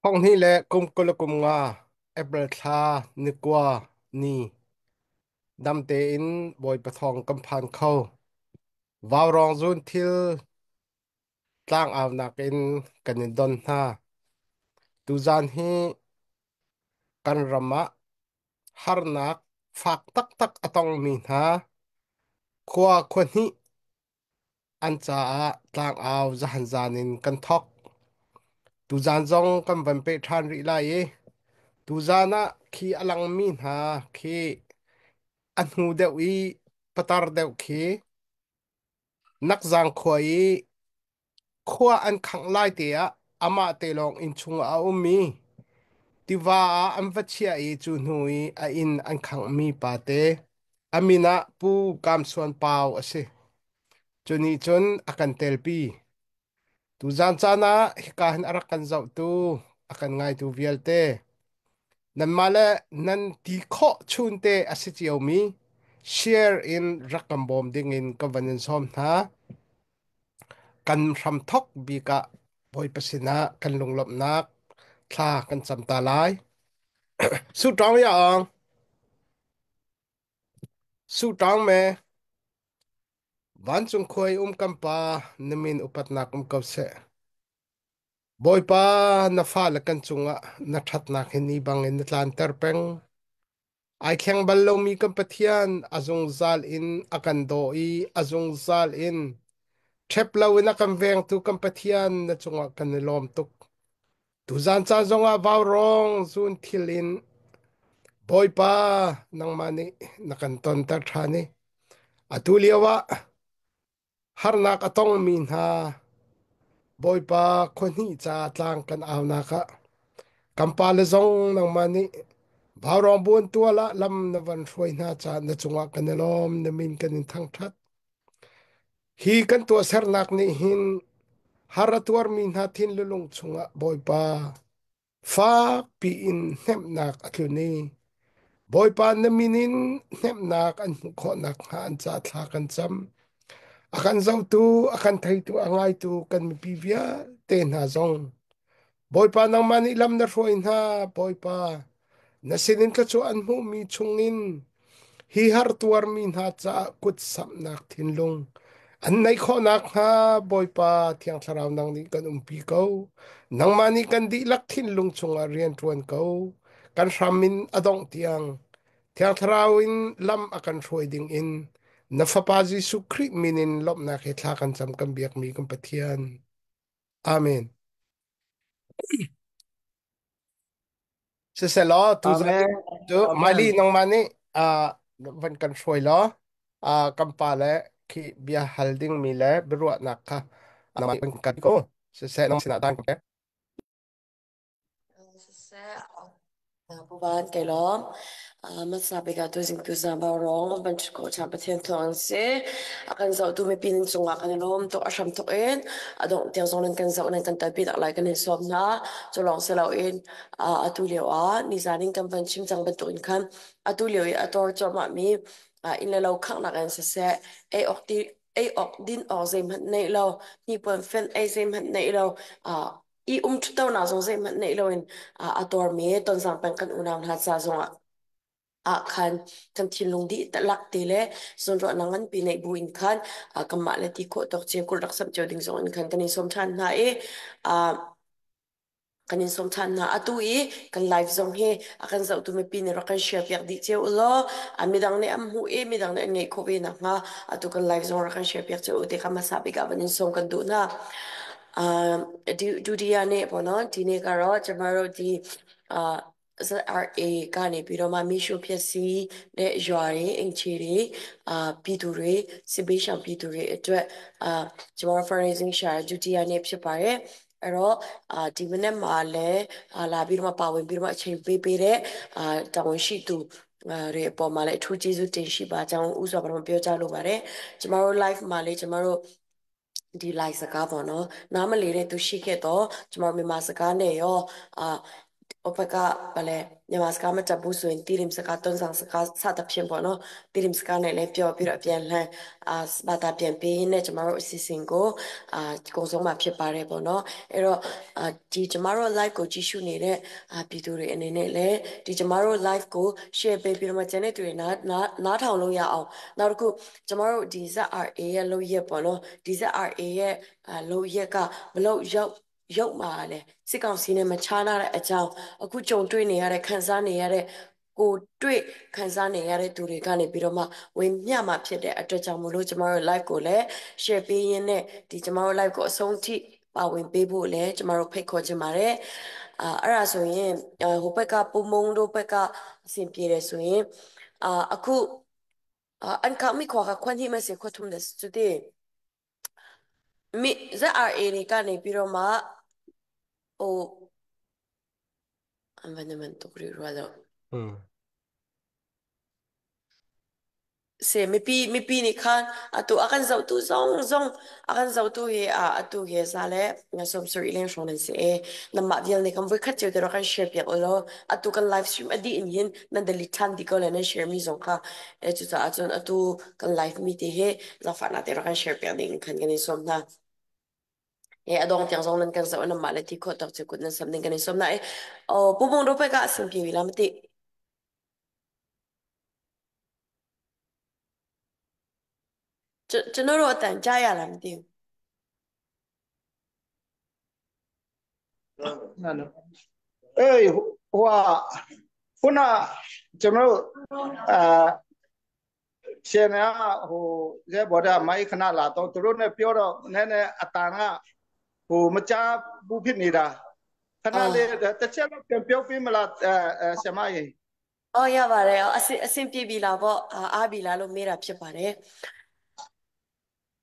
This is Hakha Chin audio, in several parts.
Thonghnih le kum 25 April thla ni kua ni dam tein Bawipa thawng kan phan kho. Vaurawng zun thil tlangaunak in kan in don hna. Tuzaan hi kan ram ah harnak fak taktak a tongmi hna khua khua hnih an caah tlangau zahan zan in kan thok. Tuzaan zong kan van peh ṭhan rih lai i tuzaan ah khi a langmi hna khi a hnu deuh i patar deuh khi Nakzang khua i khua an khangh lai te ah amah te lawng inn chungah a um i tiva ah an va chiah i cu hnu i a inn an khanghmi pate a min ah Pu Kam Suan Pau a si. Cu nih cun a kan telpi. Tuzaan caan ah hika hin a rak kan zohtu, a kan ngaitu vialte nanmah le nan ti khawh chunte a si ciomi share in rak kan bawm dingin ka van in sawm hna. Kan hramthok bik ah Bawipa sinah kan lunglawmhnak thla kan cam ta lai. Su ṭawng ya ong, su ṭawng me, vancung khuai um kan pa, na min upatnak um ko seh. Bawipa, na fale kan cungah na ṭhatnak hi ni bangin na tlanter peng. Ai thleng bal lomi kan Pathian a zungzal in a kan daw i a zungzal in ṭhep loin a kan vengtu kan Pathian na cungah kan i lawm tuk. Tuzaan caan zongah vaurawng zun thil in Bawipa nangmah nih na kan tonter ṭhan i atu lio ah Harnak a tongmi hna Bawipa khuahnih ca tlang kan aunak ah kan pale zong nangmah nih vaurawng buan tual ah lam na van hruai hna caah na cungah kan i lawm, na min kan in thangṭhat. Hi kan tuahsernak nih hin har a tuarmi hna thinlung chungah Bawipa Fakpi in hnemhnak a tlun i Bawipa na min in hnemhnak an hmuh khawh nakhnga an ca thla kan cam. A kan zohtu, a kan theitu, a ngaitu kan mipi vialte hna zong Bawipa nangmah nih lam na hruai hna, Bawipa. Na sinin thluachuah an hmuhmi chungin hi har tuarmi hna caah kut samhnak thinlung an neih khawh nakhnga Bawipa Thiang Thlarau nang nih kan umpi ko. Nangmah nih kan dihlak thinlung chungah rian ṭuan ko. Kan hram in a dongh tiang Thiang Thlarau in lam a kan hruai ding in na Fapa Jesuh Khrih min in lawmhnak he thla kan cam kan biakmi kan Pathian. Amen. Siselaw tuzan Amen. cu Amen. Miley nangmah nih van kan hruai law kan pa le khi bia hal dingmi le biaruahnak kha nangmah nih kan ko. Siseh nang sinah daan ka Siseh, Pu Van kei lawm. Hmasa bik ah tuzing tuzaan vaurawng van ṭhut khawh ṭhan Pathian thawng an si. A kan zohtu mipi nan cungah kan i lawm tuk a hram tuk in a dongh tiang zong nan kan zoh nan kan telpi tak lai kan in sawm hna. Cu lawng si loin atu lio ah nizan in kan van chim cang bantukin khan atu lio i a tor cuahmahmi inn le lo khanghnak in siseh ei awk ti ei awk din awk zeihmanh neih lo hnipuan fenh ei zeihmanh neih lo i um ṭhutnak zong zeihmanh neih loin a tuarmi Tonzang peng kan unau hna ca zongah ah khan kan thinlung dih lak te le zawnruahnak nganpi neih bu in khan kanmah le ti khawh tawk cio kul rak samh cio ding zong in khan kan in sawm ṭhan hna i kan in sawm ṭhan hna. Atu i kan live zong hi a kan zohtu mipi nih rak kan share piak dih cio u law midang nih an hmuh i midang nih an ngeih khawh ve nakhnga atu kan live zong rak kan share piak cio u ti kha hmasa bik ah van in sawm kan duh hna. ဒုတိယနေ့ပေါ့နော်ဒီနေ့ကတော့ကျမတို့ဒီအာ ZRA ကနေပြီးတော့မှမိရှုဖြစ်စီတဲ့ရွာတွေအိမ်ခြေတွေအာပြည်သူတွေစစ်ဘေးရှောင်ပြည်သူတွေအတွက်အာကျမတို့ fundraising ရှာဒုတိယနေ့ဖြစ်ပါတယ်အဲ့တော့အာဒီမနေ့မှာလည်းအာလာပြီးတော့မှပါဝင်ပြီးတော့မှအချိန်ပေးပေးတဲ့အာတာဝန်ရှိသူတွေအပေါ်မှာလည်းအထူးကျေးဇူးတင်ရှိပါကြောင်းဥစွာပထမပြောကြားလိုပါတယ်ကျမတို့ live မှာလည်းကျမတို့ဒီ live စကားပေါ့နော်နားမလည်တဲ့သူရှိခဲ့တော့ကျမတို့မြန်မာစကားနဲ့ရောအာ ဟိုဘက်ကဘာလဲမြန်မာစကားမတတ်ဘူးဆိုရင်တီရင်စကားတွန်းဆောင်စကားစသဖြင့်ပေါ့နော်တီရင်စကားနဲ့လည်းပြောပြီးတော့အပြန်လှန်အာဘာသာပြန်ပေးနေကျမတို့အစီအစဉ်ကိုအာကုံဆုံးမှာဖြစ်ပါတယ်ပေါ့နော်အဲ့တော့အာဒီကျမတို့ live ကိုကြည့်ရှုနေတဲ့အာပြည်သူတွေအနေနဲ့လည်းဒီကျမတို့ live ကို share ပေးပြီးတော့မှကျန်တဲ့သူတွေနားနားနားထောင်လို့ရအောင်နောက်တစ်ခုကျမတို့ဒီ ZRA ရဲ့လုပ်ရက်ပေါ့နော်ဒီ ZRA ရဲ့အာလုပ်ရက်ကဘလို့ရောက်ရုပ်မာလဲစစ်ကောင်စီနဲ့မချားနာတဲ့အကြောင်းအခုကြုံတွေ့နေရတဲ့ခံစားနေရတဲ့ကိုတွေ့ခံစားနေရတဲ့သူတွေကနေပြီးတော့မှဝင်မျှမှာဖြစ်တဲ့အတွက်ကြောင့်မလို့ကျမတို့ live ကိုလည်း share ပေးရင်းနဲ့ဒီကျမတို့ live ကိုအဆုံးထိပါဝင်ပေးဖို့လည်းကျမတို့ဖိတ်ခေါ်ချင်ပါတယ်အာအဲ့ဒါဆိုရင်ဟိုဘက်ကပုံမုံတို့ဘက်ကအဆင်ပြေတယ်ဆိုရင်အာအခုအန်ကမီခွာခွန်ဟိမစေခွထုံးတဲ့စတဲ့မိ ZRA တွေကနေပြီးတော့မှဟိုအမနမန်တုရီရောတော့ อืม စေမပီမပီနိခန်အတူအကန်ဇောတူဇုံဇုံအကန်ဇောတူဟေအာအတူဟေစားလေငါဆုံဆရီလင်းရှောင်းနေစေနမဗျယ်နေကံဝခတ်ချေတော့ကန် share ပြလောအတူကန် live stream အဒီအင်းနန်ဒလီချန်ဒီကောလည်း share မီဇုံခအဲချူစာအချွန်အတူကန် live မီတီဟေဇာဖာနာတေတော့ကန် share ပြနေခန်ကနေဆုံနာအဲအတော့ပြန်ဆောင်လန်ကန်ဇောနမလည်းတီခေါ်တော့ချကုနစမ်နေကနေဆုံနာအော်ပုံပုံတော့ဘက်ကအဆင်ပြေပြီလားမသိကျွန်တော်တို့အတန်ကြားရလားမသိဘူး နော်နော်အေးဟိုဟာခုနကျွန်တော်တို့အာရှင်ကဟိုရဲဘော်ဒမိုက်ခဏလာတော့သူတို့ ਨੇ ပြောတော့နည်းနည်းအတန်ကဟိုမကြားဘူးဖြစ်နေတာခဏလေးတစ်ချက်တော့ပြန်ပြောပြမလားအဲဆရာမကြီး အော်ရပါတယ်အဆင်အဆင်ပြေပြီလားပေါ့အားပြီလားလို့မေးတာဖြစ်ပါတယ်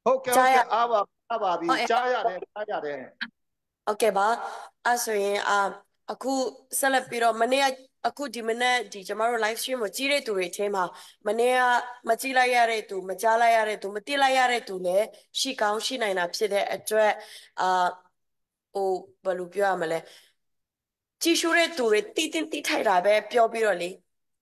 ဟုတ်ကဲ့ဟုတ်ကဲ့အားပါအားပါပြီကြားရတယ်ကြားရတယ် ဟုတ်ကဲ့ပါအဲ့ဆိုရင်အာအခုဆက်လက်ပြီးတော့မနေ့ကအခုဒီမနေ့ဒီကျမတို့ live stream ကိုကြည့်တဲ့သူတွေအထဲမှာမနေ့ကမကြည့်လိုက်ရတဲ့သူမကြားလိုက်ရတဲ့သူမသိလိုက်ရတဲ့သူလည်းရှိကောင်းရှိနိုင်တာဖြစ်တဲ့အတွက်အာဟိုဘယ်လိုပြောရမလဲကြည့်ရှုတဲ့သူတွေတီးတင်တီးထိုက်တာပဲပြောပြီးတော့လေ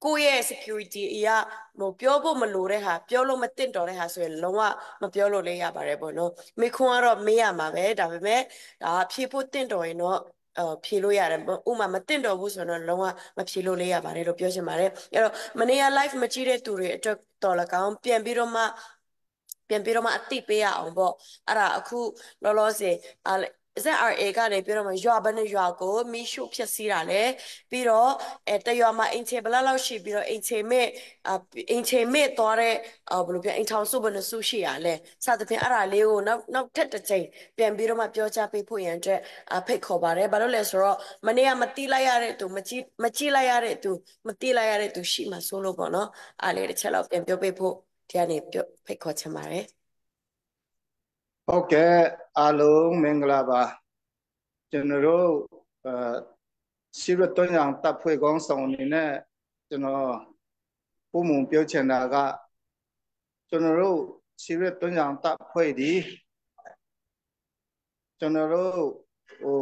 ကိုယ့်ရဲ့ security အရာဟိုပြောဖို့မလိုတဲ့ဟာပြောလို့မတင့်တော်တဲ့ဟာဆိုရင်လုံးဝမပြောလို့လည်းရပါတယ်ပေါ့နော်မိခွန်းကတော့မေးရမှာပဲဒါပေမဲ့ဒါဖြေဖို့တင့်တော်ရင်တော့အော်ဖြေလို့ရတယ်ဥမာမတင့်တော်ဘူးဆိုတော့လုံးဝမဖြေလို့လေးရပါတယ်လို့ပြောချင်ပါတယ်အဲ့တော့မနေ့က live မကြည့်တဲ့သူတွေအတွက်တော်လကောင်ပြန်ပြီးတော့မှပြန်ပြီးတော့မှအတိပေးရအောင်ပေါ့အဲ့ဒါအခုလောလောဆယ်အာ ZRA ကနေပြီးတော့မှရွာဘနဲ့ရွာကိုမီးရှို့ဖျက်ဆီးတာလေပြီးတော့အဲတရွာမှာအိမ်ချေဘလောက်လောက်ရှိပြီးတော့အိမ်ချေမဲ့အိမ်ချေမဲ့သွားတဲ့ဘယ်လိုပြောအိမ်ထောင်စုဘယ်နှစုရှိရလဲစသဖြင့်အဲ့ဒါလေးကိုနောက်နောက်ထပ်တစ်ချိန်ပြန်ပြီးတော့မှပြောချပေးဖို့ရန်အတွက်ဖိတ်ခေါ်ပါတယ်ဘာလို့လဲဆိုတော့မနေ့ကမတိလိုက်ရတဲ့သူမကြည့်မကြည့်လိုက်ရတဲ့သူမတိလိုက်ရတဲ့သူရှိမှဆိုလို့ပေါ့နော်အဲ့လေးတစ်ချက်လောက်ပြန်ပြောပေးဖို့ဒီကနေပြောဖိတ်ခေါ်ချင်ပါတယ် ဟုတ်ကဲ့အားလုံးမင်္ဂလာပါကျွန်တော်တို့အဲစီရတွန်းရံတပ်ဖွဲ့ကောင်းဆောင်အနေနဲ့ကျွန်တော်ပုံမုံပြောချင်တာကကျွန်တော်တို့စီရတွန်းရံတပ်ဖွဲ့ဒီကျွန်တော်တို့ဟို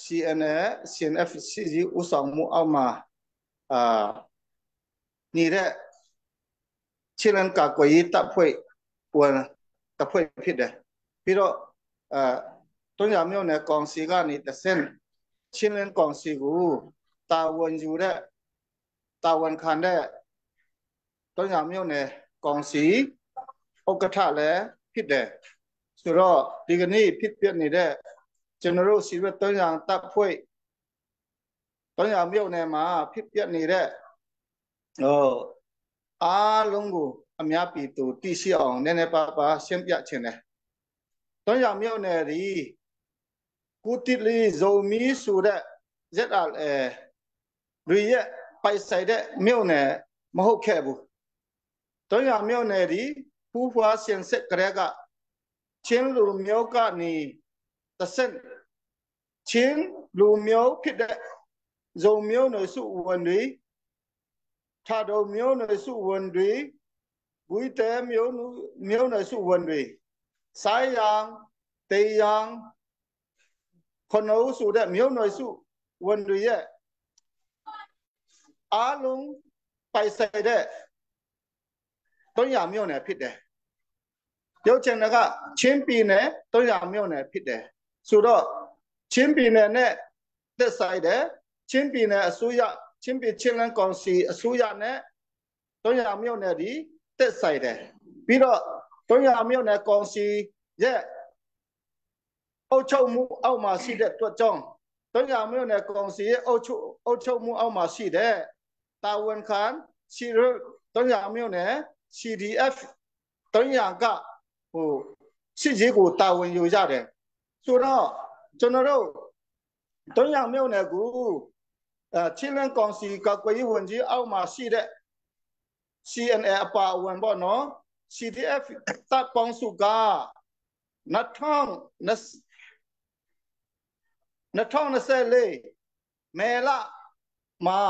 CNA CNF စီဥဆောင်မှုအောက်မှာအာနေတဲ့ချီလန်ကာကွယ်ရေးတပ်ဖွဲ့ဝင်တပ်ဖွဲ့ဖြစ်တယ်ပြီးတော့အဲတွန်းရမြို့နယ်ကောင်စီကနေတဆင့်ချင်းလင်းကောင်စီကိုတာဝန်ယူတဲ့တာဝန်ခံတဲ့တွန်းရမြို့နယ်ကောင်စီဥက္ကဋ္ဌလည်းဖြစ်တယ်ဆိုတော့ဒီကနေ့ဖြစ်ပြနေတဲ့ကျွန်တော်တို့စီရွက်တွန်းရတပ်ဖွဲ့တွန်းရမြို့နယ်မှာဖြစ်ပြနေတဲ့ဟိုအားလုံးကိုအများပြည်သူသိရှိအောင်နည်းနည်းပါးပါးရှင်းပြခြင်းတယ်တွန်းရမြို့နယ်ဒီကုတိလီဇိုမီဆိုတဲ့ ZRA တွေရဲ့ပိုက်ဆိုင်တဲ့မြို့နယ်မဟုတ်ခဲ့ဘူးတွန်းရမြို့နယ်ဒီဖူးဖွားစင်စစ်ကလေးကချင်းလူမျိုးကနေတဆင့်ချင်းလူမျိုးဖြစ်တဲ့ဇုံမျိုးနယ်စုဝင်တွေထာတော်မျိုးနယ်စုဝင်တွေဝိတဲမျိုးမျိုးနယ်စုဝင်တွေဆိုင်ယံတေယံခနိုးဆိုတဲ့မျိုးနွယ်စုဝင်တွေရဲ့ အားလုံးပိုင်ဆိုင်တဲ့300မြို့နယ်ဖြစ်တယ်။ရုပ်ချင်ကချင်းပြည်နယ်300မြို့နယ်ဖြစ်တယ်။ဆိုတော့ချင်းပြည်နယ်နဲ့သက်ဆိုင်တဲ့ချင်းပြည်နယ်အစိုးရချင်းပြည်ချင်းလန်းကောင်စီအစိုးရနဲ့300မြို့နယ်ဒီသက်ဆိုင်တယ်။ပြီးတော့300မြို့နယ်ကောင်စီရဲ့အုပ်ချုပ်မှုအောက်မှာရှိတဲ့အတွက်ကြောင့်300မြို့နယ်ကောင်စီရဲ့အုပ်ချုပ်အုပ်ချုပ်မှုအောက်မှာရှိတဲ့တာဝန်ခံစီရ300မြို့နယ် CDF 300ကဟိုစစ်ရေးကိုတာဝန်ယူရတယ်ဆိုတော့ကျွန်တော်တို့300မြို့နယ်ကိုအဲချင်းလန်းကောင်စီကကွယ်ဝန်ကြီးအောက်မှာရှိတဲ့ CNA အပါအဝင်ပေါ့နော် CDF တပ်ပေါင်းစုက2024မဲလမှာ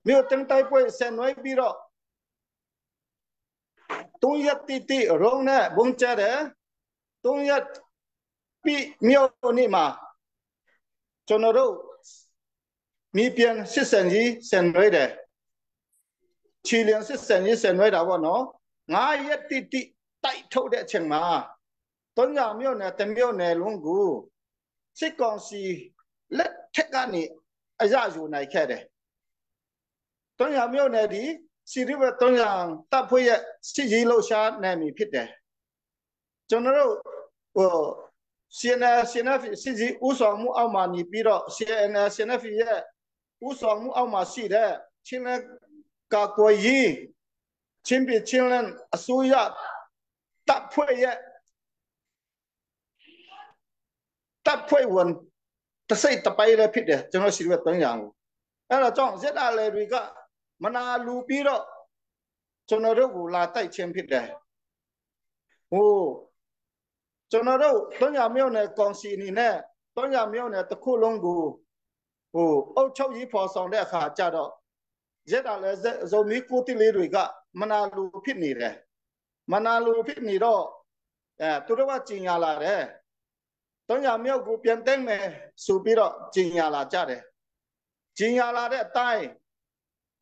မြို့တင်တိုက်ပွဲဆင်နွှဲပြီးတော့3ရက်တိတိရုံနဲ့ဘုံကျတယ်3ရက်ပြီးမြို့နေမှာကျွန်တော်တို့မိပြန်စစ်စင်ကြီးဆင်နွှဲတယ်ချီလျံစစ်စင်ကြီးဆင်နွှဲတာပေါ့နော်9ရက်တိတိတိုက်ထုတ်တဲ့အချိန်မှာ300မြို့နယ်တမြို့နယ်လုံးကိုစစ်ကောင်စီလက်ထက်ကနေအရယူနိုင်ခဲ့တယ်300မြို့နယ်ဒီစီရီဝ300တပ်ဖွဲ့ရဲ့စစ်ရေးလှုပ်ရှားနိုင်ပြီဖြစ်တယ်ကျွန်တော်တို့ဟို CNL CNF စစ်ရေးဥဆောင်မှုအောက်မှာနေပြီးတော့ CNL CNF ရဲ့ဥဆောင်မှုအောက်မှာရှိတဲ့ချင်းလကာကွယ်ရေးချင်းပြည်ချင်းလအစိုးရတပ်ဖွဲ့ရဲ့တပ်ဖွဲ့ဝင်တစိတ်တပိုင်းလည်းဖြစ်တယ်ကျွန်တော်စီရီဝ300ကိုအဲ့တော့ကြောင့်ဇက်အလဲတွေကမနာလူပြီးတော့ကျွန်တော်တို့ကိုလာတိုက်ခြင်းဖြစ်တယ်ဟိုကျွန်တော်တို့300မြို့နယ်ကောင်စီအနေနဲ့300မြို့နယ်တစ်ခုလုံးကိုဟိုအုပ်ချုပ်ရေးဖော်ဆောင်တဲ့အခါကျတော့ရက်တာလဲဇုံမီကိုတိလေးတွေကမနာလူဖြစ်နေတယ်မနာလူဖြစ်နေတော့အဲသူတို့ကကြင်ညာလာတယ်300မြို့ကိုပြန်သိမ်းမယ်ဆိုပြီးတော့ကြင်ညာလာကြတယ်ကြင်ညာလာတဲ့အတိုင်း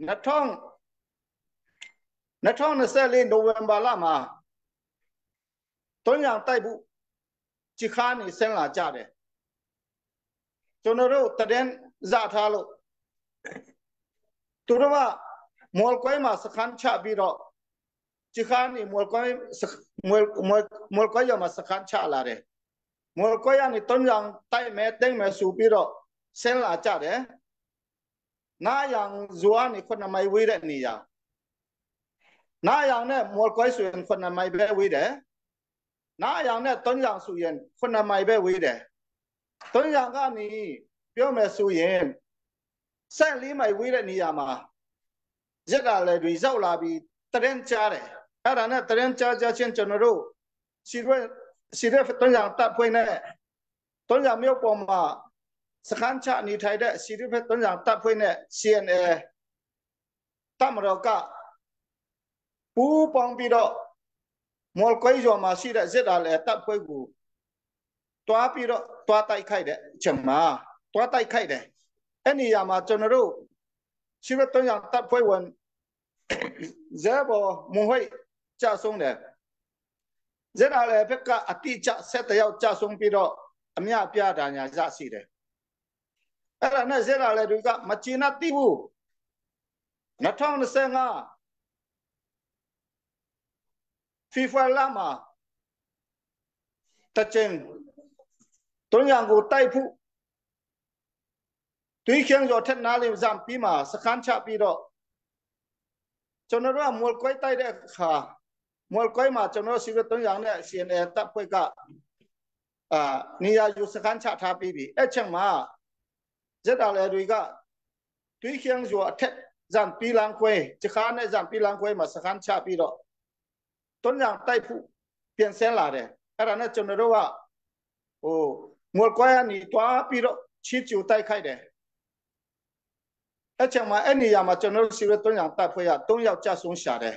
2024နိုဝင်ဘာလမှာ300တိုက်ဖို့ကြခါနေဆင်းလာကြတယ်ကျွန်တော်တို့တရင်ဇထားလို့သူတို့ကမော်ကွဲမှာစခန်းချပြီးတော့ကြခါနေမော်ကွဲမော်မော်ကွဲရမှာစခန်းချလာတယ်မော်ကွဲရနေ300တိုက်မဲတင်းမဲဆိုပြီးတော့ဆင်းလာကြတယ်နာယံဇွာနေခုနမိုင်ဝေးတဲ့နေရာနာယံနဲ့မော်ကွဲဆိုရင်ခုနမိုင်ပဲဝေးတယ်နာယံနဲ့300ဆိုရင်ခုနမိုင်ပဲဝေးတယ်300ကနေပြောမယ်ဆိုရင်14မိုင်ဝေးတဲ့နေရာမှာရက်ကလည်းတွေရောက်လာပြီးတရင်ကြားတယ်အဲ့ဒါနဲ့တရင်ကြားကြားချင်းကျွန်တော်တို့စီရွက်စီရက်300တပ်ဖွဲ့နဲ့300မြို့ပေါ်မှာစခန်းချနေထိုင်တဲ့စီရီဖက်300တပ်ဖွဲ့နဲ့ CNA တပ်မတော်ကပူးပေါင်းပြီးတော့မော်ကွဲရွာမှာရှိတဲ့စစ်တာလည်းတပ်ဖွဲ့ကိုတွားပြီးတော့တွားတိုက်ခိုက်တဲ့အချိန်မှာတွားတိုက်ခိုက်တယ်အဲ့နေရာမှာကျွန်တော်တို့စီရီ300တပ်ဖွဲ့ဝင်ဇဲဘောမွန်ဟိတ်ကြဆုံးတယ်ဇက်တာလည်းဘက်ကအတိအကျဆက်တယောက်ကြဆုံးပြီးတော့အမြပြတာညာရရှိတယ်အဲ့ဒါနဲ့ဇက်လာလေတွေကမချင်နာတိဘူး2025 FIFA လာမှာတချင်တုံးရံကိုတိုက်ဖို့တွေးချင်းကျော်ထက်နားလေးဇမ်ပြီးမှာစခန်းချပြီးတော့ကျွန်တော်တို့ကမော်ကွိုက်တိုက်တဲ့အခါမော်ကွိုက်မှာကျွန်တော်စီရတုံးရံနဲ့ CNA တပ်ဖွဲ့ကအာနေရာယူစခန်းချထားပြီးပြီအဲ့ချက်မှာဇက်တာလေတွေကတွေးချင်းကျော်အထက်ဇမ်ပီလန်ခွဲတခါနဲ့ဇမ်ပီလန်ခွဲမှာစခန်းချပြီးတော့တုံးရံတိုက်ဖို့ပြန်ဆင်းလာတယ်အဲ့ဒါနဲ့ကျွန်တော်တို့ကဟိုမော်ကွိုက်ကနေတွားပြီးတော့ချီကျူတိုက်ခိုက်တယ်အဲ့ချိန်မှာအဲ့နေရာမှာကျွန်တော်တို့စီရ3ယောက်တပ်ဖွဲ့ရ3ယောက်ကြဆုံးရှာတယ်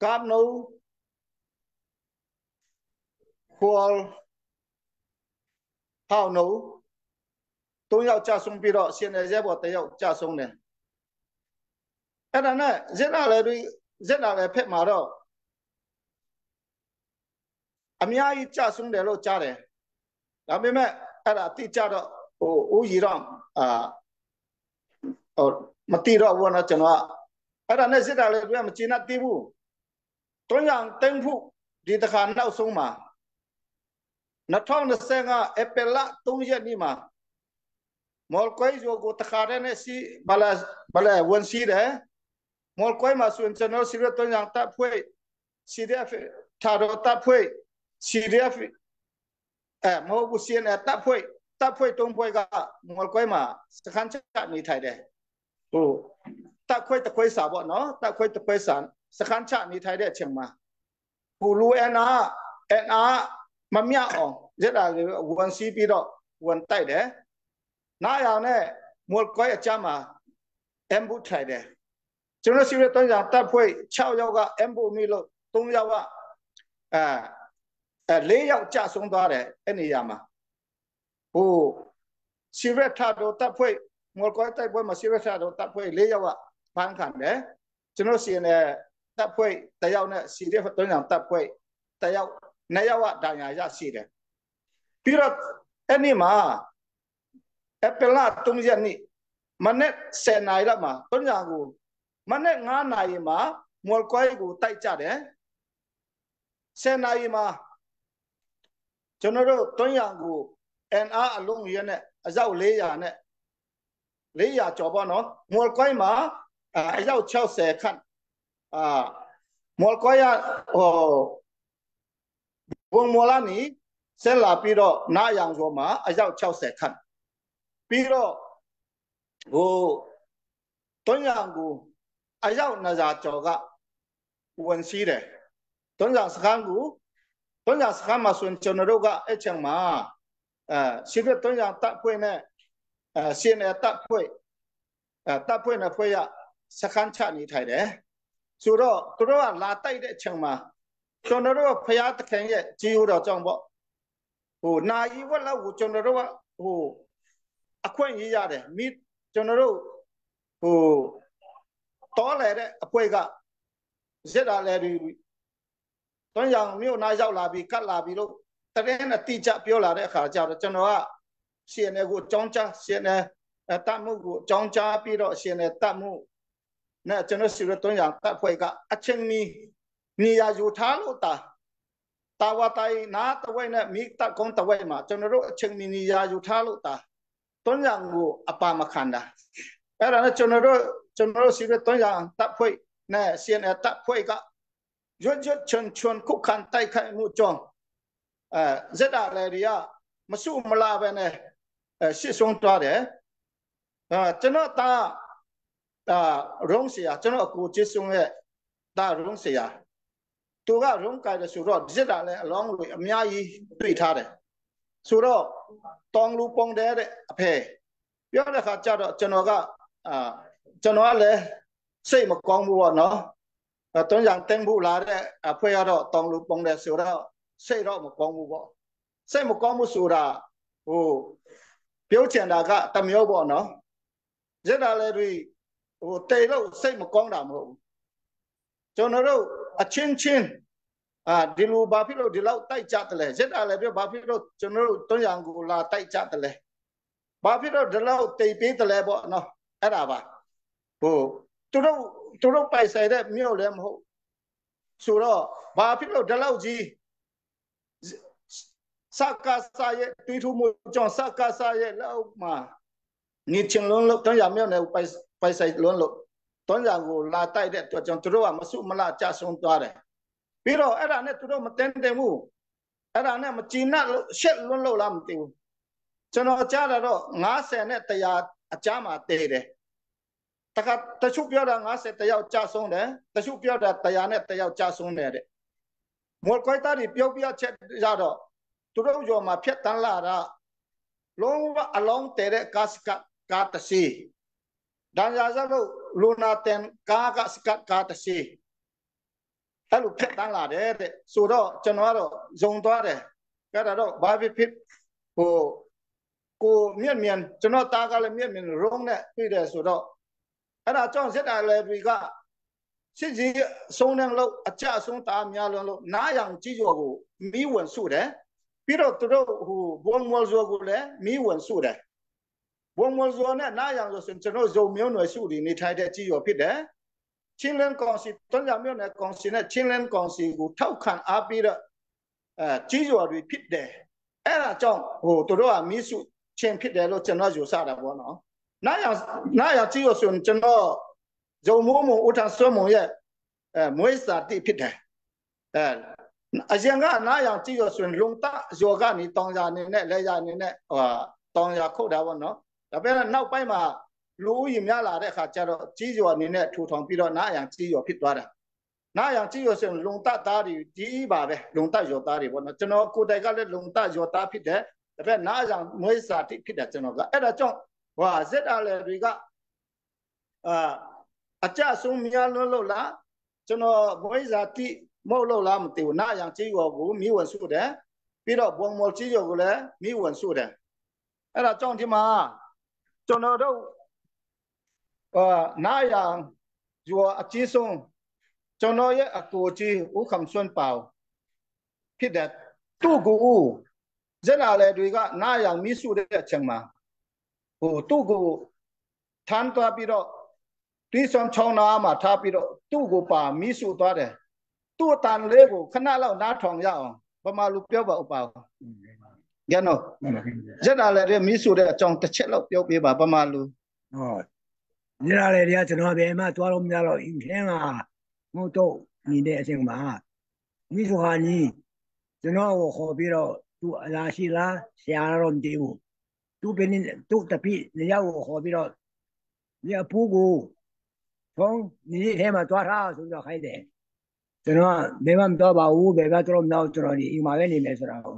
ကပ်နိုခွာဟောင်းနို 3ယောက်ကြဆုံးပြီးတော့ CNA ရဲဘော်1ယောက်ကြဆုံးတယ်။အဲ့ဒါနဲ့ဇက်လာလည်းတွေဇက်လာလည်းဖက်မှာတော့အများကြီးကြဆုံးတယ်လို့ကြားတယ်။ဒါပေမဲ့အဲ့ဒါတိကျတော့ဟိုဦးကြီးတော့အာဟိုမတိတော့ဘူးနော်ကျွန်တော်ကအဲ့ဒါနဲ့စစ်တာလည်းတွေ့မကျေနပ်သေးဘူး။တွန်းရံတင်းဖို့ဒီတခါနောက်ဆုံးမှာ2025ဧပြီလ3ရက်နေ့မှာမော်ကွိုင်ဇိုကိုတခါတည်းနဲ့စီဘလာဘလာဝန်စီတယ်မော်ကွိုင်မှာဆိုရင်ကျွန်တော်စီရတွန်းရံတပ်ဖွဲ့ CDF ထာတော်တပ်ဖွဲ့ CDF အဲမဟုတ်ဘူး CNA တပ်ဖွဲ့တပ်ဖွဲ့တုံးဖွဲ့ကမော်ကွိုင်မှာစခန်းချနေထိုင်တယ်ဟိုတပ်ခွဲတခွဲစာပေါ့နော်တပ်ခွဲတခွဲစာစခန်းချနေထိုင်တဲ့အချိန်မှာဟိုလူ NR NR မမြအောင်ဇက်လာလေးဝန်စီးပြီးတော့ဝန်တိုက်တယ်နားရောင်နဲ့မော်ကွိုင်အကြမှာအမ်ဘူထိုင်တယ်ကျွန်တော်စီရတုံးကြတပ်ဖွဲ့6ယောက်ကအမ်ဘူမီလို့3ယောက်ကအဲအဲ4ယောက်ကြဆုံးသွားတယ်အဲ့နေရာမှာဟိုစီရထတို့တပ်ဖွဲ့မော်ကွိုင်တိုက်ပွဲမှာစီရထတို့တပ်ဖွဲ့4ယောက်ကဖမ်းခံတယ်ကျွန်တော်စီနေတပ်ဖွဲ့တယောက်နဲ့စီရတုံးကြတပ်ဖွဲ့တယောက်နှစ်ယောက်ကဒဏ်ရာရရှိတယ်ပြီးတော့အဲ့ဒီမှာအပလ3ရက်နေ့မနေ့10နာရီလောက်မှာတုံးညာကိုမနေ့9နာရီမှာမော်ကွိုင်ကိုတိုက်ကြတယ်10နာရီမှာကျွန်တော်တို့တုံးညာကို NR အလုံးရနဲ့အရောက်400နဲ့400ကျော်ပေါ့နော်မော်ကွိုင်မှာအရောက်60ခန့်အာမော်ကွိုင်ရဟိုဘုံမော်လာနီဆက်လာပြီးတော့နားရောင်ကျော်မှာအရောက်60ခန့်ပြီးတော့ဟိုတွန်းရံကိုအရောက်20ကျော်ကဝင်စီးတယ်တွန်းရံစခန်းကိုတွန်းရံစခန်းမှာဆိုရင်ကျွန်တော်တို့ကအဲ့ချိန်မှာအဲရှိတဲ့တွန်းရံတပ်ဖွဲ့နဲ့အဲရှင်နယ်တပ်ဖွဲ့အဲတပ်ဖွဲ့နဲ့ဖွဲ့ရစခန်းချနေထိုင်တယ်ဆိုတော့သူတို့ကလာတိုက်တဲ့အချိန်မှာကျွန်တော်တို့ဖရာသခင်ရဲ့ဂျေဟိုတော်ကြောင့်ပေါ့ဟိုနာယီဝက်လောက်ကိုကျွန်တော်တို့ကဟိုအခွင့်အရေးရတယ်မိကျွန်တော်တို့ဟိုတောလဲတဲ့အဖွဲကဇက်တာလဲဒီတွန်းရောင်မြို့နာရောက်လာပြီးကတ်လာပြီးလို့တရင်အတိကျပြောလာတဲ့အခါကျတော့ကျွန်တော်ကရှင်နယ်ကိုအကြောင်းကြားရှင်နယ်တတ်မှုကိုအကြောင်းကြားပြီးတော့ရှင်နယ်တတ်မှုနဲ့ကျွန်တော်စီရတွန်းရောင်တပ်ဖွဲ့ကအချင်းမီနေရာယူထားလို့တာတာဝတိုင်နာတဝဲနဲ့မိတကုန်းတဝဲမှာကျွန်တော်တို့အချင်းမီနေရာယူထားလို့တာတွန်းရောင်ကိုအပါမခံတာအဲ့ဒါနဲ့ကျွန်တော်တို့ကျွန်တော်တို့စီရတွန်းရောင်တပ်ဖွဲ့နဲ့ CNA တပ်ဖွဲ့ကရွတ်ရွတ်ချွန်ချွန်ခုခံတိုက်ခိုက်မှုကြောင့်အဲဇက်တာလေတွေကမစုမလာပဲနဲ့အဲရှစ်ဆုံးသွားတယ်အဲကျွန်တော်တာအာရုံးဆရာကျွန်တော်အကူချစ်ဆုံးရဲ့တာရုံးဆရာသူကရုံးကြိုင်တယ်ဆိုတော့ဇက်တာလည်းအလောင်းတွေအများကြီးတွေ့ထားတယ်ဆိုတော့တောင်လူပုံတဲ့အဖေပြောတဲ့ခါကျတော့ကျွန်တော်ကအာကျွန်တော်ကလည်းစိတ်မကောင်းဘူးပေါ့နော်တုံးရံတင်းဖို့လာတဲ့အဖွဲ့ကတော့တောင်လူပုံတယ်ဆိုတော့စိတ်တော့မကောင်းဘူးပေါ့စိတ်မကောင်းဘူးဆိုတာဟိုပြောချင်တာကတမျိုးပေါ့နော်ဇက်တာလည်းတွေဟိုတိတ်လို့စိတ်မကောင်းတာမဟုတ်ဘူးကျွန်တော်တို့အချင်းချင်းအာဒီလိုဘာဖြစ်လို့ဒီလောက်တိုက်ကြတယ်လဲဇက်တာလည်းပြောဘာဖြစ်လို့ကျွန်တော်တို့တွန်းရံကိုလာတိုက်ကြတယ်လဲဘာဖြစ်လို့ဒီလောက်တိတ်ပေးတယ်လဲပေါ့နော်အဲ့ဒါပါဟိုသူတို့သူတို့ပိုက်ဆိုင်တဲ့မြို့လည်းမဟုတ်ဆိုတော့ဘာဖြစ်လို့ဒီလောက်ကြီးစကားစာရဲ့တွေးထူမှုကြောင့်စကားစာရဲ့လောက်မှာနေချင်းလုံးလို့တွန်းရမြို့နယ်ပိုက်ပိုက်ဆိုင်လုံးလို့တွန်းရကိုလာတိုက်တဲ့အတွက်ကြောင့်သူတို့ကမစုမလကြဆုံးသွားတယ်ပြီးတော့အဲ့ဒါနဲ့သူတို့မတင်တင်ဘူးအဲ့ဒါနဲ့မကြည်နပ်လို့ရှက်လွန်းလို့လားမသိဘူးကျွန်တော်ကြားတာတော့90နဲ့100အကြားမှာတည်တယ်တခါတချို့ပြောတာ90တယောက်ကြဆုံးတယ်တချို့ပြောတာ100နဲ့တယောက်ကြဆုံးတယ်တဲ့မော်ကွိုက်တာတွေပြောပြချက်ရတော့သူတို့ရောမှာဖြတ်တန်းလာတာလုံးဝအလောင်းတဲတဲ့ကာစကကာတစီဒန်ရာဇလို့လူနာတန်ကာကစကကာတစီအဲ့လိုဖြတ်တန်းလာတယ်တဲ့ဆိုတော့ကျွန်တော်ကတော့ဇုံသွားတယ်ကြတာတော့ဘာဖြစ်ဖြစ်ဟို ကိုမြက်မြန်ကျွန်တော်တားကလည်းမြက်မြန်ရုံးနဲ့တွေ့တယ်ဆိုတော့အဲ့ဒါကြောင့်ဇက်တာလည်းတွေကစစ်ကြီးဆုံးတဲ့လို့အကြဆုံးတာများလုံးလို့နားရောင်ကြီးကျော်ကိုမီးဝင်စုတယ်ပြီးတော့သူတို့ဟိုဘုံမော်ဇောကိုလည်းမီးဝင်စုတယ်ဘုံမော်ဇောနဲ့နားရောင်ဆိုကျွန်တော်ဇုံမျိုးနွယ်စုတွေနေထိုင်တဲ့ကြီးကျော်ဖြစ်တယ်ချင်းလန်းကောင်စီတွန်းကြမြို့နယ်ကောင်စီနဲ့ချင်းလန်းကောင်စီကိုထောက်ခံအားပေးတော့အဲကြီးကျော်တွေဖြစ်တယ်အဲ့ဒါကြောင့်ဟိုသူတို့ကမီးစုချင်းဖြစ်တယ်လို့ကျွန်တော်ယူဆတာပေါ့နော်နားရောင်နားရောင်ကြီးကျော်ဆိုကျွန်တော်ဇုံမိုးမုံဥထဆွမုံရဲ့အဲမွေးစာတိဖြစ်တယ်အဲအရင်ကနားရောင်ကြီးကျော်ဆိုလုံတယောကနေတောင်ရနေနဲ့လဲရနေနဲ့ဟိုတောင်ရခုတ်တာပေါ့နော်ဒါပေမဲ့နောက်ပိုင်းမှာလူဦးရေများလာတဲ့အခါကျတော့ကြီးကျော်အနေနဲ့ထူထောင်ပြီးတော့နားရောင်ကြီးကျော်ဖြစ်သွားတာနားရောင်ကြီးကျော်ဆိုလုံတသားတွေကြီးပါပဲလုံတယောသားတွေပေါ့နော်ကျွန်တော်ကိုယ်တိုင်ကလည်းလုံတယောသားဖြစ်တယ်ဒါပေမဲ့နားရောင်မွေးစာတိဖြစ်တယ်ကျွန်တော်ကအဲ့ဒါကြောင့်ဟွာဇက်အလဲတွေကအာအကြဆုံးများလွန်းလို့လားကျွန်တော်မွေးစာတိမဟုတ်လို့လားမသိဘူးနားရောင်ကြီးကျော်ကိုမိဝင်စုတယ်ပြီးတော့ဘုံမော်ကြီးကျော်ကိုလည်းမိဝင်စုတယ်အဲ့ဒါကြောင့်ဒီမှာကျွန်တော်တို့အာနားရောင်ကျော်အကြီးဆုံးကျွန်တော်ရဲ့အကိုကြီးဦးခမ်ဆွန်ပေါဖြစ်တဲ့သူ့ကိုဇက်လာလေတွေကနားရောင်မိစုတဲ့အချိန်မှာဟိုသူ့ကိုထမ်းသွားပြီးတော့တွေးဆောင်ချောင်းနာမှာထားပြီးတော့သူ့ကိုပါမိစုသွားတယ်သူ့အတန်လေးကိုခဏလောက်နားထောင်ရအောင်ဗမာလူပြောပါဥပါကျန်တော့ဇက်လာလေတွေမိစုတဲ့အကြောင်းတစ်ချက်လောက်ပြောပြပါဗမာလူ ဟုတ်ဇက်လာလေတွေကကျွန်တော်ဘယ်မှသွားလို့မရတော့အင်းထဲမှာငုတ်တော့နေတဲ့အချိန်မှာမိစုဟာနီးကျွန်တော်ကိုခေါ်ပြီးတော့သူအလားရှိလားဆရာတော့မသိဘူးသူဘယ်နည်းသူတပိနေရောက်ကိုခေါ်ပြီးတော့ဒီအဖိုးကိုဖုန်းဒီထဲမှာတွားထားဆိုတော့ခိုင်းတယ်ကျွန်တော်ကဘယ်မှမတော့ပါဘူးဘယ်မှတော့မတော့ကျွန်တော်ဒီအိမ်မှာပဲနေမယ်ဆိုတာကို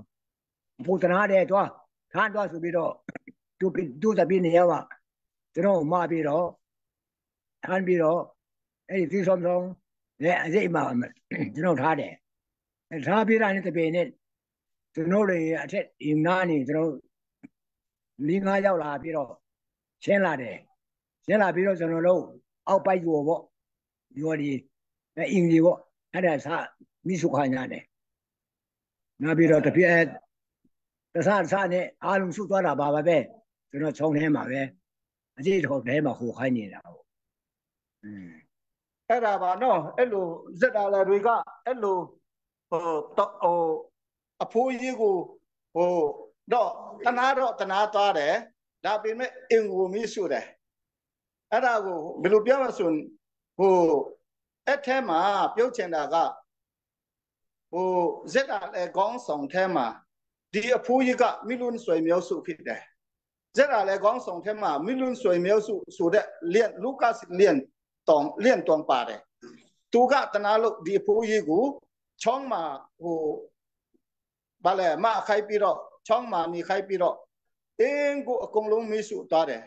အဖိုးတနာတယ်တွားထားတွားဆိုပြီးတော့သူသူတပိနေရောကကျွန်တော်မပြီးတော့ထမ်းပြီးတော့အဲ့ဒီသီဆောင်ဆောင်နဲ့အစိတ်မှာကျွန်တော်ထားတယ်ထားပြီးတာနဲ့တပင်နဲ့ကျွန်တော်တွေအထက်အိမ်နာနေကျွန်တော်၄၅ရောက်လာပြီးတော့ရှင်းလာတယ်ရှင်းလာပြီးတော့ကျွန်တော်တို့အောက်ပိုက်ကျော်ပေါ့ရောဒီအင်ကြီးပေါ့အဲ့ဒါစမိစုခိုင်းရတယ်နောက်ပြီးတော့တပြည့်တဆတဆနဲ့အားလုံးစုသွားတာပါပါပဲကျွန်တော်ခြုံထဲမှာပဲအကြည့်ထော်ထဲမှာဟိုခိုင်းနေတာပေါ့อืม အဲ့ဒါပါနော်အဲ့လိုဇက်တာလည်းတွေကအဲ့လိုဟိုဟိုအဖိုးကြီးကိုဟိုတော့တနာတော့တနာသွားတယ်ဒါပေမဲ့အင်ကိုမိစုတယ်အဲ့ဒါကိုဘယ်လိုပြောမဆိုဟိုအဲ့ထဲမှာပြုတ်ချင်တာကဟိုဇက်တာလည်းကောင်းဆောင်ထဲမှာဒီအဖိုးကြီးကမိလွန်းဆွေမျိုးစုဖြစ်တယ်ဇက်တာလည်းကောင်းဆောင်ထဲမှာမိလွန်းဆွေမျိုးစုဆိုတဲ့လျက်လူကတ်လျက်တောင်လျက်တောင်ပါတယ်သူကတနာလို့ဒီအဖိုးကြီးကိုချောင်းမှာဟိုဘာလဲမခိုက်ပြီးတော့ချောင်းမှာနေခိုက်ပြီးတော့အင်းကိုအကုန်လုံးမေးစုသွားတယ်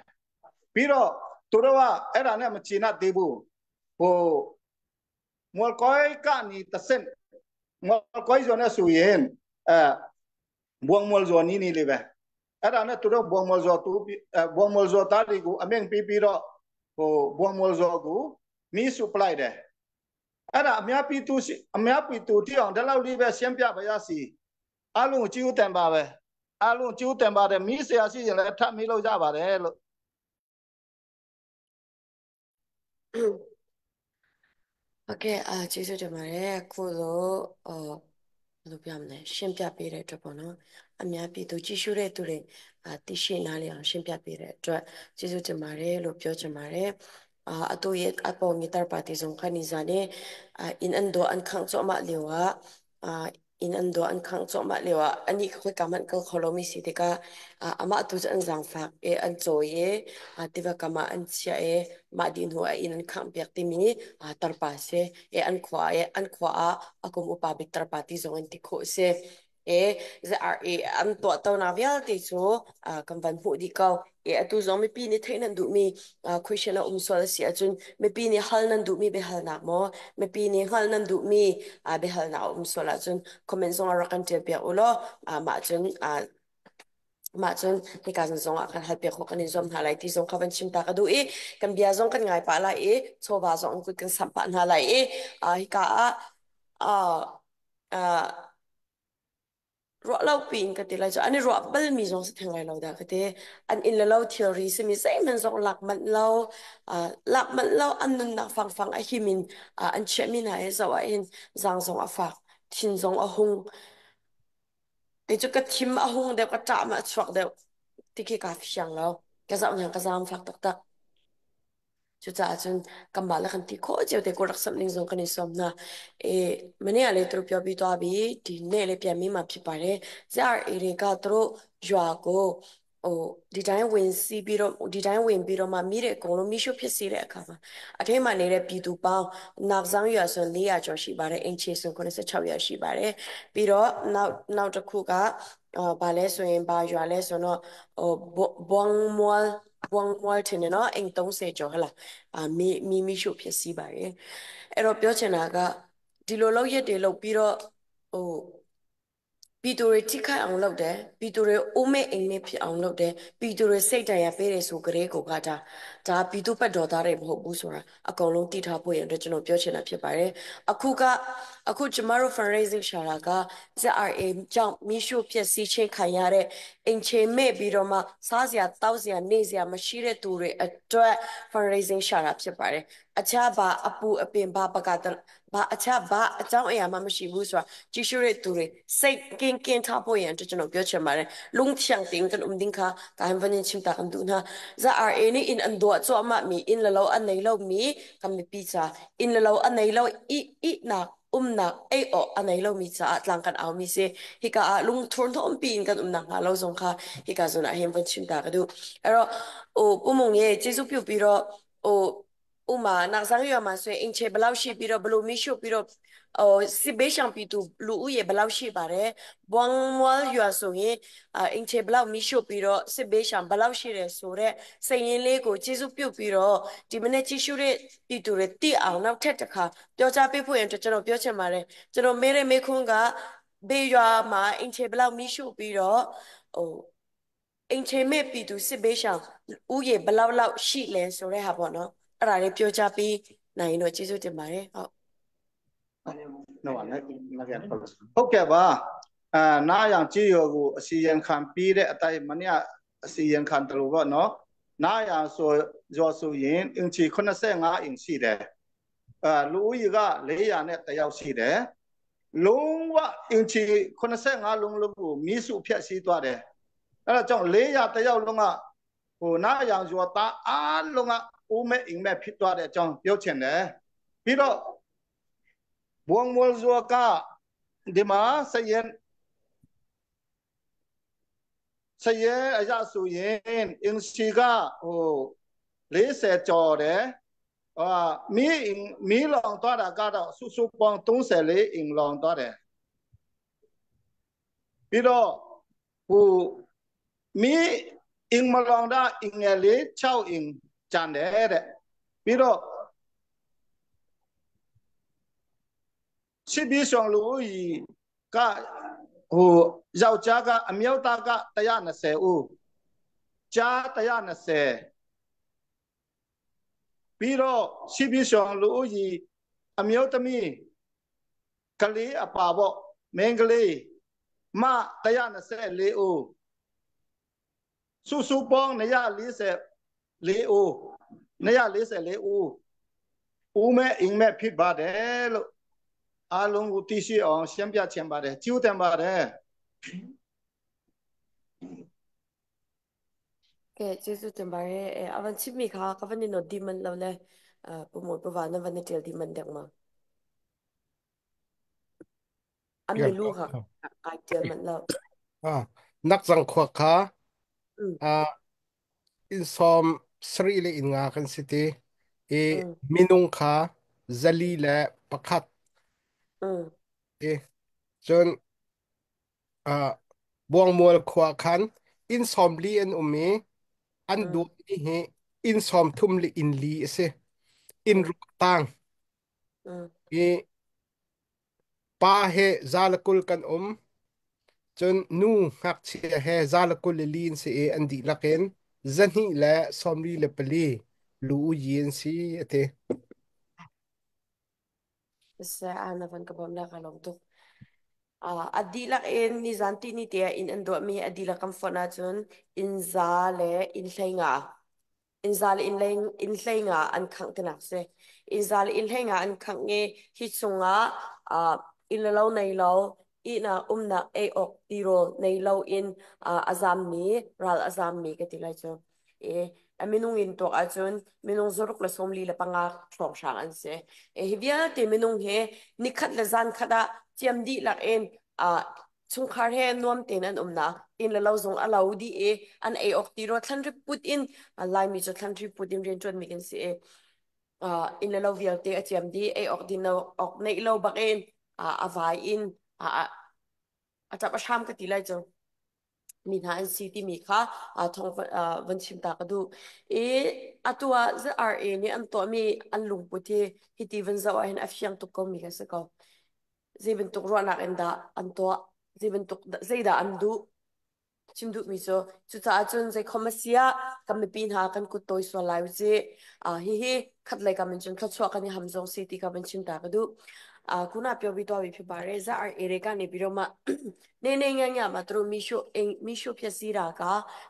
ပြီးတော့သူတို့ကအဲ့ဒါနဲ့မချေနပ်သေးဘူးဟိုမော်ကွိုင်ကနေတဆင့်မော်ကွိုင်ဇောနဲ့ဆိုရင်အဲဘုံမော်ဇောနီးနေလေပဲအဲ့ဒါနဲ့သူတို့ဘုံမော်ဇောတူဘုံမော်ဇောတားတွေကိုအမင့်ပြီးပြီးတော့ဟိုဘုံမော်ဇောကိုမီးစုပလိုက်တယ်အဲ့ဒါအများပြည်သူအများပြည်သူတိအောင်ဒီလောက်လေးပဲရှင်းပြပါရစီအလုံးကျူးတန်ပါပဲအလုံးကျူးတန်ပါတယ်မီးเสียရှိရင်လည်းထပ်မီးလို့ရပါတယ်လို့ ဟုတ်ကဲ့အာကျေးဇူးတင်ပါတယ်အခုလိုဟိုဘယ်လိုပြမလဲရှင်းပြပေးတဲ့အတွက်ပေါ့နော်အများပြည်သူကြည့်ရှုတဲ့သူတွေအာသိရှိနားလည်အောင်ရှင်းပြပေးတဲ့အတွက်ကျေးဇူးတင်ပါတယ်လို့ပြောချင်ပါတယ်အာအတူရဲ့အပေါ်မြေတာပါတီဆောင်ခနိဇာနေအင်အန်ဒိုအန်ခန့်စောမလီဝါအာin an do an khang cho ma lewa ani khoi kaman kal kholomi si te ka ama tu an zang fak e an choi e tiva kama an chia e ma din hu a in an khang piak ti mi tarpa se e an khwa e an khwa a akum upa bik tarpa ti zong an ti kho se e ZRA an to to na vial ti chu kan van hu di ko e atu zong mi pi ni thei nan du mi question a um sol si achun mi pi ni hal nan du mi be hal nak mo mi pi ni hal nan du mi be hal na um sol achun comment zong a rakan te pia ulo ma chun. Mah cun hika zan zong ah khan halpiak khawh kan in zuam hna lai ti zong kha van chim ta ka duh i kan bia zong kan ngai pah lai i chawva zong an kut kan samh pah hna lai i hika ah uh, ruah lo piin ka ti lai cu an i ruah balmi zong si theng lai lo dah ka ti. An inn le lo thilri simi zeihmanh zong lak manh lo, lak manh lo, an nunnak fangfang a him in an chiahmi hna he zoh ah hin zaang zong a fak, thin zong a hung. Kei cu ka thim a hung deuh, ka ṭah ma a chuak deuh ti khi kaa fiang lo. Ka zoh hna ka zaam fak taktak. Cucaah cun kanmah le kan ti khawh cio te ko rak samh ning zong kan i sawm hna. E mane a le tru pyo bi to bi ti ne le pya mi ma phi pa re zar e re ka tru ywa ko ဟိုဒီတိုင်းဝင်စီးပြီးတော့ဒီတိုင်းဝင်ပြီးတော့မှမိတဲ့အကုန်လုံးမိရှုဖြစ်စေတဲ့အခါမှာအထဲမှာနေတဲ့ပြည်သူပေါင်းနောက်ဆောင်ရွာဆို400ကျော်ရှိပါတယ်အင်ချေဆို86ရွာရှိပါတယ်ပြီးတော့နောက်နောက်တစ်ခုကအော်ဘာလဲဆိုရင်ဘာရွာလဲဆိုတော့ဟိုဘွန်မွာဘွန်မွာထင်တယ်နော်အိမ်30ကျော်ဟလားအာမိမိမိရှုဖြစ်စီပါတယ်အဲ့တော့ပြောချင်တာကဒီလိုလောက်ရက်တွေလောက်ပြီးတော့ဟို ပြည်သူတွေထိခိုက်အောင်လုပ်တယ်ပြည်သူတွေအိုးမဲ့အိမ်မဲ့ဖြစ်အောင်လုပ်တယ်ပြည်သူတွေစိတ်ဒဏ်ရာပေးတယ်ဆိုကြတဲ့ကိုကဒါဒါပြည်သူပတ်တော်သားတွေမဟုတ်ဘူးဆိုတာအကုန်လုံးသိထားဖို့ရန်အတွက်ကျွန်တော်ပြောချင်တာဖြစ်ပါတယ်အခုကအခုကျမတို့ fundraising ရှာတာက ZRA ကြောင့်မိရှုဖြစ်စီချင်းခံရတဲ့အိမ်ချေမဲ့ပြီးတော့မှစားစရာတောက်စရာနေစရာမရှိတဲ့သူတွေအတွက် fundraising ရှာတာဖြစ်ပါတယ်အခြားဘာအပူအပင်ဘာပကတဘာအခြားဘာအကြောင်းအရာမှမရှိဘူးဆိုတာကြည့်ရှုတဲ့သူတွေစိတ်ကင်းကင်းထားဖို့ရန်အတွက်ကျွန်တော်ပြောချင်ပါတယ်လုံချန်တင်kan um ding kha ka han vanin chim ta kan du na za ra ni in an do cho ma mi in la lo an nei lo mi kan mi pi cha in la lo an nei lo i i na um nak ei o anei lo mi cha tlang kan au mi si hika a lung thur thom pi in kan um nak nga lo zong kha hika zona hem van chim ta ka du ero o pumong ye jesu pyu piတော့ဟို ဥမာနောက်ဆောင်ရွာမှာဆိုရင်အင်ချေဘလောက်ရှိပြီးတော့ဘလို့မီရှို့ပြီးတော့ဟိုစစ်ဘေးရှောင်ပြည်သူလူဦးရေဘလောက်ရှိပါတယ်ဘွမ်ဝါရွာဆိုရင်အင်ချေဘလောက်မီရှို့ပြီးတော့စစ်ဘေးရှောင်ဘလောက်ရှိတယ်ဆိုတော့စိတ်ရင်းလေးကိုကျေစုပြုတ်ပြီးတော့ဒီမနေ့ကြည့်ရှုတဲ့ပြည်သူတွေသိအောင်နောက်ထပ်တစ်ခါပြောကြားပေးဖို့ရန်ကျွန်တော်ပြောချင်ပါတယ်ကျွန်တော်မေးတဲ့မေးခွန်းကဘေးရွာမှာအင်ချေဘလောက်မီရှို့ပြီးတော့ဟို အိမ်ချိန်မဲ့ပြည်သူစစ်ဘေးရှောင်ဥယေဘလောက်လောက်ရှိလဲဆိုတဲ့ဟာပေါ့နော်အဲ့ဒါလေးပြောချပြီးနိုင်တော့ကျေးဇူးတင်ပါတယ်ဟုတ် နော်ဟုတ်ကဲ့ပါအာနားရောင်ကြည်ရောကိုအစီရင်ခံပြီးတဲ့အတိုင်းမနေ့အစီရင်ခံတယ်လို့ပေါ့နော်နားရောင်ဆိုရောဆိုရင်အင်ချီ85အင်ရှိတယ်အာလူဦးရေက400နဲ့တယောက်ရှိတယ်လုံးဝအင်ချီ85လုံးလုံးကိုမြစ်စုဖြတ်စီးသွားတယ်အဲ့ဒါကြောင့်400တယောက်လုံးကဟိုနားရောင်ရောသားအားလုံးကဦးမဲ့အိမ်မဲ့ဖြစ်သွားတဲ့အကြောင်းပြောချင်တယ်ပြီးတော့ဘုံမွလဇောကဒီမှာစရင်စရဲအရဆိုရင်အင်စီကဟို40ကျော်တယ်အာမီမီလောင်သွားတာကတော့စုစုပေါင်း34အင်လောင်သွားတယ်ပြီးတော့ဟိုမီအင်မလောင်တာအင်ငယ်လေး6အင်ကျန်တယ်တဲ့ပြီးတော့စစ်ပြီးဆောင်လူကြီးကဟိုယောက်ျားကအမြောက်သားက120ဦးကျား120ပြီးတော့ရှိပြီးဆောင်လူကြီးအမျိုးသမီးကလေးအပါပေါ့မင်းကလေးမ124ဦးစုစုပေါင်း244ဦး244ဦးဦးမဲ့အိမ်မဲ့ဖြစ်ပါတယ်လို့အားလုံးကိုသိရှိအောင်ရှင်းပြချင်ပါတယ်ကျူးတယ်ပါတယ် ကဲကျေးဇူးတင်ပါတယ်အဲအဝန်ချိမိခါကဝန်နိုဒီမန်လောလဲအပမပဝနဝန်တေဒီမန်တက်မှာအမေလူခအိုက်တယ်မန်လော အာนักสังขวคาอ่าอินซอมสรีเลอินงากันสิตีเอ อืม มินุงคาซลีและประคัด อืมเอจนอ่าบวงมวลขวาคันอินซอมลีอันอุมีอันอืมดูนี่เฮอินซอมทุมลีอินลีเซอิอืมนรุตัง อืม เอปาเฮซาลกุลกันอุมจ Cun nu ngakchia he 124 an si i an dihlak in 224 lu uyi an si, a ti. Seh na van ka bawmh ka lawm tuk. A dihlak in nizan tihni te ah inn an duahmi hi a dihlak kan fonh ahcun inn za le inn 15, inn za le inn 15 an khangh tinak si. Inn za le inn 15 an khangh i hi chungah inn le lo nei lo, ihnak umnak ei awk tirawl nei lo in a zammi, ral a zammi ka ti lai cu. I a minung in tuak ahcun minung 645 hrawnghrang an si. Hi vialte minung hi nikhat le zan khat ah ciam dihlak in chungkhar he nuam tein an umnak inn le lo zong a lo dih i an ei awk tirawl thlanri put in, Laimi cu thlanri put in rianṭuanmi kan si i inn le lo vialte a ciam dih, ei awk din awk neih lo bak in a vai in a ṭap a hram ka ti lai cu mi hna an si timi kha thong van chim ta ka duh. I atu ah ZRA nih an tuahmi an lungput hi hiti van zoh ahhin a fiang tuk ko mi ka si ko. Zei bantuk ruahnak in dah an tuah, zei bantuk zeidah an duh chim duhmi cu. Cucaah cun zeikhom a si ah kan mipi hna kan kut tawi sual lai usih. Hihi khat lei kam in cun thluachuah kan i ham zong si ti kha van chim ta ka duh. Kuna pyo bi to bi phi bare za ar ere ka ne bi ma နေနေညညမှာသူတို့မီရှို့အိမ်မီရှို့ဖျက်ဆီးတာက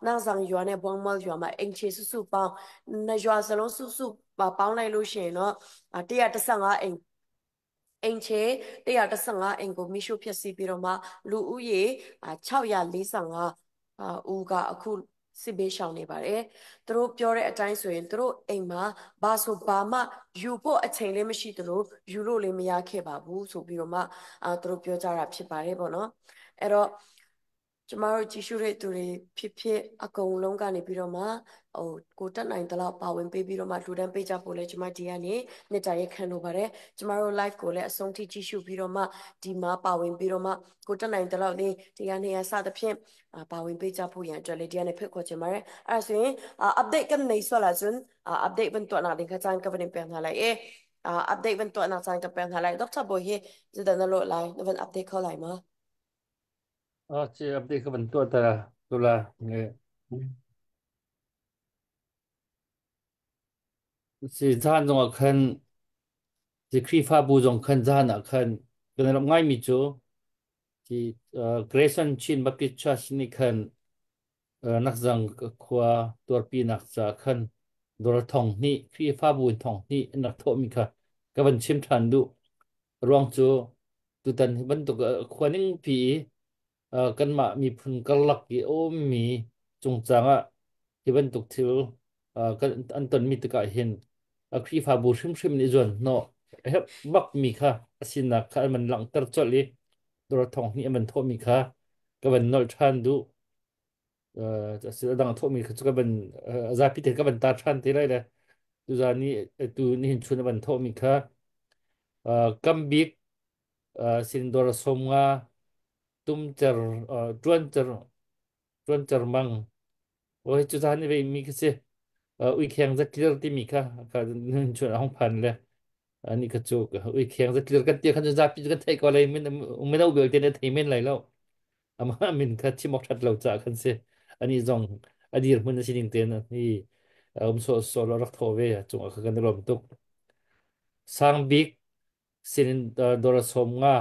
နောက်ဆောင်ရွာနဲ့ဘွမ်မောရွာမှာအိမ်ချေစုစုပေါင်းနရွာစလုံးစုစုပေါင်းလိုက်လို့ရှိရင်တော့115အိမ်အိမ်ချေ115အိမ်ကိုမီရှို့ဖျက်ဆီးပြီးတော့မှလူဦးရေ645ဦးကအခုစစ်ဘေးရှောင်နေပါတယ်။သူတို့ပြောတဲ့အတိုင်းဆိုရင်သူတို့အိမ်မှာဘာဆိုဘာမှယူဖို့အချိန်လေးမရှိသလိုယူလို့လည်းမရခဲ့ပါဘူးဆိုပြီးတော့မှသူတို့ပြောကြတာဖြစ်ပါတယ်ပေါ့နော်။အဲ့တော့ကျမတို့ကြည့်ရှုတဲ့သူတွေဖြစ်ဖြစ်အကုန်လုံးကနေပြီးတော့မှဟိုကိုတက်နိုင်တဲ့လောက်ပါဝင်ပေးပြီးတော့မှလူတန်းပေးကြဖို့လဲကျမဒီကနေမြတ်တာရက်ခံလိုပါတယ်။ကျမတို့ live ကိုလည်းအဆုံးထိကြည့်ရှုပြီးတော့မှဒီမှာပါဝင်ပြီးတော့မှကိုတက်နိုင်တဲ့လောက်လေးဒီကနေစသဖြင့်ပါဝင်ပေးကြဖို့ရန်အတွက်လေဒီကနေဖိတ်ခေါ်ချင်ပါတယ်။အဲ့ဒါဆိုရင် update ကနေဆွလာစွန်း update ဘန်တော့နာတင်ခချန်ကဗနေပြန်လာလိုက်အေ update ဘန်တော့နာချန်ကပြန်လာလိုက်ဒေါက်တာဘိုဟေဇဒနလို့လိုက်နဗန် update ခေါ်လိုက်မှာ 啊，这 update 个问多的啦，对啦，是zan zong khan si Khrihfabu zong khan zan ah khan kan rak ngaimi cu si Grayson Chin Baptist Church nih khan nakzang khua tuarpinak ca khan dawr thong hnih Khrihfabu in thong hnih an rak thawhmi kha ka van chim ṭhan duh. Ruang cu tutan hi bantuk khua ningpi i kanmah miphun karlak i a ummi cungcang ah hi bantuk thil kan an tonmi tikah hin Khrihfabu hrimhrim nih zuan hnawh a herh bakmi kha a sinak kha an van langhter colh i dawr thong hnih an van thawhmi kha ka van nolh ṭhan duh. A dang thawhmi kha cu ka van zapi te ka van tar ṭhan te lai le tuzaan ni tu nihin chun a van thawhmi kha kam bik sin dawr 50 tumcer ṭuancer ṭuancer mang oi cu zan i vei mi khi si uikheng zatlir timi kha ka nun chun a hong phan le ani kha cu uikheng zatlir kan ti khan cu zapi cu kan theih ko lai min mino belte ne thei men lai lo ama min kha chim awk that lo ca khan si ani zong a dir hmun a sining te na hi um so so lo rak tho ve chung kha kan lom tuk. Sang bik sinin dora 50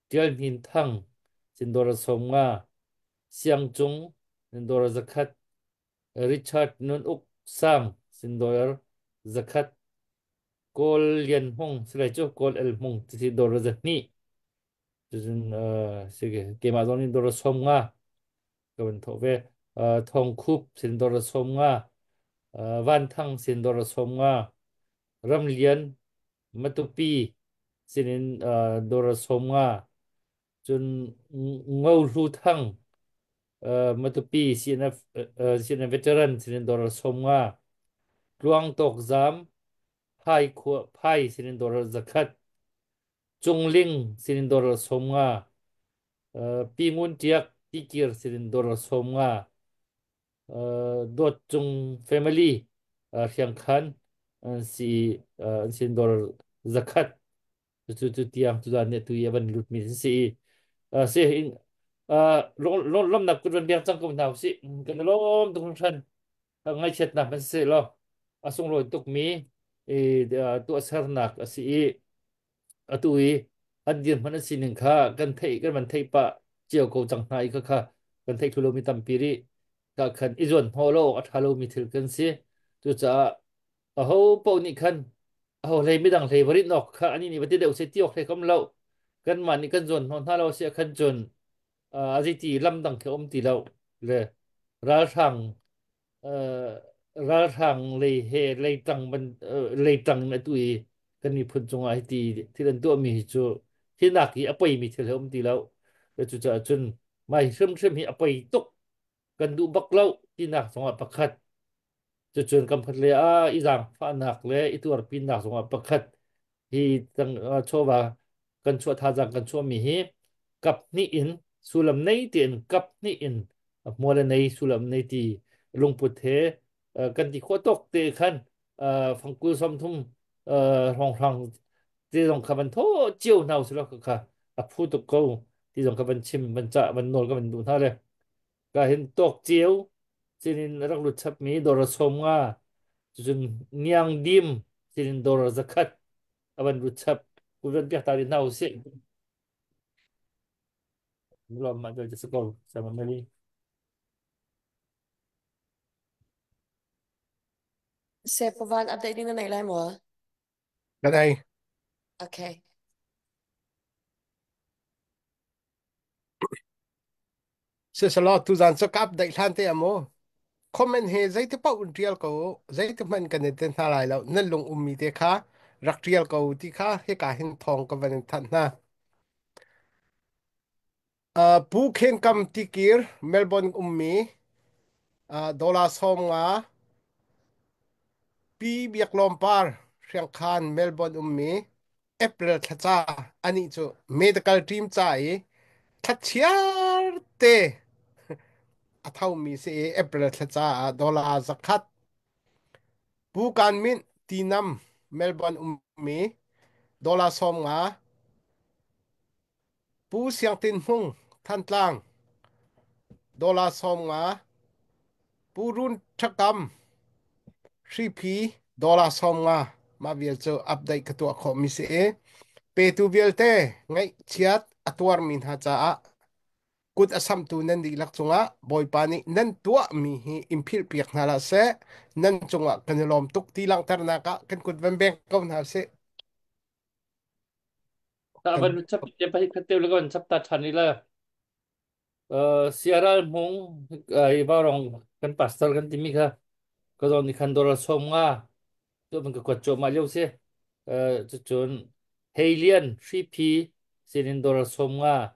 Tial Hnin Thang sin dora 50 Siang Cung sin dora 100 Richard Nun Uk Sang sin dora 100 Kawl Lian Hmung silai cu Kawl El Hmung ti dora 200 cun sige keimah zong nih dora 50 ka van thawh ve. Thong Khup sin dora 50 Van Thang sin dora 50 Ram Lian Matupi sinin dora 50 cun Ngo Hlu Thang Matupi CNF CNF veteran sinin dora 50 Tluang Tawk Zam Phai khua Phai sinin dora 100 Cungling sinin dora 50 Pi Ngun Tiak Tikir sinin dora 50 Dawt Cung family Hriangkhan si sin dor 100 cu cu tiang cu nih tu i a van lut mi si si in. Lomnak kut van biak cang ko hna usih. Kan i lawm tuk hringhran. Ngaihchiatnak hmanh siseh law a sunglawi tukmi tuahsernak a si i atu i an dirhmun an sining kha kan theih kan van theih pah cio ko cang hna i khakha kan theih thlu lomi tampi rih ka khan i zuan hnawh lo awk a ṭha lomi thil kan si. Cucaah aho paoh nih khan aho hlei midang hlei va rinh awk kha ani nih va ti deuh seh ti awk hlei kam lo. Kanmah nih kan zuan hnawh hna lo si ah khan cun a zeiti lam dang khi um ti lo le ralhrang ralhrang lei he leitang ban leitang na tu i kan miphun cungah hi ti thil an tuahmi hi cu hi nak hi a poimi thil he um ti lo. Cucaah cun mai hrimhrim hi a poi tuk, kan duh bak lo tinak zongah pakhat, cucun kam khat le a i zaangfahnak le i tuarpinak zongah pakhat, hi tang chawva kan chuah thazaang kan chuahmi hi kap hnih in sullam nei tiin kap hnih in hmual a nei sullam nei ti lungput he kan ti khawh tawk te khan fangkul 30 hrawnghrang te zong kha van tho cio hna usih law kha a phu tuk ko ti zong kha van chim van cah van nawl ka van duh hna le ka hin tawk cio sinin rak lut chapmi dawr 50, cucun niang dim sinin dawr 100 a van lut chap kun van piak ta rih hna usih. Lom ma dal sa ko sama mali. Se pavan update ding na nei lai maw? Kan ei. Okay. Sisalaw tuzan cu ka update hlan te amu. Comment he zeiti paoh in ṭial ko u. Zeiti hmanh kan i ten hna lai lo. Nan lung ummi te kha rak ṭial ko u ti kha hika hin thawng ka van in thanh hna. Pu Khen Kam Tikir, Melbourne ummi, dollar 50. Pi Biak Lawm Par, Hriangkhan, Melbourne ummi, April thlaca anih cu medical team ca i thlachiar te a thomi si i April thlaca ah dollar 100. Pu Kan Minh Tinam, Melbourne ummi, dollar 50. Pu Siang Tin Hmung, Thantlang, dollar 50. Pu Run Ṭhakam, Hriphi, dollar 50. Mah vial cu update ka tuah khawhmi si i petu vialte ngaihchiat a tuarmi hna caah kut a samtu nan dihlak cungah Bawipa nih nan tuahmi hi in philhpiak hna hlah seh. Nan cungah kan i lawm tuk ti langhternak ah kan kut van beng ko hna sih. Ta Kan van chap te pa hi khatte le kan chap ta than ila siaral hmung i rong kan pastor kan timi kha ka zon ni khan dollar 50 tu man ka kwat cho ma lio si cun Heilian Hripi sinin dollar 50,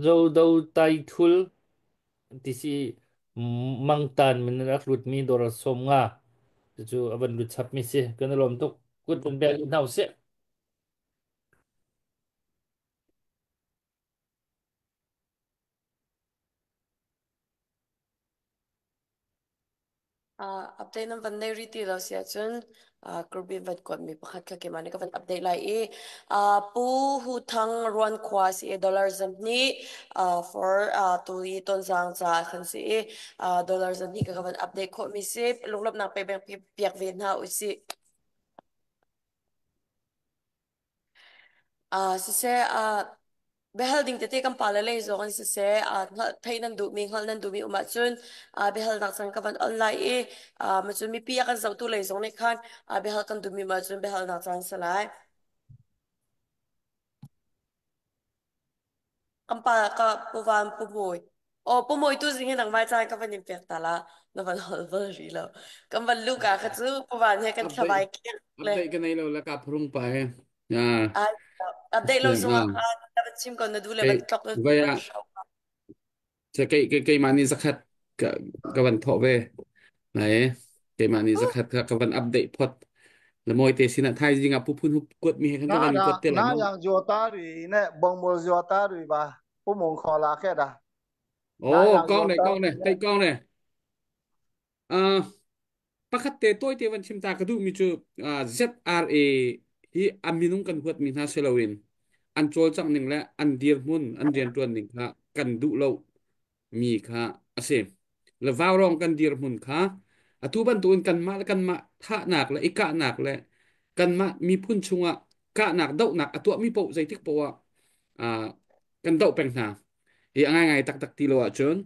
Zodo Tai Thul ti si mangtan min rak lut mi dollar 50 cu avan lut chap mi si. Kan i lawm tuk, kut vun bel hna usih. Update nan van nei rih ti lo si ahcun group in van kuatmi pakhat kha keimah nih ka van update lai i Pu Hu Thang Ruan khua si i dollar 200 for tu i Tonzang ca khan si i dollar 200 ka van update khawhmi si. Lunglawmhnak pe piak ve hna usih. Siseh, biahal ding tete kan pale lei zong in siseh, hngalh theih nan duhmi, hngalh nan duhmi um ahcun biahalnak caan ka van on lai i macun mipi a kan zohtu lei zong nih khan biahal kan duhmi um ahcun biahalnak caan si lai. Kan pa ka Pu Van Pu Mawi. Aw Pu Mawi tu zing hi nangmah caan ka van in pek ta la. Na van hol bal rih lo. Kan van luka kha cu Pu Van he kan Update thlavai kek le. update ka nei lo la ka phurung pa he. Ah, Update lo zong ah ah khan na van chim ko na du le kei van tlok na vai van ah hro. che kei kei keimah nih 100 ka ka van thawh ve. Nai keimah nih 100 ka ka van update phot. Le moi te sinah thaizing ah pu phun hup kuat mi he khan ka 那 van kuat 那 te lai 那 mu. 样就打瑞呢，帮忙就打瑞吧，不门考拉开的，那 Oh, 样 kong 就 này 打 kong 瑞 này, 呢。 tei kong này. À, pakhat te toy te van chim ta ka du mi chu ZRA hi aminung kan huat mi hna selawin. An cawlcangh ning le an dirhmun an rianṭuan ning kha kan duh lo mi kha a si. Le vaurawng kan dirhmun kha atu bantukin kanmah le kanmah thahnak le i kahnak le kanmah miphun chungah kahnak dohnak a tuahmi paoh zeitik paoh ah kan doh peng hna. I a ngaingai taktak ti lo ahcun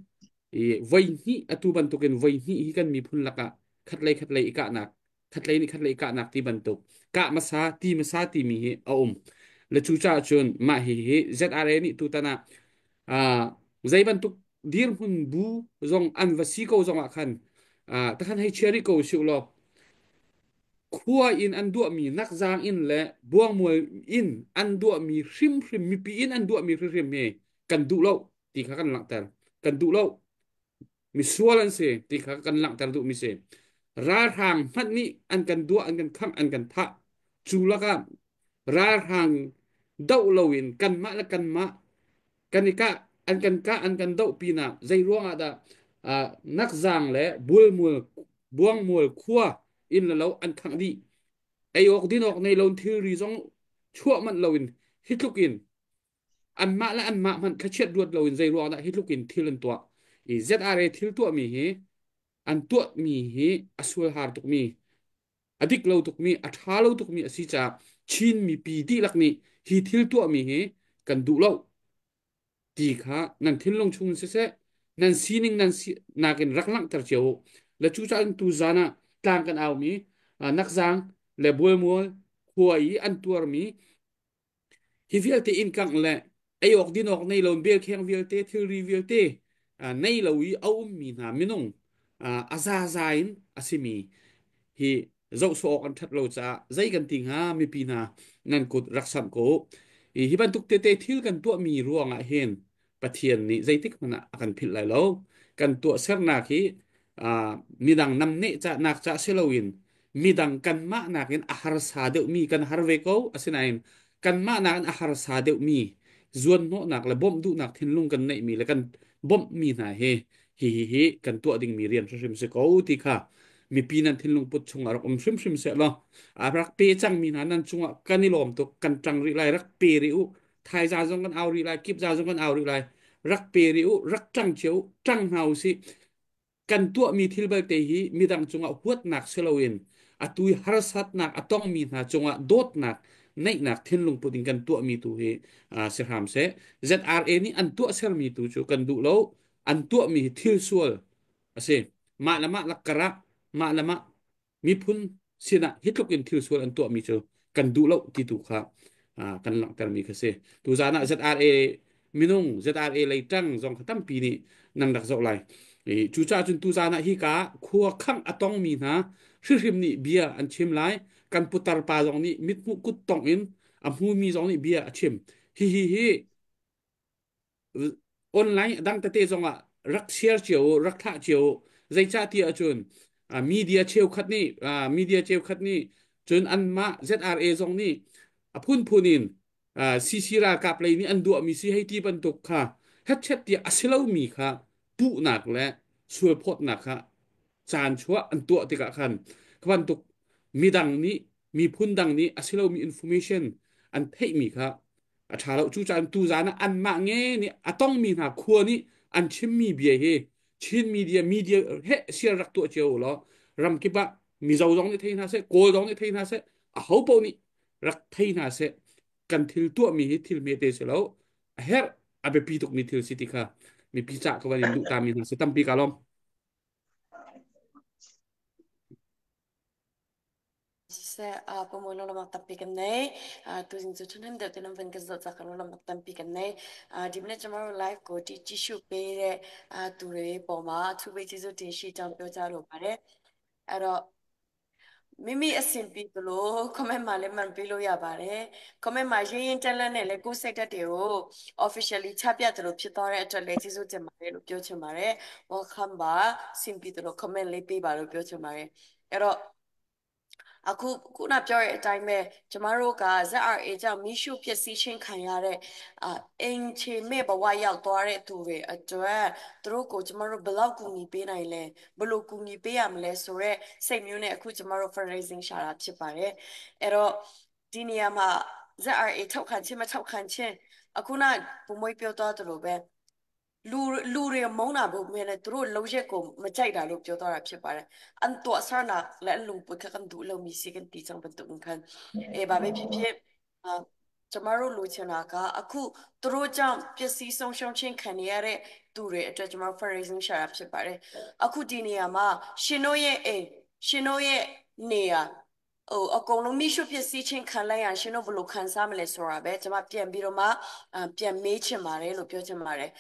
i voi hnih atu bantukin voi hnih hi kan miphun lakah khatlei khatlei i kahnak khatlei nih khatlei kahnak ti bantuk kah hmasa ti hmasa timi hi a um. Le cucaah cun mah hi hi ZRA nih tutan ah zei bantuk dirhmun bu zong an va si ko zong ah khan takhan hei chia rih ko usih law khua in an duahmi nakzaang in le buangmual in an duahmi hrimhrim mipi in an duahmi hrimhrim hi kan duh lo ti kha kan langhter. Kan duh lo. Misual an si ti kha kan langhter duhmi si. Ralhrang hmanh nih an kan duah, an kan khangh, an kan thah. Cu lakah ralhrang doh loin kanmah le kanmah kan i kah, an kan kah, an kan doh pinah zei ruangah dah nakzaang le bualmual, buangmual khua inn le lo an khangh dih. Ei awk din awk nei lo thilri zong chuah manh loin hi tluk in anmah le anmah hmanh thlachiat ruat loin zei ruang dah hi tluk in thil an tuah. I ZRA thil tuahmi hi an tuahmi hi a sual har tukmi, a dik lo tukmi, a ṭha lo tukmi a si caah Chin mipi dihlak nih hi thil tuahmi hi kan duh lo ti kha nan thinlung chung in siseh nan sining nan si nakin rak langhter cio u. Le cucaah tu zan ah tlang kan aumi nakzang le bualmual khua i an tuarmi hi vialte inn kangh le ei awk din awk nei lo belkheng vialte thilri vialte nei lo i a ummi hna minung a zaza in a simi hi zoh sawh awk an ṭhat lo caah zei kan ti hnga mipi hna nan kut rak samh ko hi bantuk tete thil kan tuahmi ruangah hin Pathian nih zeitik hmanh ah a kan philh lai lo. Kan tuahsernak hi midang namneh cahnak ca si loin midang kanmah nakin a harsa deuhmi kan har ve ko. Asinain kanmah nakin a harsa deuhmi zuanhnawhnak le bawmh duhnak thinlung kan neihmi le kan bawmhmi hna hi hi hi hi kan tuah dingmi rian hrimhrim si ko ti kha mipi nan thinlung put chungah rak um hrimhrim seh law a rak pe cangmi hna nan cungah kan i lawm tuk kan ṭang rih lai rak pe rih u thaiza zong kan au rih lai kipza zong kan au rih lai rak pe rih u rak ṭang cio ṭang hna u sih kan tuahmi thil belte hi midang cungah huatnak si loin atu i harsatnak a tongmi hna cungah dawtnak neihnak thinlung put in kan tuahmi tu hi si hram seh. ZRA nih an tuah sermi tu cu kan duh lo. An tuahmi hi thil sual a si. Mah le mah lakkarah mah le mah miphun sinah hi tluk in thil sual an tuahmi cu kan duh lo ti tu kha kan langhtermi kha si. Tuzaan ah ZRA minung ZRA lei ṭang zong kha tampi nih nan rak zoh lai. Cucaah cun tuzaan ah hika khua khangh a tongmi hna hrihrim nih bia an chim lai. Kan putar pa zong nih mithmuh kut tong in a hmumi zong nih bia a chim. Hihi hi online dang tete zongah rak share cio u, rak thlah cio u. Zeicah ti ahcun media cheukhat nih media cheukhat nih cun anmah ZRA zong nih a phunphun in CC ralkap lei nih an duahmi si hei ti bantuk kha hetchet tiah a si lomi kha puhnak le sualphawtnak kha caan chuah an tuah tikah khan kha bantuk midang nih miphun dang nih a si lomi information an theihmi kha a ṭha lo. Cucaah tuzaan ah anmah nge nih a tongmi hna khua nih an chimmi bia hi Chin media media he share rak tuah cio u law ramkip ah Mizo zong nih thei hna seh, Kawl zong nih thei hna seh, aho paoh nih rak thei hna seh. Kan thil tuahmi hi thil hmete si lo, a herh a biapi tukmi thil si ti kha mipi cah ka van in duh tami hna si tampi ka lawm. Siseh, pumui lunglamnak tampi kan nei. Tuzing cu ṭhahnem deuh te nan van kan zoh cak lunglamnak tampi kan nei. Dimle tomorrow live ko ti tishu pe de tu reပေါ်မှာအထူးပဲကျေးဇူးတင်ရှိကြောင်းပြောကြားလိုပါတယ်။အဲ့တော့မိမိအဆင်ပြေသလို comment မှာလည်းမှန်ပေးလို့ရပါတယ်။ comment မှာရင်းရင်းတက်လက်နဲ့လည်းကိုယ်စိတ်ဓာတ်တွေကို officially ချပြသလိုဖြစ်သွားတဲ့အတွက်လည်းကျေးဇူးတင်ပါတယ်လို့ပြောချင်ပါတယ်။ welcome ပါဆင်ပြေသလို comment လေးပေးပါလို့ပြောချင်ပါတယ်။အဲ့တော့အခုခုနပြောတဲ့အတိုင်းပဲကျမတို့က ZRA ကြောင့်မိရှုပျက်စီးခြင်းခံရတဲ့အာအိမ်ချေမဲ့ဘဝရောက်သွားတဲ့သူတွေအတွက်သူတို့ကိုကျမတို့ဘယ်လောက်ကူညီပေးနိုင်လဲဘယ်လိုကူညီပေးရမလဲဆိုတော့စိတ်မျိုးနဲ့အခုကျမတို့ fundraising ရှာတာဖြစ်ပါတယ်အဲ့တော့ဒီနေရာမှာ ZRA ထောက်ခံခြင်းမထောက်ခံခြင်းအခုနပုံမွေးပြောသွားသလိုပဲလူလူတွေမုန်းတာဘုံနဲ့သူတို့လုံးရက်ကိုမကြိုက်တာလို့ပြောသွားတာဖြစ်ပါတယ်အန်တော့ဆာနာလဲလုံပခကန်ဒူလုံမီစီကန်တီချောင်းပန်တုန်ခန်အေဘာပဲဖြစ်ဖြစ်အာကျမတို့လိုချင်တာကအခုသူတို့ကြောင့်ပစ္စည်းဆုံးရှုံးခြင်းခံနေရတဲ့သူတွေအတွက်ကျမတို့ fundraising ရှာတာဖြစ်ပါတယ်အခုဒီနေရာမှာရှင်တို့ရဲ့အိမ်ရှင်တို့ရဲ့နေရာဟိုအကုန်လုံးမိရှုဖြစ်စီချင်းခံလိုက်ရရှင်တို့ဘယ်လိုခံစားမလဲဆိုတာပဲကျွန်မပြန်ပြီးတော့မှပြန်မေးချင်ပါတယ်လို့ပြောချင်ပါတယ်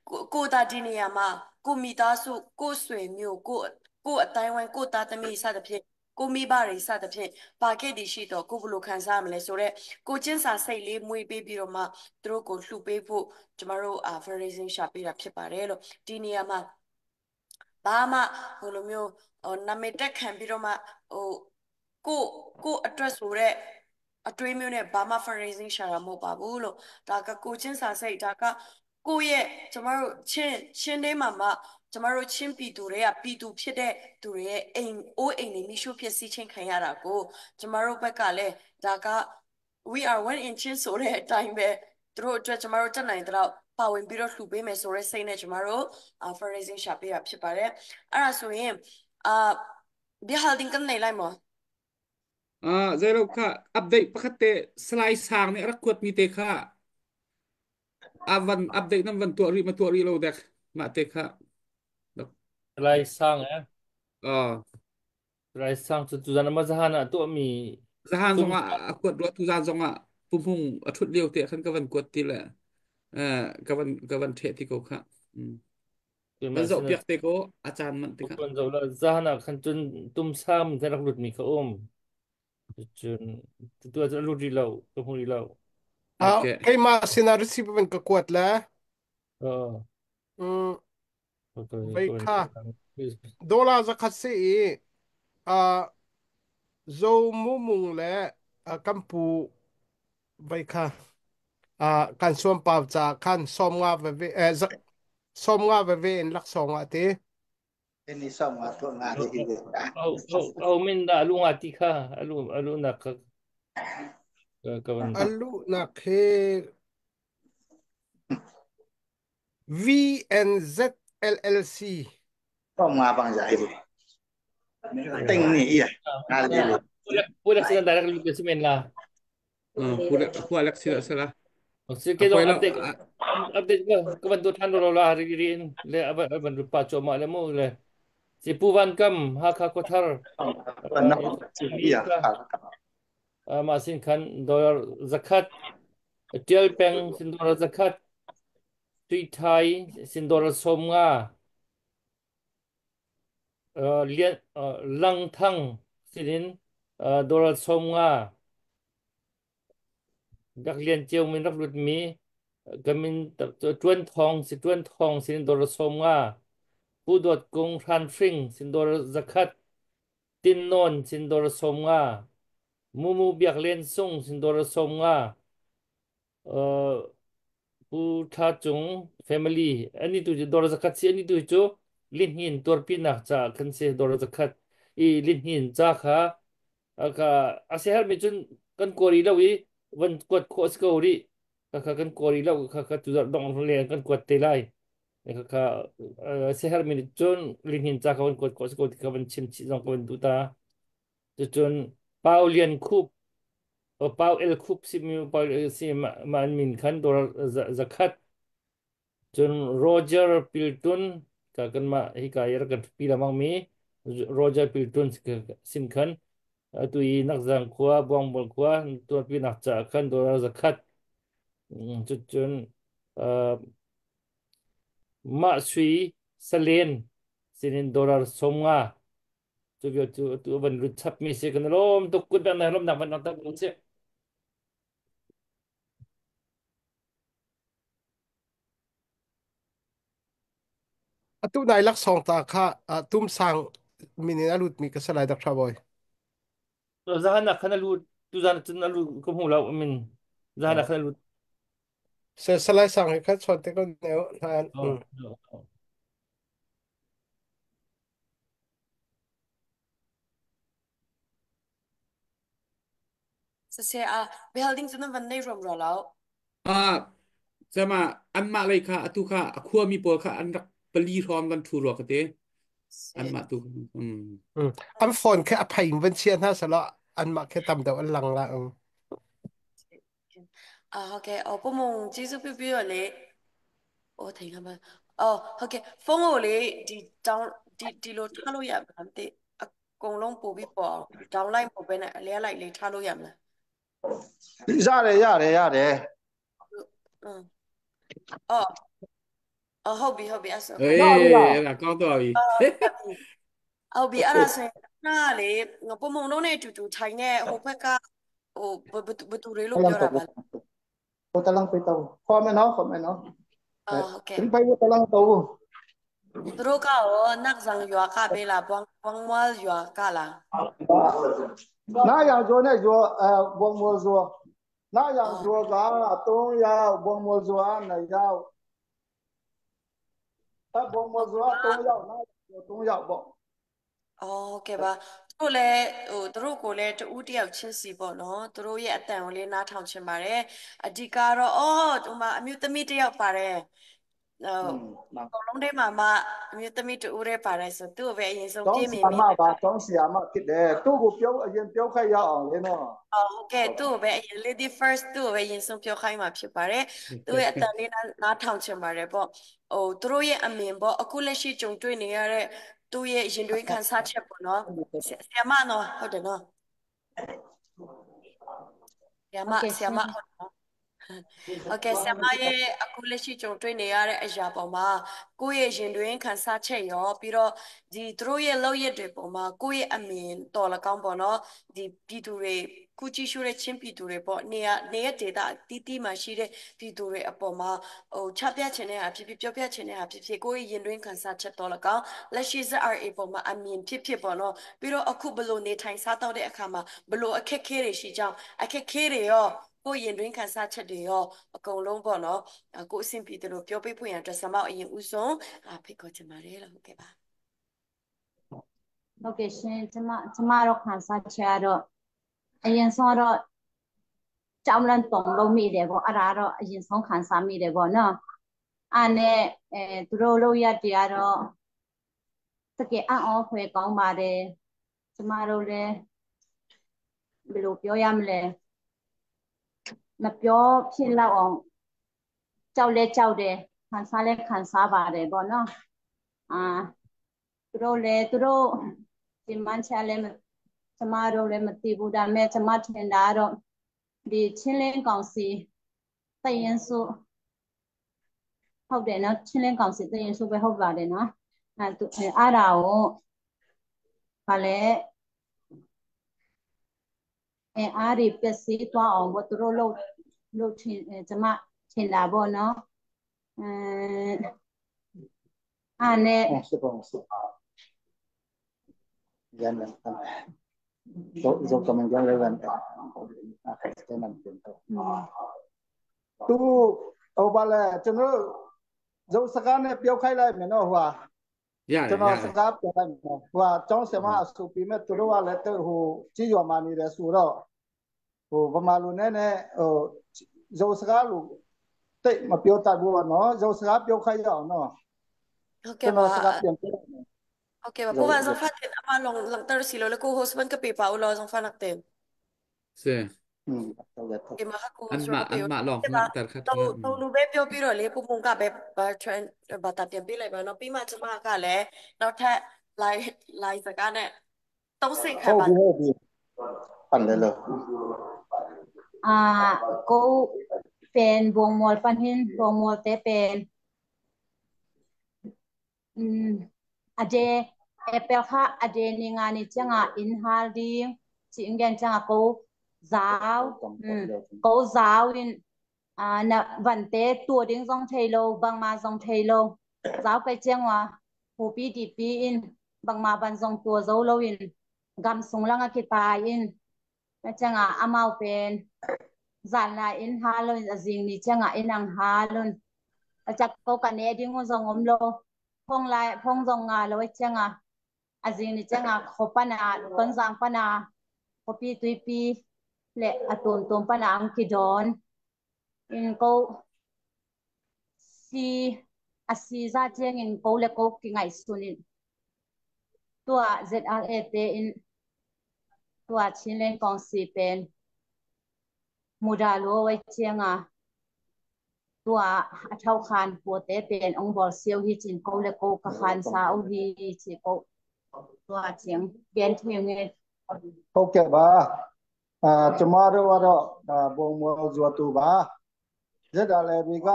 ကိုကိုတာဒီနေရာမှာကိုမိသားစုကိုဆွေမျိုးကိုကိုအတိုင်းဝိုင်းကိုသားသမီးစသဖြင့်ကိုမိဘတွေစသဖြင့်ပါခဲ့တည်ရှိတော့ကိုဘယ်လိုခံစားမလဲဆိုတော့ကိုချင်းစာစိတ်လေးမွေးပေးပြီးတော့မှသူတို့ကိုလှူပေးဖို့ကျမတို့ fundraising ရှာပေးတာဖြစ်ပါတယ်လို့ဒီနေရာမှာဘာမှဟိုလိုမျိုးဟိုနာမည်တက်ခံပြီးတော့မှဟိုကိုကိုအတွက်ဆိုရက်အတွေးမျိုးနဲ့ဘာမှ fundraising ရှာတာမဟုတ်ပါဘူးလို့ဒါကကိုချင်းစာစိတ်ဒါကကိုရဲ့ကျမတို့ချင်းချင်းထဲမှာမှကျမတို့ချင်းပြည်သူတွေကပြည်သူဖြစ်တဲ့သူတွေရဲ့အိမ်အိုးအိမ်တွေမိရှုဖြစ်စီချင်းခံရတာကိုကျမတို့ဘက်ကလည်းဒါက we are one in ချင်းဆိုတဲ့အတိုင်းပဲသူတို့အတွက်ကျမတို့တက်နိုင်တဲ့ပါဝင်ပြီးတော့လှူပေးမယ်ဆိုရဲစိတ်နဲ့ကျမတို့ fundraising ရှာပေးတာဖြစ်ပါတယ်အဲ့ဒါဆိုရင်အာဒီဟာတင်ကနေလိုက်မ อ่าเจโรค่ะอัปเดตปกติสไลด์สางเนี่ยรักกวดมีเตค่ะอาวันอัปเดตนั้นวันตัวรีมาตัวรีโลเด็กมาเตค่ะดอก lai sang eh อ่า lai sang chu tu zan ma zahan a tu mi สหาน tum ซงอ่ะกวดรัวตุจานซงอ่ะปุ่มพุงอทุดเลียวเตะขันกวันกวดตีแหละเออกวันกวันเทติโกค่ะอืม tu วัน ma เจ้า sin เปียกเตโกอาจารย์มันติค่ะ kon zo la zahan a khan chun tum sam the rak lut mi kha um chun tu tu lut ri lo tu hu ri lo โอ อ่า เค keima sina receive ban ka kuat la ờ um tôi vai tôi kha dola zakhat se i a zo mu mung le a kampu vai kha a kan suam paw cha khan som nga ve ve zak som nga ve ve in lak song a te อันนี้ซ่อมมาตัวงานที่ดี au au au min da alu ngati kha alu alu na kha ka van alu na khe VNZLLC ซ่อมมาบางใหญ่ดิเต็งนี่อ่ะงานเลย pula sila direct lu kasi men la เออพูดพูดเล็กสิละสิละ si ke dong อ่ะพอยแล้ว update อ่ะ update ka ka van tu than ro la ri ri le aba ban pa cho ma le mo le si pu van kam ha kha ko thar มันนอก mi ที่อ่ะ ka ma sin khan dollar zakat tial peng sin dollar zakat tui thai sin dollar som nga lian lang thang sinin dollar som nga dak lian chiu min rak lut mi kamin tuan thong si tuan thong sin dollar som nga pu dot kung than fring sin dollar zakat tin non sin dollar som nga mu mu biak len sung sin dollar som nga pu tha chung family ani tu dollar zakat si ani tu chu lin hin tor pi nak cha khan se dollar zakat i lin hin cha kha aka ase har mi chun kan kori lo i van kwat kho sko ri ka kha kan kori lo kha kha tu dong le kan kwat te lai ka kha se har mi chun lin hin cha kha van kwat kho sko ka van chim chi jong ka van du ta chu chun pau lian khup pau el khup si mi pau si ma min khan dollar zakat chun Roger Piltun ka kan ma hi ka yer kan pi lamang mi Roger Piltun sin khan tu i nak zang khua buang bol khua tu pi nak cha khan dollar zakat chu chun ma sui salen sinin dollar somnga chu bi chu tu van ru chap mi se kan lom tu kut ban na lom nak van nak ta bu se atu nai lak song ta kha tum sang minin alut mi ka salai dak thaboy zahan na khana lu tu zan chun alu ko hu la min zahan na khana lu se salai sang he kha chon te ko neo nan oh Sase a biahal ding cu nan van nei ruam rua lo. Ah sama anmah lei kha atu kha a khuami pawl kha an rak pali hrawng kan thu rua ka te Se. anmah tu um An phone khi a phei in van chia hna selaw anmah khi tam deuh an lang la. အာဟုတ်ကဲ့အော်ပုံမုံကျေးဇူးပြုပြီးတော့လေအော်ထိုင်ခါမှာအော်ဟုတ်ကဲ့ဖုန်းကိုလေဒီတောင်းဒီဒီလိုထားလို့ရမလားမသိအကုန်လုံးပို့ပြီးပေါ်အောင် down line ပို့ပဲနဲ့အလဲလိုက်လေးထားလို့ရမလား ရတယ်ရတယ်ရတယ် အင်းအော်အော်ဟုတ်ပြီဟုတ်ပြီအဲ့ဆို အေ ခဏ ရပြီလား းအဲ့ဒါကောင်းသွားပြီ အော်ဟုတ်ပြီဟုတ်ပြီအဲ့ဒါဆိုရင်ခဏလေပုံမုံတို့နဲ့အတူတူထိုင်နေဟိုဘက်ကဟိုဘဘဘသူတွေလို့ ဟလံတော့ ပြောတာပါ ဟိုတလန်ပေတော့ခေါ်မယ်နော်ခေါ်မယ်နော် အော်ဟုတ်ကဲ့ တင်ပိုင်တလန်တော့ သူတို့ကရောနတ်ဆောင်ရွာကပဲလားဘွမ်ဘွမ်ဝါရွာကလား နာရောင်ဇောနဲ့ဇောအဲဘုံမောဇောနာရောင် အော် ဇောက3ယောက်ဘုံမောဇောက2ယောက်အဘုံမော ဟုတ် ဇော ကဲ့ က3ယောက်နာရောင်3ယောက်ပေါ့ အော်ဟုတ်ကဲ့ပါသူတို့လည်းဟိုသူတို့ကိုလည်းတူဦးတယောက်ချင်းစီပေါ့နော်သူတို့ရဲ့အတန်ကိုလည်းနားထောင်ချင်ပါတယ်အဓိကတော့အော်ဒီမှာအမျိုးသမီးတယောက်ပါတယ်ဟို อืม အကုန်လုံးထဲမှာမှအမျိုးသမီးတူဦးတည်းပါတယ်ဆိုသူ့ကိုပဲအရင်ဆုံး ကျော ပြေးမြင်မိ င်းဆရာမပါကျောင်းဆရာမဖြစ်တယ်သူ့ကိုပြောအရင်ပြောခိုက်ရအောင်လေနော် အော်ဟုတ်ကဲ့သူ့ကိုပဲအရင် lady first သူ့ကိုပဲအရင်ဆုံးပြောခိုင်းမှာဖြစ်ပါတယ်သူ့ရဲ့အတန်လေးနားနားထောင်ချင်ပါတယ်ပေါ့ဟိုသူတို့ရဲ့အမြင်ပေါ့အခုလက်ရှိကြုံတွေ့နေရတဲ့သူ့ရဲ့ရင်တွင်းခံစားချက်ပေါ့နော်ဆရာဆရာမနော်ဟုတ်တယ်နော် ဆရာ ဟုတ်ကဲ့ မဆရာ ရှင် မဟုတ်နော်ဟုတ်ကဲ့ဆရာမရဲ့အခုလက်ရှိကြုံတွေ့နေရတဲ့အရာပေါ်မှာကိုယ့်ရဲ့ရင်တွင်းခံစားချက်ရောပြီးတော့ဒီသူတို့ရဲ့လုပ်ရက်တွေပေါ်မှာကိုယ့်ရဲ့အမြင်တော်လကောင်းပေါ့နော်ဒီပြည်သူတွေခုကြည့်ရှုတဲ့ချင်းပြည်သူတွေပေါ့နေရနေရဒေတာတီးတီးမှာရှိတဲ့ပြည်သူတွေအပေါ်မှာဟိုချပြချင်တဲ့ဟာဖြစ်ဖြစ်ပြောပြချင်တဲ့ဟာဖြစ်ဖြစ်ကိုယ့်ရဲ့ရင်တွင်းခံစားချက်တော်လကောင်းလက်ရှိ ZRA ပေါ်မှာအမြင်ဖြစ်ဖြစ်ပေါ့နော်ပြီးတော့အခုဘလို့နေထိုင်စားတော့တဲ့အခါမှာဘလို့အခက်ခဲတွေရှိကြောင်းအခက်ခဲတွေရောကိုယ့်ရင်တွင်းခံစားချက်တွေရောအကုန်လုံးပေါ့နော်ကိုအဆင်ပြေတယ်လို့ပြောပြဖွင့်ရအတွက်ဆမအရင်ဦးဆုံးဖိတ်ခေါ်ချင်ပါတယ်လို့ဟုတ်ကဲ့ပါ ဟုတ်ကဲ့ရှင်ကျမကျမတို့ခံစားချက်ကတော့အရင်ဆုံးတော့ကြောင်လန့်တုံလုံးမိတယ်ပေါ့အဲ့ဒါတော့အရင်ဆုံးခံစားမိတယ်ပေါ့နော်အဲ့နဲ့အဲသူတို့လို့ရတရားတော့တကယ်အံ့ဩဖွယ်ကောင်းပါတယ်ကျမတို့လည်းဘယ်လိုပြောရမလဲမပြောဖြစ်လောက်အောင်ကြောက်လဲကြောက်တယ်ခံစားလဲခံစားပါတယ်ပေါ့နော်အာသူတို့လည်းသူတို့ဒီမန်ချလဲကျမတို့လည်းမသိဘူးဒါပေမဲ့ကျမထင်တာတော့ဒီချင်းလင်းကောင်စီတရင်စုဟုတ်တယ်နော်ချင်းလင်းကောင်စီတရင်စုပဲဟုတ်ပါတယ်နော်အဲသူအဲ့ဒါကိုဗာလဲအဲအားတွေပျက်စီးသွားအောင်ပေါ့သူတို့လို့လို့ထင်ကျမထင်တာပေါ့နော်အဲအဲ့နဲ့ စပေါ့စရန်န်ဇောဇောကမန်ကြလဲဝန်အခက်တဲ့နမ်တင်တော့သူဟိုပါလဲကျွန်တော်ဇုံစကားနဲ့ပြောခိုင်းလိုက်မယ်နော်ဟိုဟာ ရတယ် ကျွန်တော် ရတယ် စကားပြောလိုက်မယ်ဟိုဟာကျောင်းဆရာမအဆူပြီးမဲ့သူတို့ကလည်းဟိုကြည်ရွာမှာနေတယ်ဆိုတော့ဟိုဗမာလူနဲ့နဲ့ဟိုဇုံစကားလူတိတ်မပြောတတ်ဘူးနော်ဇုံစကားပြောခိုင်းရအောင်နော် ဟုတ် ကျွန် ကဲ့ပါ တော်စကားပြန်ပြောမယ် ဟုတ်ကဲ့ပါ ဇုံ ပူပန်ဆောင်ဖတ်တယ်အမလုံလုံတော်စီလို့လေကိုဟိုစပန်ကပေပါဦးလောဆောင်ဖတ်နတဲ့ စေ อืมဟုတ်ကဲ့ ဒီမှာကို อันมา ဆိုကပေ อันมาลอง တဲ့ပါ ลังแต่คัด တော့ ว่า တော့လူပဲပြောပြီးတော့လေပုံပုံကပဲဘာ trend ဘာတာပြန်ပြလိုက်ပါနော်ပြီးမှကျမကလည်းနောက်ထပ် live live စကားနဲ့သုံးစိတ်ခံ ဟုတ် ပါ ပြီဟုတ်ပြီပန်တယ်လို့ အာကိုเป็นวงมอลปันหินวงมอลเตเป็นอืมอเดเอเปลค่ะอเดนิงานิจังอ่ะอินฮาดีจิงเกนจังอ่ะโกဇာอืมโกဇာวินอ่านะวันเตตัวดิ้งซองเทโลบางมาซองเทโลဇာไปเจียงว่าหูปีดีปีอินบางมาบันซองตัวโซโลอินกำสงลังอะคิตาอินจังอ่ะอามาเป็นဇာလာအင်ဟာလွန်အဇင်းနီချငါအင်နန်ဟာလွန်အချက်ကိုကနေဒီငုံဇုံအုံလောဖုံလိုက်ဖုံဇုံငါလောချငါအဇင်းနီချငါခေါပနာတွန်ဇန်ပနာခေါပီတွီပီ Le a tom tom pa ang ki don in ko si a si za cheng in ko le ko ki ngai sunin tua ZRA te in tua Chinland kong si pen muda lo wai chenga tua a thau khan po te pen ong bol siu hi chin ko le ko ka khan sa o hi chi ko tua cheng gen thwe nge ဟုတ်ကဲ့ပါအာကျမတို့ကတော့ဒါဘုံမောဇွာတူပါဇက်ဒါလည်းဒီက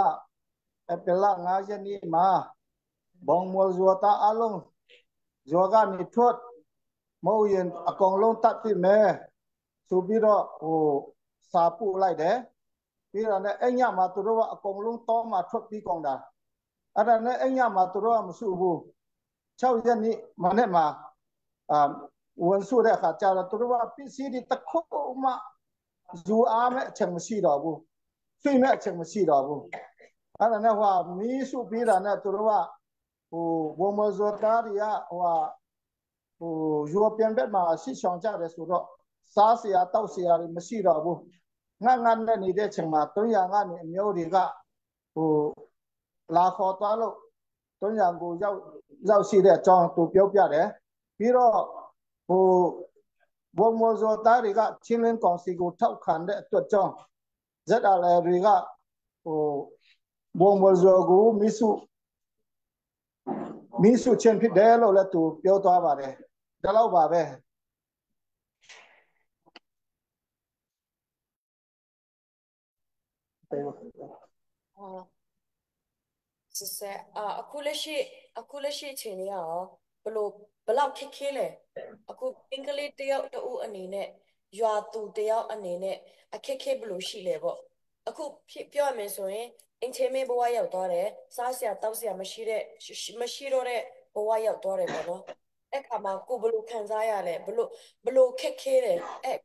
အပလ9ရက်နေ့မှာဘုံမောဇွာတာအလုံးဇွာကနေထွက်မဟုတ်ရင်အကောင်လုံးတတ်ပြမယ်ဆိုပြီးတော့ဟိုစာပို့လိုက်တယ်ပြီးတော့လည်းအဲ့ညမှာသူတို့ကအကုန်လုံးတောမှာထွက်ပြီးကုန်တာအဲ့ဒါနဲ့အဲ့ညမှာသူတို့ကမစုဘူး6ရက်နေ့မနေ့မှာအာဝန်စုတဲ့အခါကျတော့သူတို့ကပစ္စည်းတွေတစ်ခုမှယူအားမဲ့အချိန်မရှိတော့ဘူးဆွေးမဲ့အချိန်မရှိတော့ဘူးအဲ့ဒါနဲ့ဟိုမီးစုပြီးတာနဲ့သူတို့ကဟိုဝမဇောတာတွေကဟိုဟိုယူပြန်ဘက်မှာရှစ်ဆောင်ကြတယ်ဆိုတော့စားစရာတောက်စရာတွေမရှိတော့ဘူးငတ်ငတ်နဲ့နေတဲ့ချိန်မှာ300ကနေအမျိုးတွေကဟိုလာခေါ်သွားလို့300ကိုရောက်ရောက်ရှိတဲ့အကြောင်းသူပြောပြတယ်ပြီးတော့ဟိုဘုံမောဇောတာတွေကချင်းလင်းကောင်စီကိုထောက်ခံတဲ့အတွက်ကြောင့်ဇက်အလဲတွေကဟိုဘုံမောဇောကိုမိစုမိစုချင်းဖြစ်တယ်လို့လည်းသူပြောသွားပါတယ်ဒါတော့ပါပဲ အော်စစ်ဆက်အာအခုလက်ရှိအခုလက်ရှိအချိန်လေးရောဘလို့ဘလောက်ခက်ခဲလဲအခုအင်္ဂလိပ်တယောက်တူအနေနဲ့ရွာသူတယောက်အနေနဲ့အခက်ခဲဘလို့ရှိလဲပေါ့အခုဖြစ်ပြောရမယ်ဆိုရင်အင်ချေမေဘဝရောက်သွားတယ်စားစရာတောက်စရာမရှိတဲ့မရှိတော့တဲ့ဘဝရောက်သွားတယ်ပေါ့နော်အဲ့ခါမှာကိုဘလို့ခံစားရလဲဘလို့ဘလို့ခက်ခဲတယ်အဲ့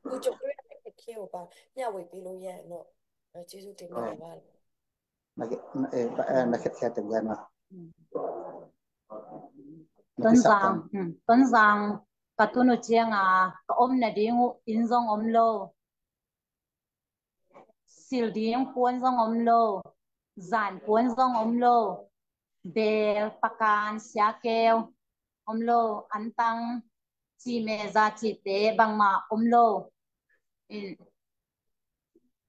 ကိုကြုံတွေ့တဲ့ခက်ခဲကိုပါမျှဝေပေးလို့ရရင်တော့ကျေးဇူးတင်ပါတယ်ပါ မကအဲမခက်ခဲတယ်နော် ต้นจางต้นจางกระตุนเจียงอ่ะก็อมนาดิ้งอินซองอมโลสิลดิ้งปวนซองอมโลจานปวนซองอมโลเบลปะการเสียแก้วอมโลอันตังจีเมซาจีเตบังมาอมโลอิน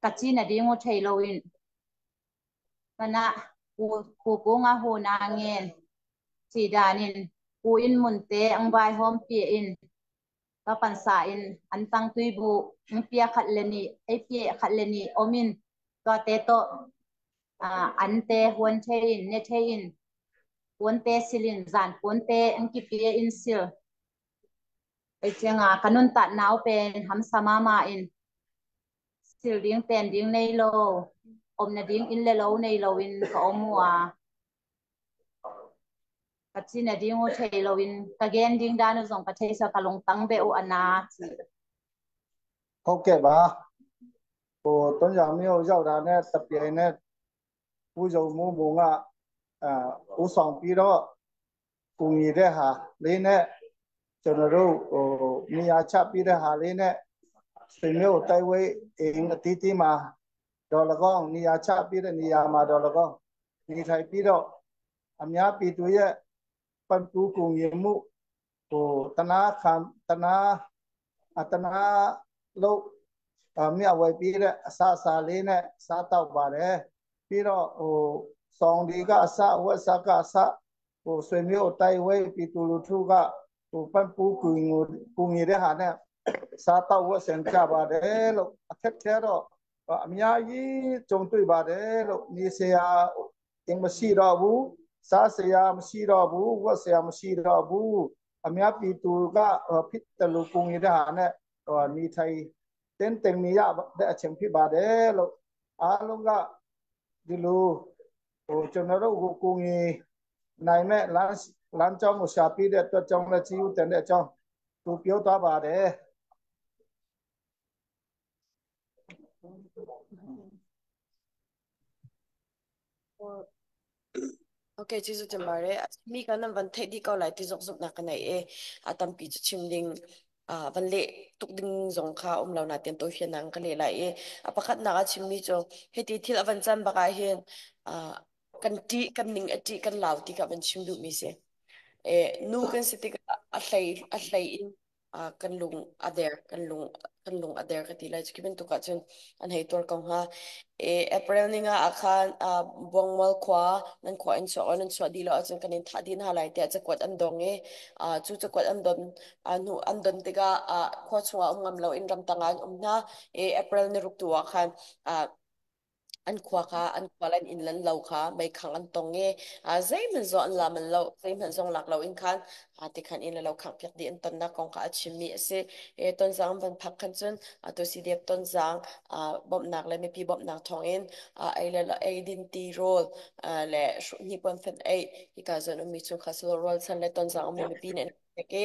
กะจีนาดิ้งอุเทโลอินปะนะกูกูกูงาหูนาเงินจีดานินกูอินมุนเตอังบายโฮมเปียอินก็ปันสาอินอันตังตุยบุงเปียขัดเลนีไอเปียขัดเลนีอมินก็เตโตอันเตฮวนเทอินเนเทอินฮวนเตซิลินจานฮวนเตอังกิเปียอินซิลไอเจียงอ่ะขนุนตัดหนาวเป็นหำสมามาอินซิลดิ้งเตนดิ้งในโลอมนาดิ้งอินเลโลในโลอินก็อมัวกัจจินาดิ้งโอเทโลอินกะเกนดิ้งดานุซงกะเทสกะลงตังเบโออนาจี ဟုတ်ကဲ့ပါဟိုတုံးကြောင်မျိုးရောက်တာနဲ့တပြိုင်နဲ့ဦးစုံမိုးဘုံကအာဦးဆောင်ပြီးတော့ကူညီတဲ့ဟာလေးနဲ့ကျွန်တော်တို့ဟိုနေရာချပြီးတဲ့ဟာလေးနဲ့ဆွေမျိုးတိုက်ဝေးအိမ်အတီးတီးမှာဒေါ်လကောင်းနေရာချပြီးတဲ့နေရာမှာဒေါ်လကောင်းနေထိုင်ပြီးတော့အများပြည်သူရဲ့ပန်တူကူညီမှုဟိုတနာခံတနာအတနာလို့အမြဝယ်ပြီးတဲ့အစအစာလေးနဲ့စားတော့ပါတယ်ပြီးတော့ဟိုစောင်းဒီကအစဝက်စကအစဟိုဆွေမျိုးတိုက်ဝဲပြည်သူလူထုကဟိုပန်ပူကူငိုကူညီတဲ့ဟာနဲ့စားတော့ဝက်စင်ကြပါတယ်လို့အခက်ခဲတော့အများကြီးကြုံတွေ့ပါတယ်လို့နေစရာအင်မရှိတော့ဘူးစားစရာမရှိတော့ဘူးဝက်စရာမရှိတော့ဘူးအများပြည်သူကဖြစ်တယ်လို့ကူညီတဲ့ဟာနဲ့ဟိုနေထိုင်တင်းတင်နေရတဲ့အချိန်ဖြစ်ပါတယ်လို့အားလုံးကဒီလိုဟိုကျွန်တော်တို့ကိုကူညီနိုင်မဲ့လမ်းလမ်းကြောင်းကိုရှာပြီးတဲ့အတွက်ကြောင့်လည်းကြီးဦးတဲ့တဲ့အကြောင်းသူပြောသွားပါတယ် โอเคကျေးဇူးတင်ပါတယ်မိကနံဝန်ထိတ်ဒီကောလိုက်တိဇုတ်စုနာကနိုင်အေအတမ်ပီချင်ဒင်း Van leh tuk ding zong kha um lo na tian to hian nang ka leh lai i a pakhatnak a chimmi cu hiti thil a van can bak ah hin kan ṭih, kan ning a ṭih, kan lau ti kha van chim duhmi si. E, nu kan si tikah a hlei in kan lung a der, kan lung a der ka ti lai. Cu bantuk ah cun an hei tuar ko hnga. E, April ni nga ah khan Buangmual khua nan khua in chuah nan chuah dih lo ahcun kan in thah dih hna lai tiah cakuat an dong i cu cakuat an don hnu an don tikah khua chungah um ngam loin ramtang ah an um hna. E, April ni ruk tu ah khan an khua kha, an khua le an inn le an lo kha meikhang an tong i zeihmanh zong an la man lo, zeihmanh zong lak lo in khan tikhan inn le lo khangh piak dih an tonnak kong kha a chimmi a si. E Tonzang an van phak khan cun atu CDF Tonzang bawmhnak le mipi bawmhnak thawngin ei le ei din ti rawl le hnipuan fen ei hika zawn ummi chungkhar silo rualchan le Tonzang ummi mipi nih an pek i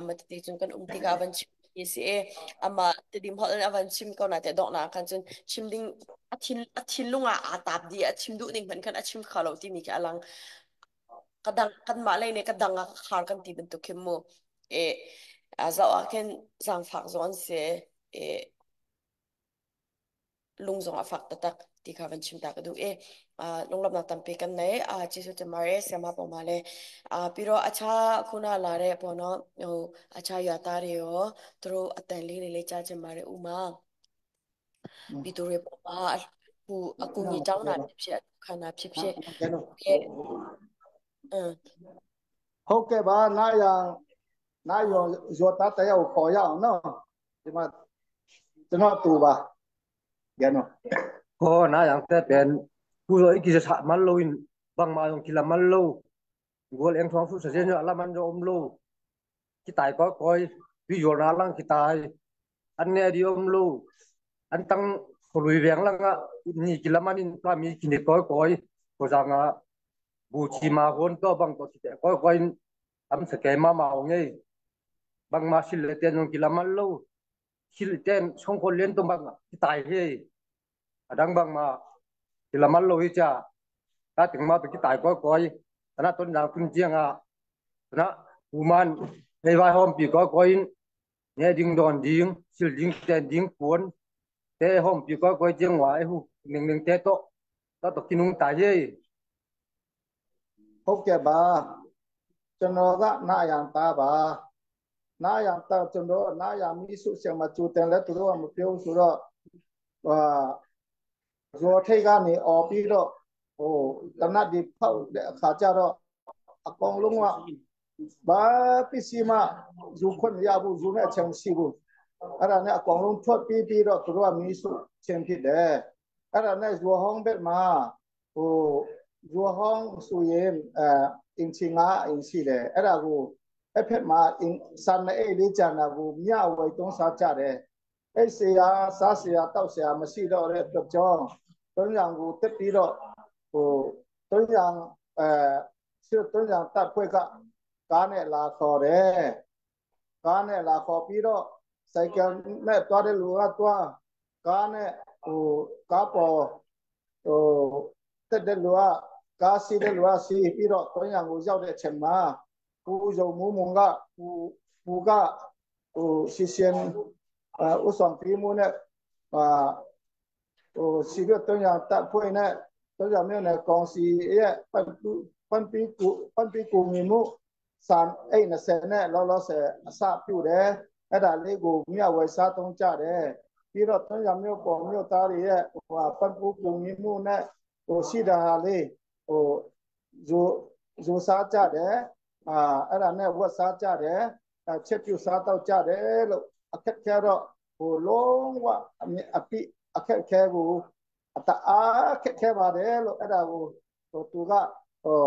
matiti cun kan um tikah van chim mi si i amah Tedim holh in a van chim ko na te donghnak khan cun chim ding a thinlung ah aa tap di, a chim duh ning hmanh khan a chim kho lo timi khi a lang. Ka dang kanmah lei nih ka dang ah ka khar kan ti bantuk khi mu. E a zoh ah khin zaangfak zong an si e, lung zong a fak taktak ti kha van chim ta ka duh i lunglawmhnak tampi kan nei. Jesuh te mare siama poma le piro acha khuna la re pono acha ya ta re yo tro atan li le cha che mare uma pi tu re poma hu aku ni tang na ဖြစ်ဖြစ်ခန္ဓာဖြစ်ဖြစ်အင်း ဟုတ်ကဲ့ပါနာယံနာယောဇောတာတယောက်ခေါ်ရအောင်နော်ဒီမှာကျွန်တော်တူပါရနော် ဟောနာယံတဲ့เป็นกูเลยกิจสะมันโลอินบางมายงกิละมันโลกอลเองท้องสุเสนละมันโอมโลที่ตายก็คอยวิโยนาลังที่ตายอันเนดิอมโลอันตั้งลุยเวียงลังอ่ะนี่กิละมันอินปลามีกินก้อยก้อยก็จังอ่ะบูชีมาคนก็บางตัวที่ก้อยก้อยทำสเกมามาเอาไงบางมาสิเลเตนงกิละมันโลสิเลเตนสองคนเลี้ยงตัวบางที่ตายเฮอดังบางมากิละมันโลฮิจ้าถ้าถึงมาตัวที่ตายก้อยก้อยนะต้นดาวคุณเจียงอ่ะนะอูมันในวายหอมปีก้อยก้อยเนี่ยดิงดอนดิงสิลดิงเตนดิงปวนเตหอมปีก้อยก้อยเจียงหวายหูหนึ่งหนึ่งเตโตตตกินุงตายเฮ ဟုတ်ကဲ့ပါကျွန်တော်ကနာယံသားပါနာယံသားကျွန်တော်နာယံမိစုဆရာမကျူတယ်လဲသူတို့ကမပြောဆိုတော့ဟာဇောထိတ်ကနေអော်ပြီးတော့ဟိုတနတ်ဒီဖောက်တဲ့အခါကျတော့အကောင်လုံးကဘာပစ္စည်းမှယူခွင့်မရဘူးယူမဲ့အချိန်မရှိဘူးအဲ့ဒါနဲ့အကောင်လုံးထွက်ပြီးပြီးတော့သူတို့ကမိစုချင်းဖြစ်တယ်အဲ့ဒါနဲ့ဇောဟောင်းဘက်မှာဟိုဇောဟောင်းဆိုရင်အဲအင်ချင်ငါအင်ရှိတယ်အဲ့ဒါကိုအဲ့ဖက်မှာအင်စံအိတ်လေးကြံတာကိုမြဝေတုံးစားကြတယ်အဲ့ဆရာစားဆရာတောက်ဆရာမရှိတော့တဲ့အတွက်ကြောင့်တုံးရံကိုတက်ပြီးတော့ဟိုတုံးရံအဲဆွတုံးရံတပ်ဖွဲ့ကကားနဲ့လာခေါ်တယ်ကားနဲ့လာခေါ်ပြီးတော့စိုက်ကယ်နဲ့တွားတဲ့လူကတွားကားနဲ့ဟိုကားပေါ်ဟိုတက်တဲ့လူကကားစီးတဲ့လူကစီးပြီးတော့တုံးရံကိုရောက်တဲ့အချိန်မှာပူဇုံမူမုံကပူပူကဟိုစီရှင်ဥဆောင်ပြီးမှုနဲ့အာဟိုစီရတုံးရံတပ်ဖွဲ့နဲ့တုံးရံမြို့နယ်ကောင်စီရဲ့ပတ်ပန်ပီကူပန်ပီကူမီမှုစံအိတ်20နဲ့လောလောဆယ်အစပြုတယ်အဲ့ဒါလေးကိုမြဝယ်စားသုံးကြတယ်ပြီးတော့တုံးရံမြို့ပေါ်မြို့သားတွေရဲ့ဟိုပန်ပူကူမီမှုနဲ့ဟိုရှိတာဟာလေးဟိုဇိုဇိုစားကြတယ်အာအဲ့ဒါနဲ့ဝက်စားကြတယ်ချက်ပြစားတော့ကြတယ်လို့အခက်ခဲတော့ဟိုလုံးဝအပိအခက်ခဲကိုအတအားခက်ခဲပါတယ်လို့အဲ့ဒါကိုဟိုသူကဟို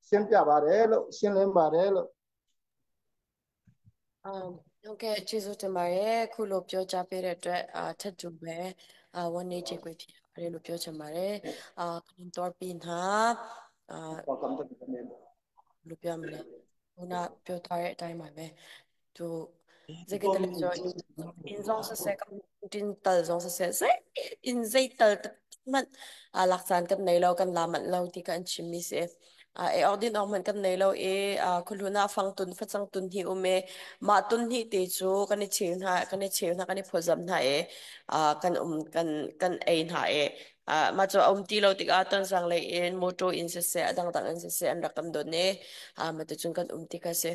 ရှင်းပြပါတယ်လို့ရှင်းလင်းပါတယ်လို့ အမ်ဟုတ်ကဲ့ကျေးဇူးတင်ပါတယ်ခုလိုပြောကြားပေးတဲ့အတွက်အာထပ်တူပဲအာဝန်နေချေခွေဖြစ်ပါတယ်လို့ပြောချင်ပါတယ်အာတော့ပြီးနာအာလို့ပြောမလဲခုနပြောထားတဲ့အတိုင်းပါပဲသူ这个的说in zong 是写咁tin tal zong 是写zei in zei tal man a lak caan kan nei lo, kan la manh lo ti kan chim mi si. E awk din awk hmanh kan nei lo i khuahlun ah fang tun facang tun hi um i mah tun hnih te cu kan i cheu hna kan i cheu hna kan i phawzam hna i kan um kan kan ei hna i mah cu a um ti lo tikah Tonzang lei in motor in siseh a dangdang in siseh an rak kan don i mah ticun kan um ti kha si.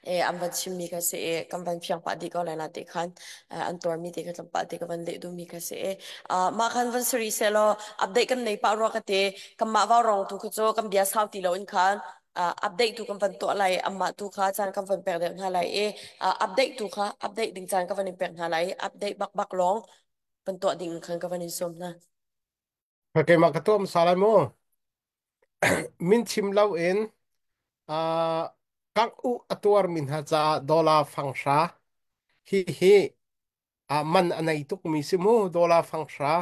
E an van chimmi kha si i kan van fiang pah dih ko lai na ti khan an tuarmi te kha tlawmpal te ka van leh duhmi kha si i mah khan van sari seh law update kan nei pah rua ka ti kanmah vau rong tu kha cu kan bia sau ti lo in khan update tu kan van tuah lai amah tu kha caan kan van pek deuh hna lai i update tu kha update ding caan ka van in pek hna lai update bak bak lawng van tuah ding khan ka van in sawm hna. Keimah ka tuah hmasa lai mu. Min chim lo in kangh uh a tuarmi hna caah dollar fang hra hi hi man a nei tukmi si mu dollar fang hra.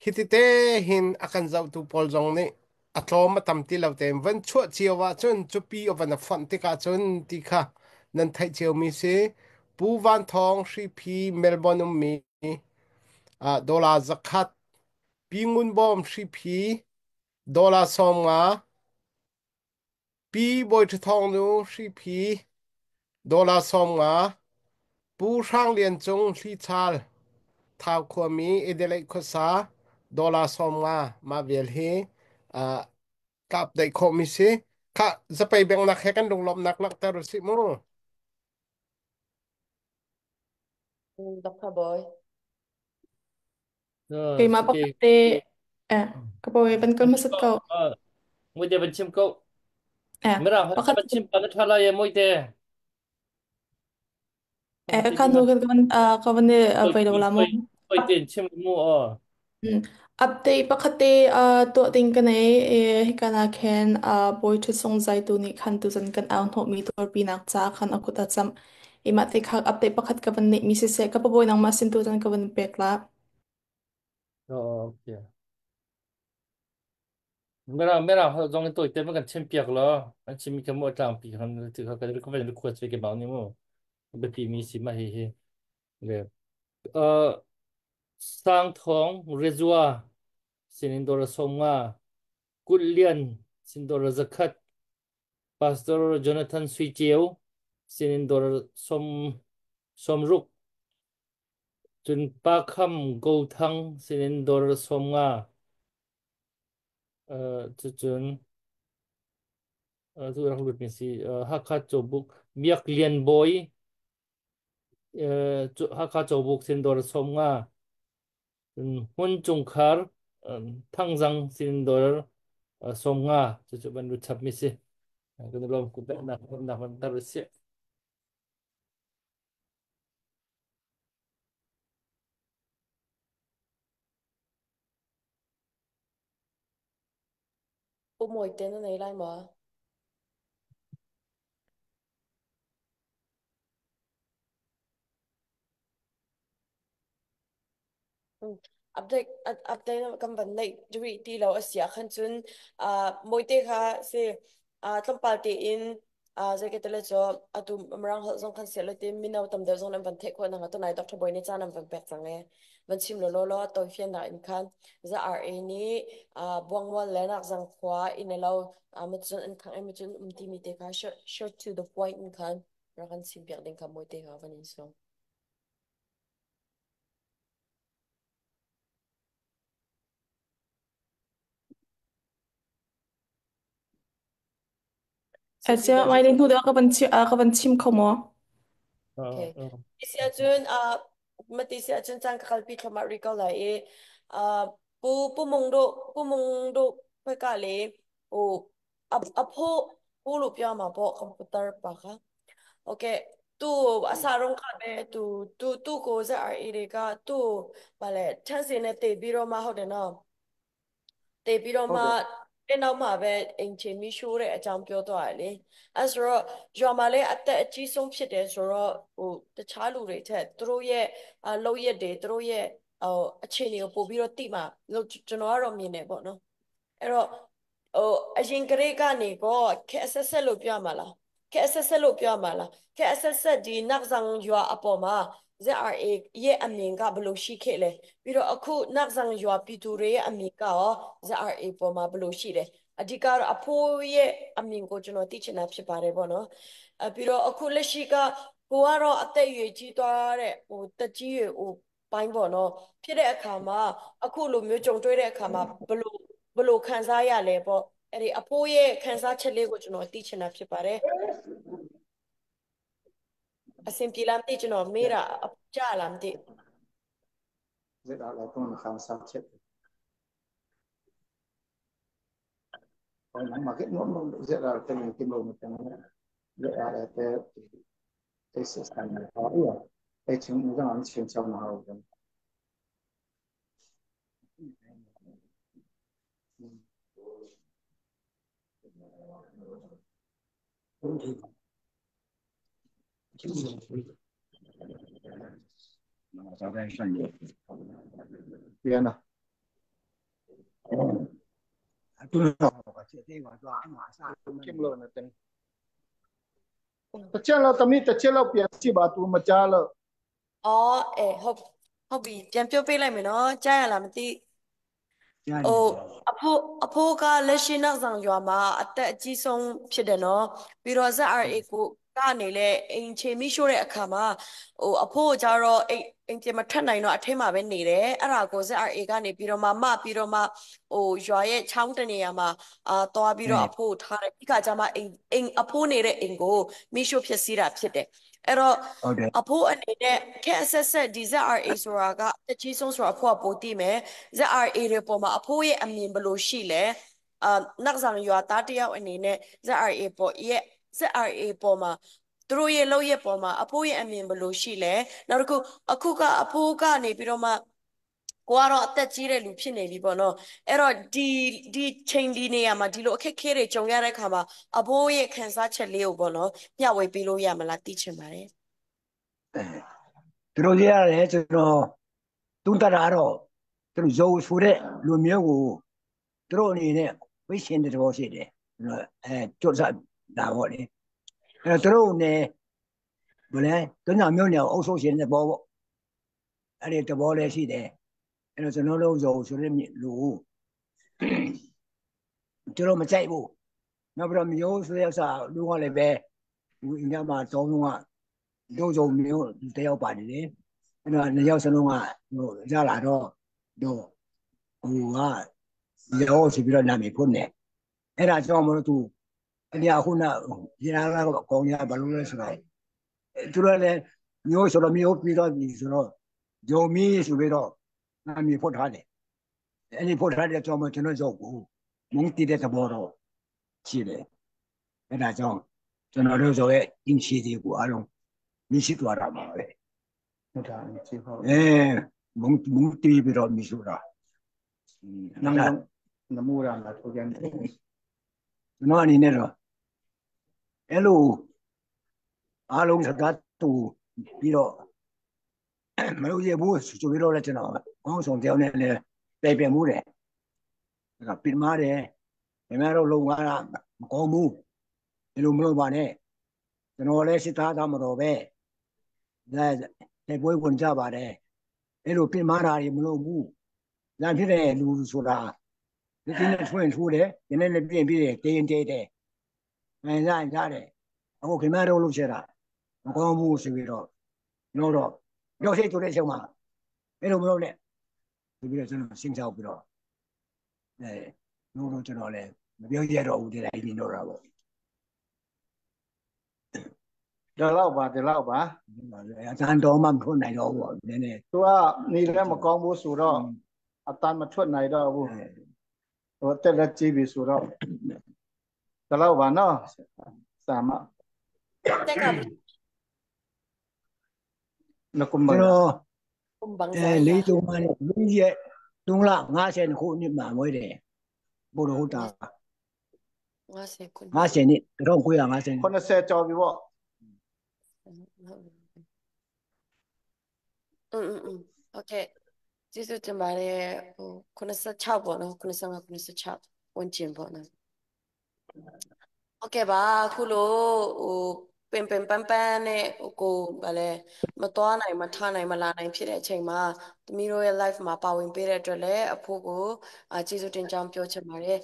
Hi tete hin a kan zohtu pawl zong nih a tlawm a tam ti lo tein van chuah cio ahcun cupi a van a fonh tikah cun ti kha nan theih ciomi si. Pu Van Thawng Hriphi Melbourne ummi dollar 100, Pi Ngun Bawm Hriphi dollar 50, Pi Bawi Ṭha Thawng Nu Hriphi dollar 50, Pu Hrang Lian Cung Hlichal Thau khuami Adelaide khuasa dollar 50 mah vial hi kap daih khawhmi si. Khah zapei bengnak he kan lunglawmhnak langhter usih mu. Dr. Boy. Keimah Sike pakhat te eh ka pawi van kal hmasat ko. Muite van chim ko. Eh Mira hot pakhat van chim pa na tha lai muite. eh kan nu kan kan ka van vai lo la mo. Oi tin chim mu o. Update pakhat te tuah ding ka nei e hika na khen boy thu sung zai tu nih khan tu zan kan au hnawh mi turpi nak cha khan akut a cham. Ima te khak update pakhat ka van nei mi se se ka paboy nang ma sin tu zan ka van pek la. Oh, okay. Mira mira ho zong in toite ma kan chim piak lo. An chim mi ka mo tlang pi kan ti ka ka ka van request ve ke bang ni mu. Biapi mi si ma hi hi. Le Sang Thong Rezua sinin dora somnga Kulh Lian sin dora 100 Pastor Jonathan Sui Ceu sinin dora som 60 cun Pa Kham Go Thang sinin dora 50 cucun tu rak lut mi si Hakha Cawbuk Biak Lian Bawi Hakha Cawbuk sin dora 50 Hmun Cungkhar Thangzang sin dora 50 cucu ban lut chap mi si kan lawm ku nak nak ban tar si. Pu Mawi te na nei lai maw? Update update kan van neih rih ti lo a si ahkhan cun Mawite kha si tlawmpal tein zei ka ti le cu atu Mirang holh zong khan siah lo ti mino tam deuh zong nan van theih khawh nakhnga tunai Dr. Bawi nih caan an van pek cang ee. Van chim lawlaw law tawifiannak in khan za RA nih Buangmual le Nakzang khua inn a lo macun an khangh i macun um timi te kha short to the point in khan rak kan chim piak ding kha Mawite kha van in sawm. Eh Si sia Dr. mai ding hnu deuh ka van chim kho maw? Okay. Ti ahcun mati si ahcun caan ka kalpi thluahmah rih ko lai i pu pu mung du pu mung du khoika le u a phu pu lu pia ma po computer pa kha. Okay. Tu asa rong ka be tu tu tu ko za ar i re ka tu ba le chan sin ne te bi ro ma ho de no တည်ပြီးတော့မှ ဟုတ်တယ် အဲ့နောက်မှာပဲအိမ်ချင်မီရှိုးတဲ့အကြောင်းပြောသွားတယ်လေအဲဆိုတော့ရွာမှာလည်းအသက်အကြီးဆုံးဖြစ်တယ်ဆိုတော့ဟိုတခြားလူတွေထက်သူတို့ရဲ့အလုပ်ရက်တွေသူတို့ရဲ့ဟိုအခြေအနေကိုပို့ပြီးတော့တိမှလို့ကျွန်တော်ကတော့မြင်တယ်ပေါ့နော်အဲ့တော့ဟိုအရင်ကလေးကနေကောခက်ဆက်ဆက်လို့ပြောမှာလားခက်ဆက်ဆက်လို့ပြောမှာလားခက်ဆက်ဆက်ဒီနောက်ဆောင်ရွာအပေါ်မှာ ZRA ရဲ့အမြင်ကဘယ်လိုရှိခဲ့လဲပြီးတော့အခုနောက်ဆောင်ရွာပြည်သူတွေရဲ့အမြင်ကရော ZRA ပေါ်မှာဘယ်လိုရှိလဲအဓိကတော့အဖိုးရဲ့အမြင်ကိုကျွန်တော်သိချင်တာဖြစ်ပါတယ်ပေါ့နော်အပြီးတော့အခုလက်ရှိကကိုကတော့အသက်အရွယ်ကြီးသွားတဲ့ဟိုတက်ကြီးရွယ်ဟိုပိုင်းပေါ့နော်ဖြစ်တဲ့အခါမှာအခုလိုမျိုးကြုံတွေ့တဲ့အခါမှာဘယ်လိုဘယ်လိုခံစားရလဲပေါ့အဲ့ဒီအဖိုးရဲ့ခံစားချက်လေးကိုကျွန်တော်သိချင်တာဖြစ်ပါတယ်အဆင်ပြေလားမသိကျွန်တော်မေးတာအကြလားမသိ ZRA တော့ခံစားချက်ဟိုမှာကနော်နော် ZRA တဲ့ကိလို့မတန် ZRA တဲ့တဲ့ system ဟောအဲ့ချင်းငါချင်းချောင်းမှာဟုတ်တယ် ပြန်တော့ သူတို့ကတဲ့ကတော့ငါစား ကိမလို့နဲ့တင်တချက်လောက်တမိတစ်ချက်လောက်ပြန်ကြည့်ပါ तू မကြားလို့ အော်အေးဟုတ်ဟုတ်ပြီပြန်ပြောပေးလိုက်မယ်နော်ကြားရလားမသိ ကြား ဟို တယ် အဖိုးအဖိုးကလက်ရှိနောက်ဆောင်ရွာမှာအသက်အကြီးဆုံးဖြစ်တယ်နော်ပြီးတော့ ZRA ကိုကနေလဲအိမ်ချေမိရှို့တဲ့အခါမှာဟိုအဖိုးကကြတော့အိမ်အိမ်ပြင်မထွက်နိုင်တော့အထက်မှာပဲနေတယ်အဲ့ဒါကို ZRA ကနေပြီးတော့မှမပြီးတော့မှဟိုရွာရဲ့ချောင်းတနေရာမှာအာသွားပြီး အဲ တော့အဖိုးကိုထားတယ်ဒီခါကျမှအိမ်အိမ်အဖိုးနေတဲ့အိမ်ကိုမိရှို့ဖျက်ဆီးတာဖြစ်တယ်အဲ့တော့ ဟုတ်တယ် အဖိုးအနေနဲ့ခက်အဆက်ဆက်ဒီ ZRA ဆိုတာကအသက်ကြီးဆုံးဆိုတာအဖိုးကပိုသိမယ် ZRA တွေပေါ်မှာအဖိုးရဲ့အမြင်ဘယ်လိုရှိလဲအာနောက်ဆောင်ရွာသားတယောက်အနေနဲ့ ZRA ပေါ်ရဲ့ ZRA ပေါ်မှာသူတို့ရဲ့လုပ်ရက်ပေါ်မှာအဖိုးရဲ့အမြင်ဘယ်လိုရှိလဲနောက်တစ်ခုအခုကအဖိုးကနေပြီးတော့မှကိုကတော့အသက်ကြီးတဲ့လူဖြစ်နေပြီပေါ့နော်အဲ့တော့ဒီဒီချိန်ဒီနေရာမှာဒီလိုအခက်အခဲတွေကြုံရတဲ့အခါမှာအဖိုးရဲ့ခံစားချက်လေးကိုပေါ့နော်မျှဝေပေးလို့ရမလားသိချင်ပါတယ် သူတို့ရတယ်ကျွန်တော်တုံးတတာတော့သူတို့ဇုံဆိုတဲ့လူမျိုးကိုသူတို့အနေနဲ့ဝိရှင်တဲ့သဘောရှိတယ်ကျွန်တော်အဲကြွတ်စားတာပေါ့လေအဲသူတို့နဲ့ဘယ်လဲတွန်းညမျိုးနယ်အုပ်စုရှင်တဲ့ဘောပေါ့အဲ့ဒီသဘောလည်းရှိတယ်အဲ့တော့ကျွန်တော်တို့ဇုံဆိုတဲ့လူကိုကျွန်တော်မကြိုက်ဘူးနောက်ပြီးတော့မျိုးဆိုတဲ့ဥစ္စာလူကလည်းပဲဒီအိန္ဒိယမှာတောင်းလုံးကတို့ဇုံမျိုးတယောက်ပါတယ်လေအဲ့တော့နှစ်ယောက်စလုံးကဟိုရလာတော့တော့ဟိုကရောဆိုပြီးတော့နာမည်ဖွင့်တယ်အဲ့ဒါကြောင့်မလို့သူအဲ့ဒီအခုနရေလာကကောင်းရဘာလို့လဲဆိုတော့သူတို့လည်းမျိုးဆိုတော့မျိုးပြီးတော့ပြီဆိုတော့ဂျုံမီဆိုပြီးတော့နာမည်ဖွင့်ထားတယ်အဲ့ဒီဖွင့်ထားတဲ့ကြောင့်မကျွန်တော်ရောက်ဘူးမုန်းတီးတဲ့သဘောတော့ရှိတယ်အဲ့ဒါကြောင့်ကျွန်တော်တို့ဆိုရဲ့အင်ချီတွေကိုအားလုံးမရှိသွားတာပါပဲ ဟုတ်တာကြည့်ဟုတ် အဲမုန်းမုန်းတီးပြီးတော့မရှိတာ နမ်နမူရာလာထုတ်ပြန် ကျွန်တော်အနေနဲ့တော့အဲ့လိုအားလုံးစကားတူပြီးတော့မလုပ်ရဘူးဆိုပြီးတော့လည်းကျွန်တော်ကောင်းဆောင်တယောက်နဲ့လည်းပြပြမှုတယ်ဒါကပြင်မာတယ်ခင်ဗျားတို့လုံကားတာမကောင်းဘူးဒီလိုမလုပ်ပါနဲ့ကျွန်တော်လည်းစစ်သားသားမတော်ပဲဒါတဲ့ပွဲဝင်ကြပါတယ်အဲ့လိုပြင်မာတာတွေမလုပ်ဘူးလမ်းဖြစ်တဲ့လူဆိုတာဒီတင်းနဲ့ထွင်ထိုးတယ်ဒီနေ့လည်းပြင်ပြီးတယ်တင်းတင်းတယ်နိုင်ရရတယ်အခုခင်ဗျားတို့လုပ်ချင်တာမကောင်းဘူးဆိုပြီးတော့တော့တော့ရောက်ရှိတူတဲ့အချိန်မှာအဲ့လိုမလုပ်နဲ့ဆိုပြီးတော့ကျွန်တော်ရှင်းချောက်ပြီးတော့အဲတို့တော့ကျွန်တော်လည်းမပြောရတော့ဘူးတဲ့တိုင်းနေတော့တာပေါ့ ဒီလောက်ပါဒီလောက်ပါ အတန်တော်မှမထွက်နိုင်တော့ဘူးနည်းနည်း သူကနေလည်းမကောင်းဘူးဆိုတော့အတန်မထွက်နိုင်တော့ဘူးဟိုတက်လက်ကြည့်ပြီဆိုတော့ဒီလောက်ပါနော်စာမ တက်က နကုမ ကျွန်တော် ကွန်ဘန်း အဲ ဆိုင် လေးတုံးမှလည်းလူရဲ့3လ50ခုနှစ်မှာမွေးတယ်ဘို့တော်ဟုတ်တာ 50ခု 50နှစ်1950 80ကျော်ပြီပေါ့ อืมอืมโอเคကျေးဇူးတင်ပါတယ်ဟို86ပေါ့နော်85 86ဝန်းကျင်ပေါ့နော်ဟုတ်ကဲ့ပါအခုလိုဟို ပင်ပင်ပန်းပန်းနဲ့ကိုဗာလဲမသွားနိုင်မထနိုင်မလာနိုင်ဖြစ်တဲ့အချိန်မှာသမီးတို့ရဲ့ live မှာပါဝင်ပေးတဲ့အတွက်လည်းအဖိုးကိုကျေးဇူးတင်ကြောင်းပြောချင်ပါတယ်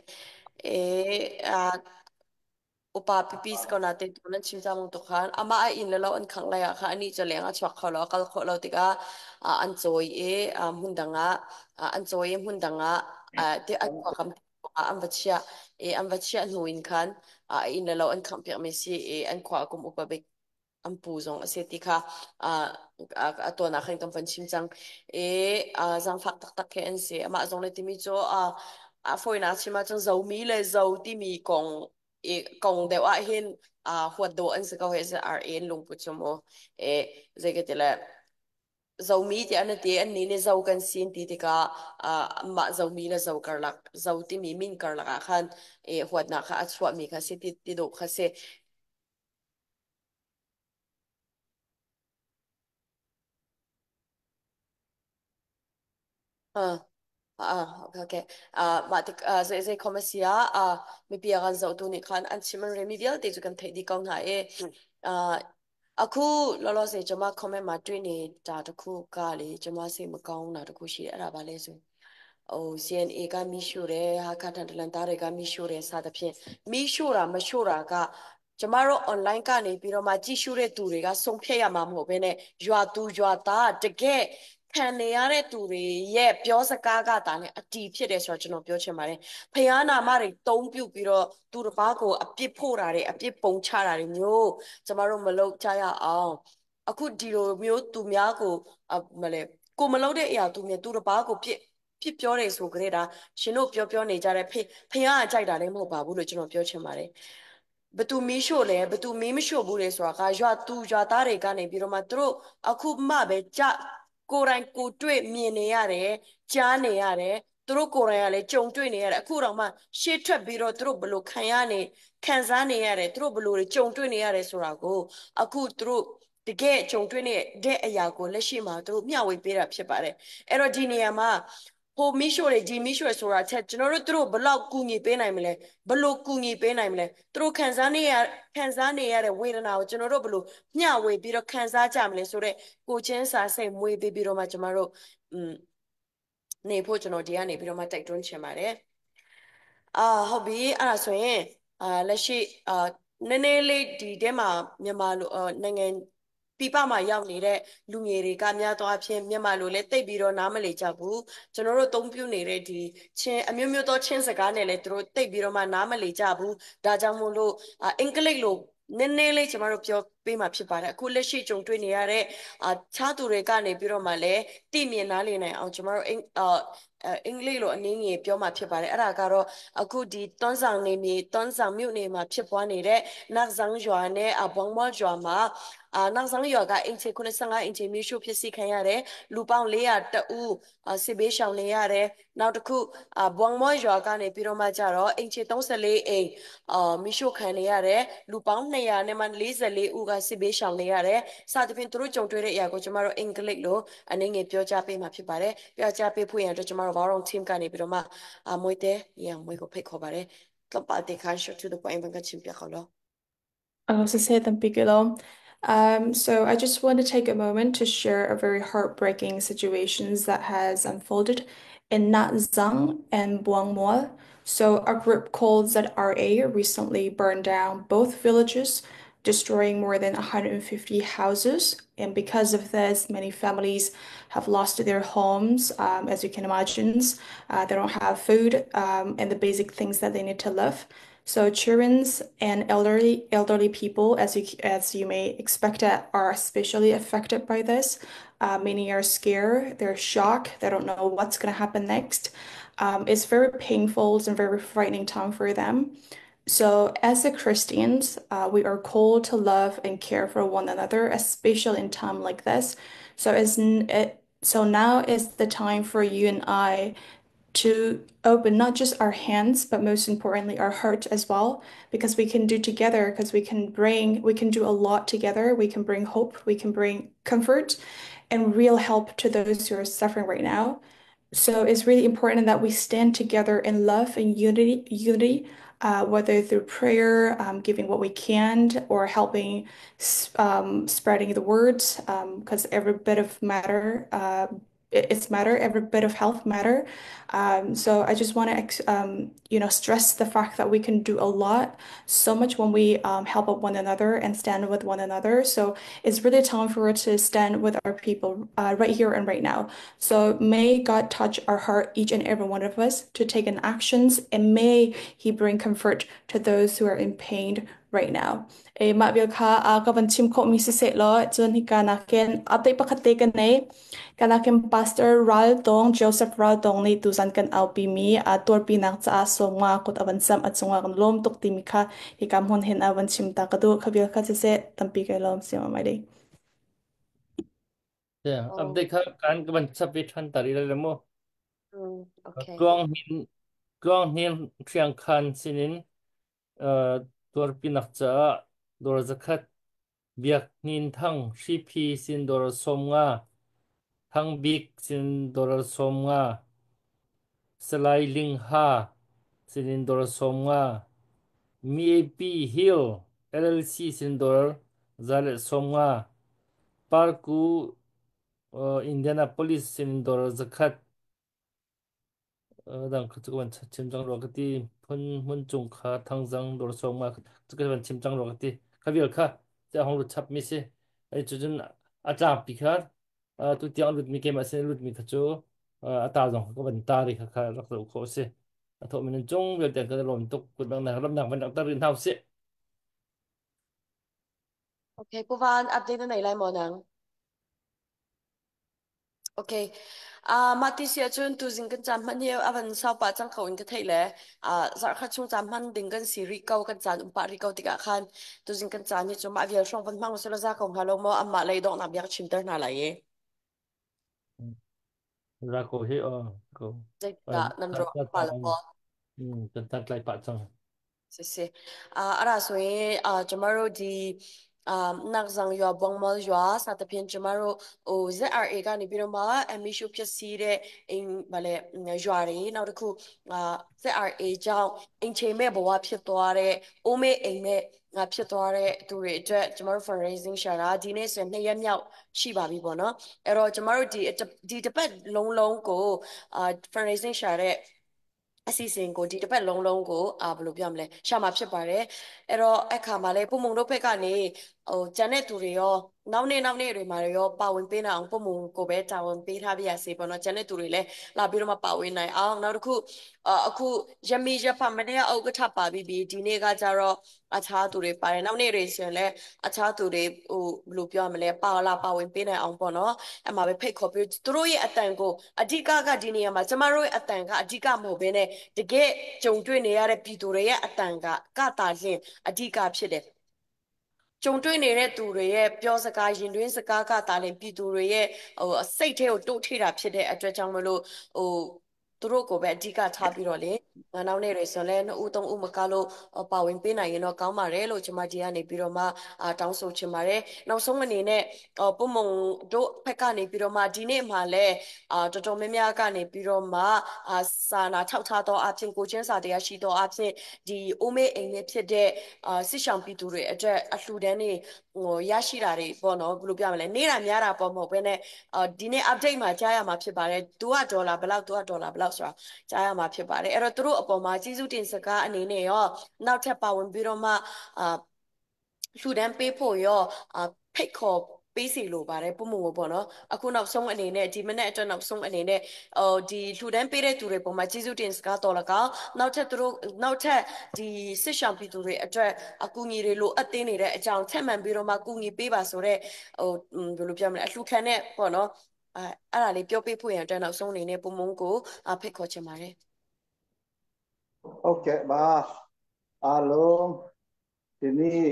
အေးအာ upa pipis ko natin tu nan chim zamong to khan ama ai in lo an khang lai kha ani chaleng a chwak kholo kal kholo tika an choi e mun danga an choi e mun danga te an kwa kam an vachia e an vachia hnuin khan in lo an khang piak me si e an khwa kum upa bek an pu zong ase ti kha a to na khan kam fan chim chang e zang fak tak tak ke an se ama zong le timi cho a foi na chima chang zo mi le zo ti mi kong อีกงเดี๋ยวอะเห็นหัวโดอันสก็เฮสอาร์เอ็นลงปุจโมเอเจกติละ zomi ti an ti an ni ne zo kan sin ti tika ma zomi la zo kar lak zo ti mi min kar lak khan e huat na kha achwa mi kha se ti ti do kha se อ่าอ่าโอเคโอเคอ่ามาติอ่าเจเจคอมเซียอ่ามีเปียกันเจ้าตัวนี้คันอันชิมันเรมิเดียลติจุกันเทดีกองหาเออ่าအခုလောလောဆယ်ကျွန်မ comment မှာတွေ့နေတာတခုကလေကျွန်မစိတ်မကောင်းတာတခုရှိတယ်အဲ့ဒါဘာလဲဆိုဟို CNA ကမီးရှို့တယ်ဟာခါထန်တလန်သားတွေကမီးရှို့တယ်စသဖြင့်မီးရှို့တာမရှို့တာကကျမတို့ online ကနေပြီးတော့မှကြည့်ရှုတဲ့သူတွေကဆုံးဖြတ်ရမှာမဟုတ်ဘဲနဲ့ရွာသူရွာသားတကယ်ခံနေရတဲ့သူတွေရဲ့ပြောစကားကတာနဲ့အတီးဖြစ်တယ်ဆိုတော့ကျွန်တော်ပြောချင်ပါတယ်။ဖယားနာမတွေတုံးပြုတ်ပြီးတော့သူတစ်ပါးကိုအပြစ်ဖို့တာတွေအပြစ်ပုံချတာတွေမျိုးကျမတို့မလုပ်ကြရအောင်။အခုဒီလိုမျိုးသူများကိုမလဲကိုမလုပ်တဲ့အရာသူများသူတစ်ပါးကိုပြစ်ဖြစ်ပြောတယ်ဆိုကြတဲ့ဒါရှင်တို့ပြောပြောနေကြတဲ့ဖေဖယားကကြိုက်တာလည်းမဟုတ်ပါဘူးလို့ကျွန်တော်ပြောချင်ပါတယ်။ဘသူမီးရှို့လဲဘသူမီးမရှို့ဘူးလေဆိုတာကရွာသူရွာသားတွေကနေပြီးတော့မှသူတို့အခုမှပဲကြကိုယ်တိုင်ကိုတွေ့မြင်နေရတယ်ကြားနေရတယ်သူတို့ကိုယ်တိုင်ကလည်းကြုံတွေ့နေရတယ်အခုတော့မှရှေ့ထွက်ပြီးတော့သူတို့ဘလို့ခံရနေခံစားနေရတယ်သူတို့ဘလို့ကြုံတွေ့နေရတယ်ဆိုတာကိုအခုသူတို့တကယ်ကြုံတွေ့နေတဲ့အရာကိုလက်ရှိမှာသူတို့မျှဝေပေးတာဖြစ်ပါတယ်အဲ့တော့ဒီနေရာမှာဟိုမီရှိုတွေဒီမီရှိုဆိုတာချက်ကျွန်တော်တို့သူတို့ဘလောက်ကူညီပေးနိုင်မလဲဘလို့ကူညီပေးနိုင်မလဲသူတို့ခံစားနေရခံစားနေရတဲ့ဝေဒနာကိုကျွန်တော်တို့ဘလို့မျှဝေပြီးတော့ခံစားကြမလဲဆိုတော့ကိုချင်းစာစိတ်မွေးပေးပြီးတော့မှကျွန်တော်တို့อืมနေဖို့ကျွန်တော်ဒီကနေပြီးတော့မှတိုက်တွန်းချင်ပါတယ်အာဟုတ်ပြီအဲ့ဒါဆိုရင်အာလက်ရှိအာနည်းနည်းလေးဒီထဲမှာမြန်မာလိုနိုင်ငံပြပမှာရောက်နေတဲ့လူငယ်တွေကများသောအားဖြင့်မြန်မာလိုလည်းတိတ်ပြီးတော့နားမလည်ကြဘူးကျွန်တော်တို့သုံးပြုနေတဲ့ဒီချင်းအမျိုးမျိုးသောချင်းစကားနဲ့လည်းသူတို့တိတ်ပြီးတော့မှနားမလည်ကြဘူးဒါကြောင့်မို့လို့အင်္ဂလိပ်လိုနည်းနည်းလေးကျမတို့ပြောပေးမှာဖြစ်ပါတယ်အခုလက်ရှိကြုံတွေ့နေရတဲ့အာခြားသူတွေကနေပြီးတော့မှလည်းသိမြင်နားလည်နိုင်အောင်ကျမတို့အင်အာအင်္ဂလိပ်လိုအနည်းငယ်ပြောမှာဖြစ်ပါတယ်အဲ့ဒါကတော့အခုဒီတွန်းဆောင်နေမြေတွန်းဆောင်မြို့နယ်မှာဖြစ်ပွားနေတဲ့နတ်ဆောင်ရွာနဲ့အဘောင်မောရွာမှာအာနောက်ဆောင်ရွာကအင်ချေ85အင်ချေမျိုးရှို့ဖြစ်စီခံရတယ်လူပေါင်း400တဦးစစ်ဘေးရှောင်နေရတယ်နောက်တစ်ခုအဘွန်မောရွာကနေပြီးတော့မှကြတော့အင်ချေ34အိမ်အာမိရှို့ခံနေရတယ်လူပေါင်း200နဲ့မှ44ဦးကစစ်ဘေးရှောင်နေရတယ်စသဖြင့်သူတို့ကြုံတွေ့တဲ့အရာကိုကျမတို့အင်္ဂလိပ်လိုအနေငယ်ပြောကြားပေးမှာဖြစ်ပါတယ်ပြောကြားပေးဖို့ရန်အတွက်ကျမတို့ဘောင်း team ကနေပြီးတော့မှအမွေတဲ့ရန်မွေကိုဖိတ်ခေါ်ပါတယ်ကပတေခါရှ to the point ဘန်ကချင်းပြခေါ်လို့ So I just want to take a moment to share a very heartbreaking situations that has unfolded in Nat Zang and Buang Moa. So a group called ZRA recently burned down both villages, destroying more than 150 houses. And because of this, many families have lost their homes, as you can imagine. They don't have food, and the basic things that they need to live. So children and elderly people, as you may expect, are especially affected by this. Many are scared, they're shocked, they don't know what's going to happen next. It's very painful and very frightening time for them. So as the Christians, we are called to love and care for one another, especially in time like this. So so now is the time for you and I to open not just our hands, but most importantly, our heart as well, because we can do together, because we can bring, we can do a lot together. We can bring hope, we can bring comfort and real help to those who are suffering right now. So it's really important that we stand together in love and unity, Whether through prayer, giving what we can, or helping spreading the word, because every bit of matter, it's matter, every bit of health matter. So I just want to, stress the fact that we can do a lot, so much when we help up one another and stand with one another. So it's really time for us to stand with our people right here and right now. So may God touch our heart, each and every one of us, to take an actions, and may He bring comfort to those who are in pain right now. E mah vial kha a ka van chim khawh mi siseh law cun hika nakin update pakhat te kan nei. Kanakin Pastor Ral Tong Joseph Ral Tong nih tuzan kan aupi mi a tuarpinak caah sawmnga kut a van sam a cungah kan lawm tuk timi kha hika hmun hin a van chim ta ka duh kha vial kha siseh tampi kai lawm siam amai ding. Yeah, Oh, update kha kan ka van chap ve than ta ri le mo. okay. Tluang hin tluang hin thiang khan sinin tuarpinak caah dawr zakhat Biak Hnin Thang Hriphi sin dawr 50, Thang Bik sin dawr 50, Salai Ling Ha sinin dawr 50, MAP Hill LLC sin dawr 150, Parku Indianapolis sin dawr 100. Dang kha cu ka van chim cang rua ka ti. Phun hmun cung kha thangzang dawr sawng ma cu ka van chim cang rua ka ti. Kha vial kha ca hong lut chap mi si. Ai cu cun a tlangpi kha tu tiang lut mi keimah sin lut mi kha cu a ta zong ka van ta ri kha kha rak zoh khawh si. A thawh min cung vialte kan lawm tuk kut bang na ramnak van rak tar rin hau si. Okay, Pu Van, update na nei lai maw nang? Okay. Mah ti si ahcun tuzing kan caan hman hi a van sau pah cang ko in ka theih le zarhkhat chung caan hman ding kan si rih ko kan caan um pah rih ko tikah khan tuzing kan caan hi cu mah vial hrawng van hmang usih law za ko hnga lo maw amah lei donghnak bia ka chimter hna lai i. Ra ko hi ko. Zeitindah nan ruah pa la maw? Kan tar tlai pah cang. Si si. Ara sui chamaro di nak zang yua bong mal yua sa ta phin chamaro o ZRA ကနေပြီးတော့မှ MSU ဖြစ်စီတဲ့အိမ်ဗာလေရွာတွေနောက်တစ်ခု ZRA ကြောင့်အိမ်ချိန်မဲ့ဘဝဖြစ်သွားတဲ့အိုးမဲ့အိမ်မဲ့ငါဖြစ်သွားတဲ့သူတွေအတွက်ကျမတို့ fundraising ရှာတာဒီနေ့ဆိုရင်နှစ်ရက်မြောက်ရှိပါပြီပေါ့နော်အဲ့တော့ကျမတို့ဒီဒီတစ်ပတ်လုံးလုံးကို fundraising ရှာတဲ့အစီအစဉ်ကိုဒီတစ်ပတ်လုံးလုံးကိုအာဘယ်လိုပြောမလဲရှာမှာဖြစ်ပါတယ်အဲ့တော့အခါမှာလဲပုံမုံတို့ဘက်ကနေဟိုကျန်တဲ့သူတွေရောနောက်နေ့နောက်နေ့တွေမှာရောပါဝင်ပေးနိုင်အောင်ပုံမုံကိုပဲတာဝန်ပေးထားပြရစေပေါ့နော်ကျန်တဲ့သူတွေလည်းလာပြီးတော့မှပါဝင်နိုင်အောင်နောက်တစ်ခုအခုရမီရဖမနေ့ကဥက္ကဋ္ဌပါပြီးပြီဒီနေ့ကကြတော့အခြားသူတွေပါတယ်နောက်နေ့တွေဆိုရင်လည်းအခြားသူတွေဟိုဘယ်လိုပြောရမလဲပါလာပါဝင်ပေးနိုင်အောင်ပေါ့နော်အမှပဲဖိတ်ခေါ်ပြီးသူတို့ရဲ့အတန်ကိုအဓိကကဒီနေရာမှာကျမတို့ရဲ့အတန်ကအဓိကမဟုတ်ဘဲနဲ့တကယ်ကြုံတွေ့နေရတဲ့ပြည်သူတွေရဲ့အတန်ကကတာလျင်အဓိကဖြစ်တယ်ကြုံတွေ့နေတဲ့သူတွေရဲ့ပြောစကားရင်တွင်းစကားကတာလျင်ပြည်သူတွေရဲ့ဟိုစိတ်ထဲကိုတိုးထိတာဖြစ်တဲ့အတွက်ကြောင့်မလို့ဟိုသူတို့ကိုပဲအဓိကထားပြီးတော့လေငါနောက်နေ့တွေဆိုလဲနှစ်ဦးသုံးဦးမကလို့ပါဝင်ပေးနိုင်ရင်တော့ကောင်းပါတယ်လို့ကျွန်မဒီကနေပြီးတော့မှတောင်းဆိုချင်ပါတယ်နောက်ဆုံးအနေနဲ့ပုံမုံတို့ဘက်ကနေပြီးတော့မှဒီနေ့မှလည်းတော်တော်များများကနေပြီးတော့မှစာနာထောက်ထားသောအဖြစ်ကိုချင်းစာတရားရှိသောအဖြစ်ဒီအိုမေအိမ်နဲ့ဖြစ်တဲ့စစ်ဆောင်ပြည်သူတွေအတွက်အလှူဒန်းတွေဟိုရရှိတာတွေပေါ့နော်ဘယ်လိုပြောမလဲနေတာများတာပေါ့မဟုတ်ဘဲနဲ့ဒီနေ့ update မှာကြားရမှာဖြစ်ပါတယ်သူကဒေါ်လာဘလောက်သူကဒေါ်လာဘလောက်ဆိုတာကြားရမှာဖြစ်ပါတယ်အဲ့တော့သူတို့အပေါ်မှာကျေးဇူးတင်စကားအနေနဲ့ရောနောက်ထပ်ပါဝင်ပြီးတော့မှအာလှူဒန်းပေးဖို့ရောဖိတ်ခေါ်ပေးစီလိုပါတယ်ပုံမပေါ့နော်အခုနောက်ဆုံးအနေနဲ့ဒီမနေ့အတွက်နောက်ဆုံးအနေနဲ့ဟိုဒီလှူဒန်းပေးတဲ့သူတွေပုံမှာကျေးဇူးတင်စကားတော်လကောင်းနောက်ထပ်သူတို့နောက်ထပ်ဒီစစ်ရှောင်ပြည်သူတွေအတွက်အကူအညီတွေလိုအပ်သေးနေတဲ့အကြောင်းထပ်မံပြီးတော့မှကူညီပေးပါဆိုတော့ဟိုဘယ်လိုပြောမလဲအလှူခံတဲ့ပေါ့နော်အဲအဲ့ဒါလေးပြောပြဖို့ရန်အတွက်နောက်ဆုံးအနေနဲ့ပုံမုံကိုဖိတ်ခေါ်ချင်ပါတယ် ဟုတ်ကဲ့ပါအားလုံးဒီနေ့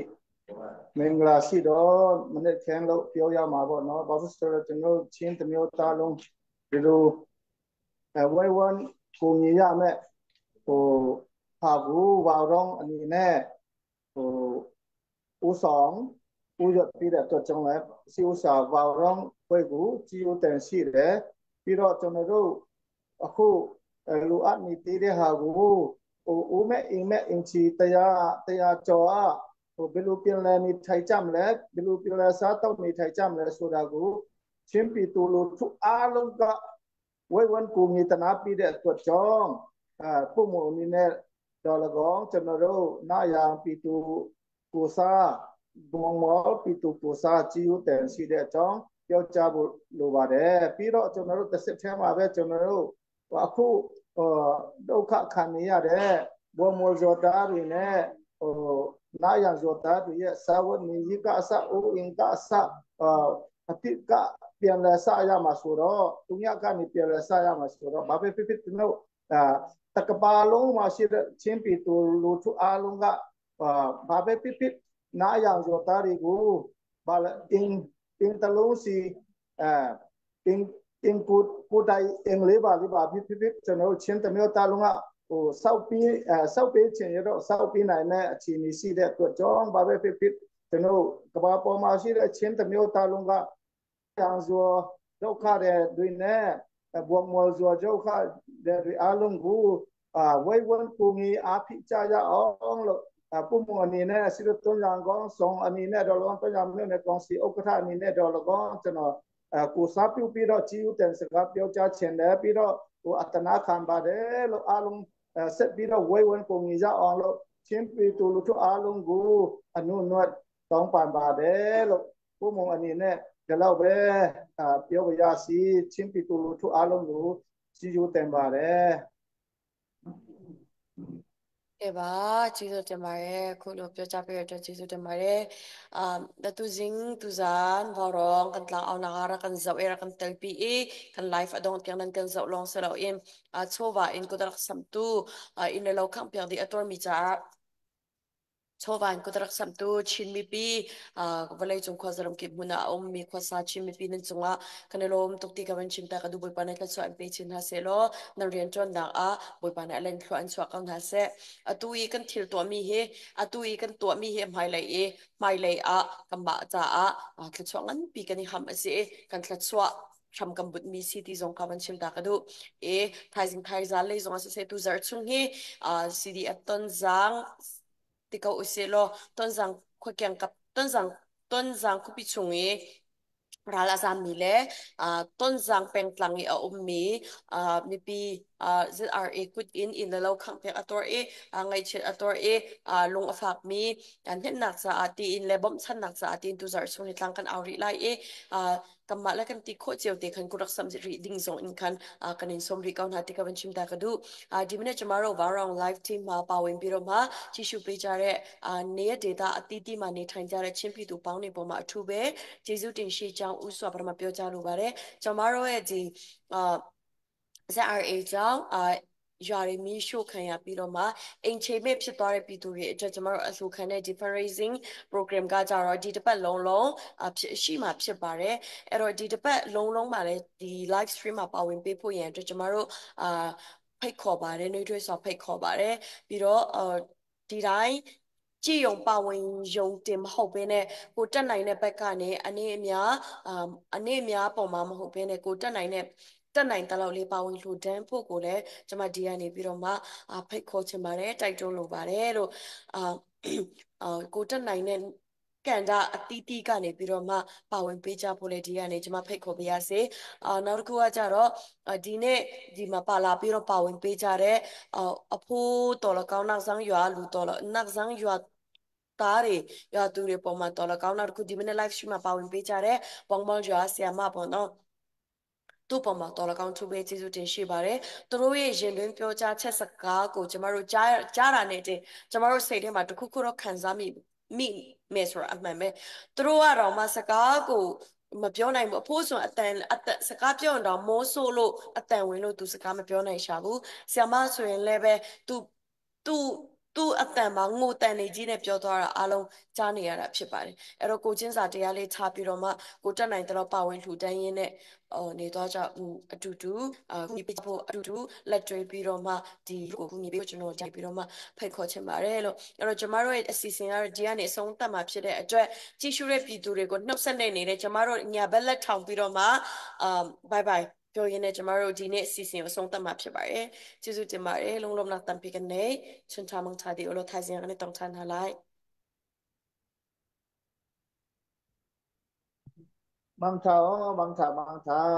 မင်္ဂလာရှိတော့မနေ့ခင်းလို့ပြောရမှာပေါ့နော်ဘာလို့ဆိုတော့ကျွန်တော်ချင်းတမျိုးသားလုံးဒီလိုဝိုင်းဝန်းကိုညီရမယ်ဟိုဟာကူဝါရောင်းအနေနဲ့ဟိုဦးဆောင်ဦးရပြီးတဲ့အတွက်ကြောင့်လည်းစီဥစာဝါရောင်းဘွဲကိုကြည်ဦးတန်ရှိတယ်ပြီးတော့ကျွန်တော်တို့အခုလိုအပ်နေသေးတဲ့ဟာကို ဟိုဦးမဲ့အင်းမဲ့အင်ချီတရားတရားကျော်อ่ะဟိုဘယ်လိုပြင်လဲနေထိုင်ကြမလဲဘယ်လိုပြင်လဲစားတော့နေထိုင်ကြမလဲဆိုတာကိုချင်းပြည်သူလူထုအားလုံးကဝိဝန်းကူညီတနာပြီးတဲ့အတွက်ကြောင့်အဲပုံမအနေနဲ့တော်၎င်းကျွန်တော်တို့နာယံပြည်သူကိုစားဘုံမောပြည်သူကိုစားကြည်ဦးတန်ရှိတဲ့အကြောင်းပြောကြားဖို့လိုပါတယ်ပြီးတော့ကျွန်တော်တို့တစ်စစ်ထဲမှာပဲကျွန်တော်တို့အခုဒုက္ခခံနေရတဲ့ဘုံမောဇောတာတွေနဲ့ဟိုနာယံဇောတာတွေရဲ့စာဝတ်နေကြီးကအစအိုးအင်ကအစအတိကပြန်လဲစရမှာဆိုတော့သူညကနေပြန်လဲစရမှာဆိုတော့ဘာပဲဖြစ်ဖြစ်ကျွန်တော်အာတကပါလုံးမှာရှိတဲ့ချင်းပြည်သူလူထုအားလုံးကဘာပဲဖြစ်ဖြစ်နာယံဇောတာတွေကိုဘာလဲအင်းအင်းတလုံးစီအဲအင်းအင်းကိုကိုတိုင်အင်္ဂလိပ်ပါလိပါဖြစ်ဖြစ်ဖြစ်ကျွန်တော်ချင်းတမျိုးသားလုံးကဟိုစောက်ပြီးအဲစောက်ပေးချင်ရတော့စောက်ပေးနိုင်တဲ့အခြေအနေရှိတဲ့အတွက်ကြောင့်ဘာပဲဖြစ်ဖြစ်ကျွန်တော်ကဘာပေါ်မှာရှိတဲ့ချင်းတမျိုးသားလုံးကရောင်စောဒုက္ခတဲ့တွေနဲ့ဘဝမောဇောဒုက္ခတဲ့တွေအလုံးကိုအာဝိဝန်းပူငီအာဖိကြရအောင်လို့ပုံမအနေနဲ့စီရသွန်ရံကောင်းဆောင်အနေနဲ့တော့လောသွန်ရံမြို့နယ်ကောင်စီဥက္ကဋ္ဌအနေနဲ့တော့လောကျွန်တော်ကိုစားပြုပြီးတော့ကြီးဦးတန်စကားပြောကြားချင်တယ်ပြီးတော့ဟိုအတနာခံပါတယ်လို့အားလုံးဆက်ပြီးတော့ဝိဝန်းပုံကြီးရအောင်လို့ချင်းပီတူလူတို့အားလုံးကိုအနုနွတ်တောင်းပန်ပါတယ်လို့ပုံမအနေနဲ့ဒီလောက်ပဲပြောပါရစီချင်းပီတူလူတို့အားလုံးကိုကြီးဦးတန်ပါတယ် ကဲပါကျေးဇူးတင်ပါတယ်ခုလိုပြောကြားပေးတဲ့အတွက်ကျေးဇူးတင်ပါတယ်အာသူဇင်းသူဇန်ဘောရောင်ကန်တလာအောင်နာရကန်ဇောရကန်တလ်ပီအကန် live အဒုံပြန်နကန်ဇောလောင်းဆလောအင်အချိုဝါအင်ကုဒရဆမ်တူအင်လောခန့်ပြန်ဒီအတော်မီချာ chowan kutrak samtu chin mi pi valai chung khwa zaram ki hmuna om mi khwa sa chin mi pi nan chunga kanelom tukti kawan chimta ka du boi pa na tla chwa pe chin ha se lo nan rian chon nak a boi pa na len thlo an chwa kang ha se atu i kan thil to mi he atu i kan to mi he mai lai e mai lai a kamba cha a thla chwa ngan pi kan ham ase kan thla chwa ทำกำบุตมีซีตีจงคำมันชิมตากระดูเอไทยสิงไทยซาเลยจงอาศัยตูจาร์ชุงฮีอ่า CDF ต้นจาง ติเขาอุเซโลต้นสังขวเกียงกับต้นสังต้นสังคุปิชุงอีราลาซามีเลอ่าต้นสังเป็นตลังอีอุมมีอ่ามีปีอ่า ZRA กุดอินอินแล้วขังเพียงอตัวเออ่าไงเช็ดอตัวเออ่าลงอฝากมีอันเห็นนักสะอาตีอินเลบอมชันนักสะอาตีนตุจาร์ชงในตลังกันเอาริไลเออ่า กำมาและกันติโคเจียวเตคันกุรักสัมรีดิ่งซงอินคันอ่ากันอินสมรีกาวนาติกวันชิมตากดูอ่าဒီမနေ့ကျမတို့ဘာရောင် live team မှာပါဝင်ပြီးတော့မှကြည့်ရှုပေးကြတဲ့အာနေရ data အသီးသီးမှာနေထိုင်ကြတဲ့ချင်းပြည်သူပေါင်းတွေပေါ်မှာအထူးပဲကျေးဇူးတင်ရှိကြောင်းဥစွာပထမပြောကြားလိုပါတယ်ကျမတို့ရဲ့ဒီအာ ZRA ကြောင့်အာရွာတွေမီးရှို့ခံရပြီးတော့မှအိမ်ချေမဲ့ဖြစ်သွားတဲ့ပြည်သူတွေအတွက်ကျမတို့အလှူခံတဲ့ဒီ fundraising program ကကြတော့ဒီတစ်ပတ်လုံးလုံးဖြစ်ရှိမှာဖြစ်ပါတယ်အဲ့တော့ဒီတစ်ပတ်လုံးလုံးမှာလည်းဒီ live stream မှာပါဝင်ပေးဖို့ရန်အတွက်ကျမတို့အာဖိတ်ခေါ်ပါတယ်နှွေးထွေးစွာဖိတ်ခေါ်ပါတယ်ပြီးတော့အာဒီတိုင်းကြည်ယုံပါဝင်ယုံတင်မဟုတ်ဘဲနဲ့ကိုတက်နိုင်တဲ့ဘက်ကနေအနေအများအာအနေအများပုံမှာမဟုတ်ဘဲနဲ့ကိုတက်နိုင်တဲ့တက်နိုင်တလောက်လေးပါဝင်လှူဒန်းဖို့ကိုလည်းကျွန်မဒီကနေပြီးတော့မှဖိတ်ခေါ်ချင်ပါတယ်တိုက်တွန်းလိုပါတယ်လို့အာအာကိုတက်နိုင်တဲ့ကန်တာအတီးတီးကနေပြီးတော့မှပါဝင်ပေးကြဖို့လေဒီကနေကျွန်မဖိတ်ခေါ်ပေးရစေအာနောက်တစ်ခုကကြတော့ဒီနေ့ဒီမှာပါလာပြီးတော့ပါဝင်ပေးကြတဲ့အဖိုးတော်လကောင်းနောက်ဆောင်ရွာလူတော်လနောက်ဆောင်ရွာသားတွေရွာသူတွေပုံမှန်တော်လကောင်းနောက်တစ်ခုဒီမနေ့ live stream မှာပါဝင်ပေးကြတဲ့ပေါင်မောင်ရွာဆီယာမပေါ့နော်သူ့ပေါ်မှာတော်လကောင်းသူပဲကျေးဇူးတင်ရှိပါတယ်။သူတို့ရဲ့ရင်တွင်ပြောကြားချက်စကားကိုကျမတို့ကြားကြားတာနဲ့တင်ကျမတို့စိတ်ထဲမှာတခုခုတော့ခံစားမိမိမယ်ဆိုတာအမှန်ပဲ။သူတို့ကတော့မှစကားကိုမပြောနိုင်ဘူးအဖိုးဆိုအတန်အတစကားပြောရင်တော့မိုးဆိုးလို့အတန်ဝင်လို့သူစကားမပြောနိုင်ရှာဘူး။ဆီယမဆိုရင်လည်းပဲသူသူသူ့အတန်မှာငိုတန်နေကြီးနဲ့ပြောသွားတာအားလုံးကြားနေရတာဖြစ်ပါတယ်အဲ့တော့ကိုချင်းစာတရားလေးချပြီးတော့မှကိုတက်နိုင်တော့ပါဝင်လှူတန်းရင်းနဲ့ဟိုနေတော့ကြအတူတူအာကူညီပေးဖို့အတူတူလက်တွဲပြီးတော့မှဒီကိုကူညီပေးဖို့ကျွန်တော်ကြိုက်ပြီးတော့မှဖိတ်ခေါ်ချင်ပါတယ်လို့အဲ့တော့ကျမတို့ရဲ့အစီအစဉ်ကတော့ဒီကနေအဆုံးသတ်မှာဖြစ်တဲ့အတွက်ကြည့်ရှုတဲ့ပြည်သူတွေကိုနှုတ်ဆက်နေနေတဲ့ကျမတို့ညာဘက်လက်ထောင်ပြီးတော့မှအာ bye bye. ပြောရင်းနဲ့ကျမတို့ဒီနေ့အစီအစဉ်ကိုအဆုံးသတ်မှာဖြစ်ပါတယ်။ကျေးဇူးတင်ပါတယ်။လုံးလုံးနောက်တံပီကနေချွန်ချမန်ချာဒီအလိုထိုင်စင်ကနေတောင်းချထားလိုက် မောင်ချောမောင်ချမောင်ချာ။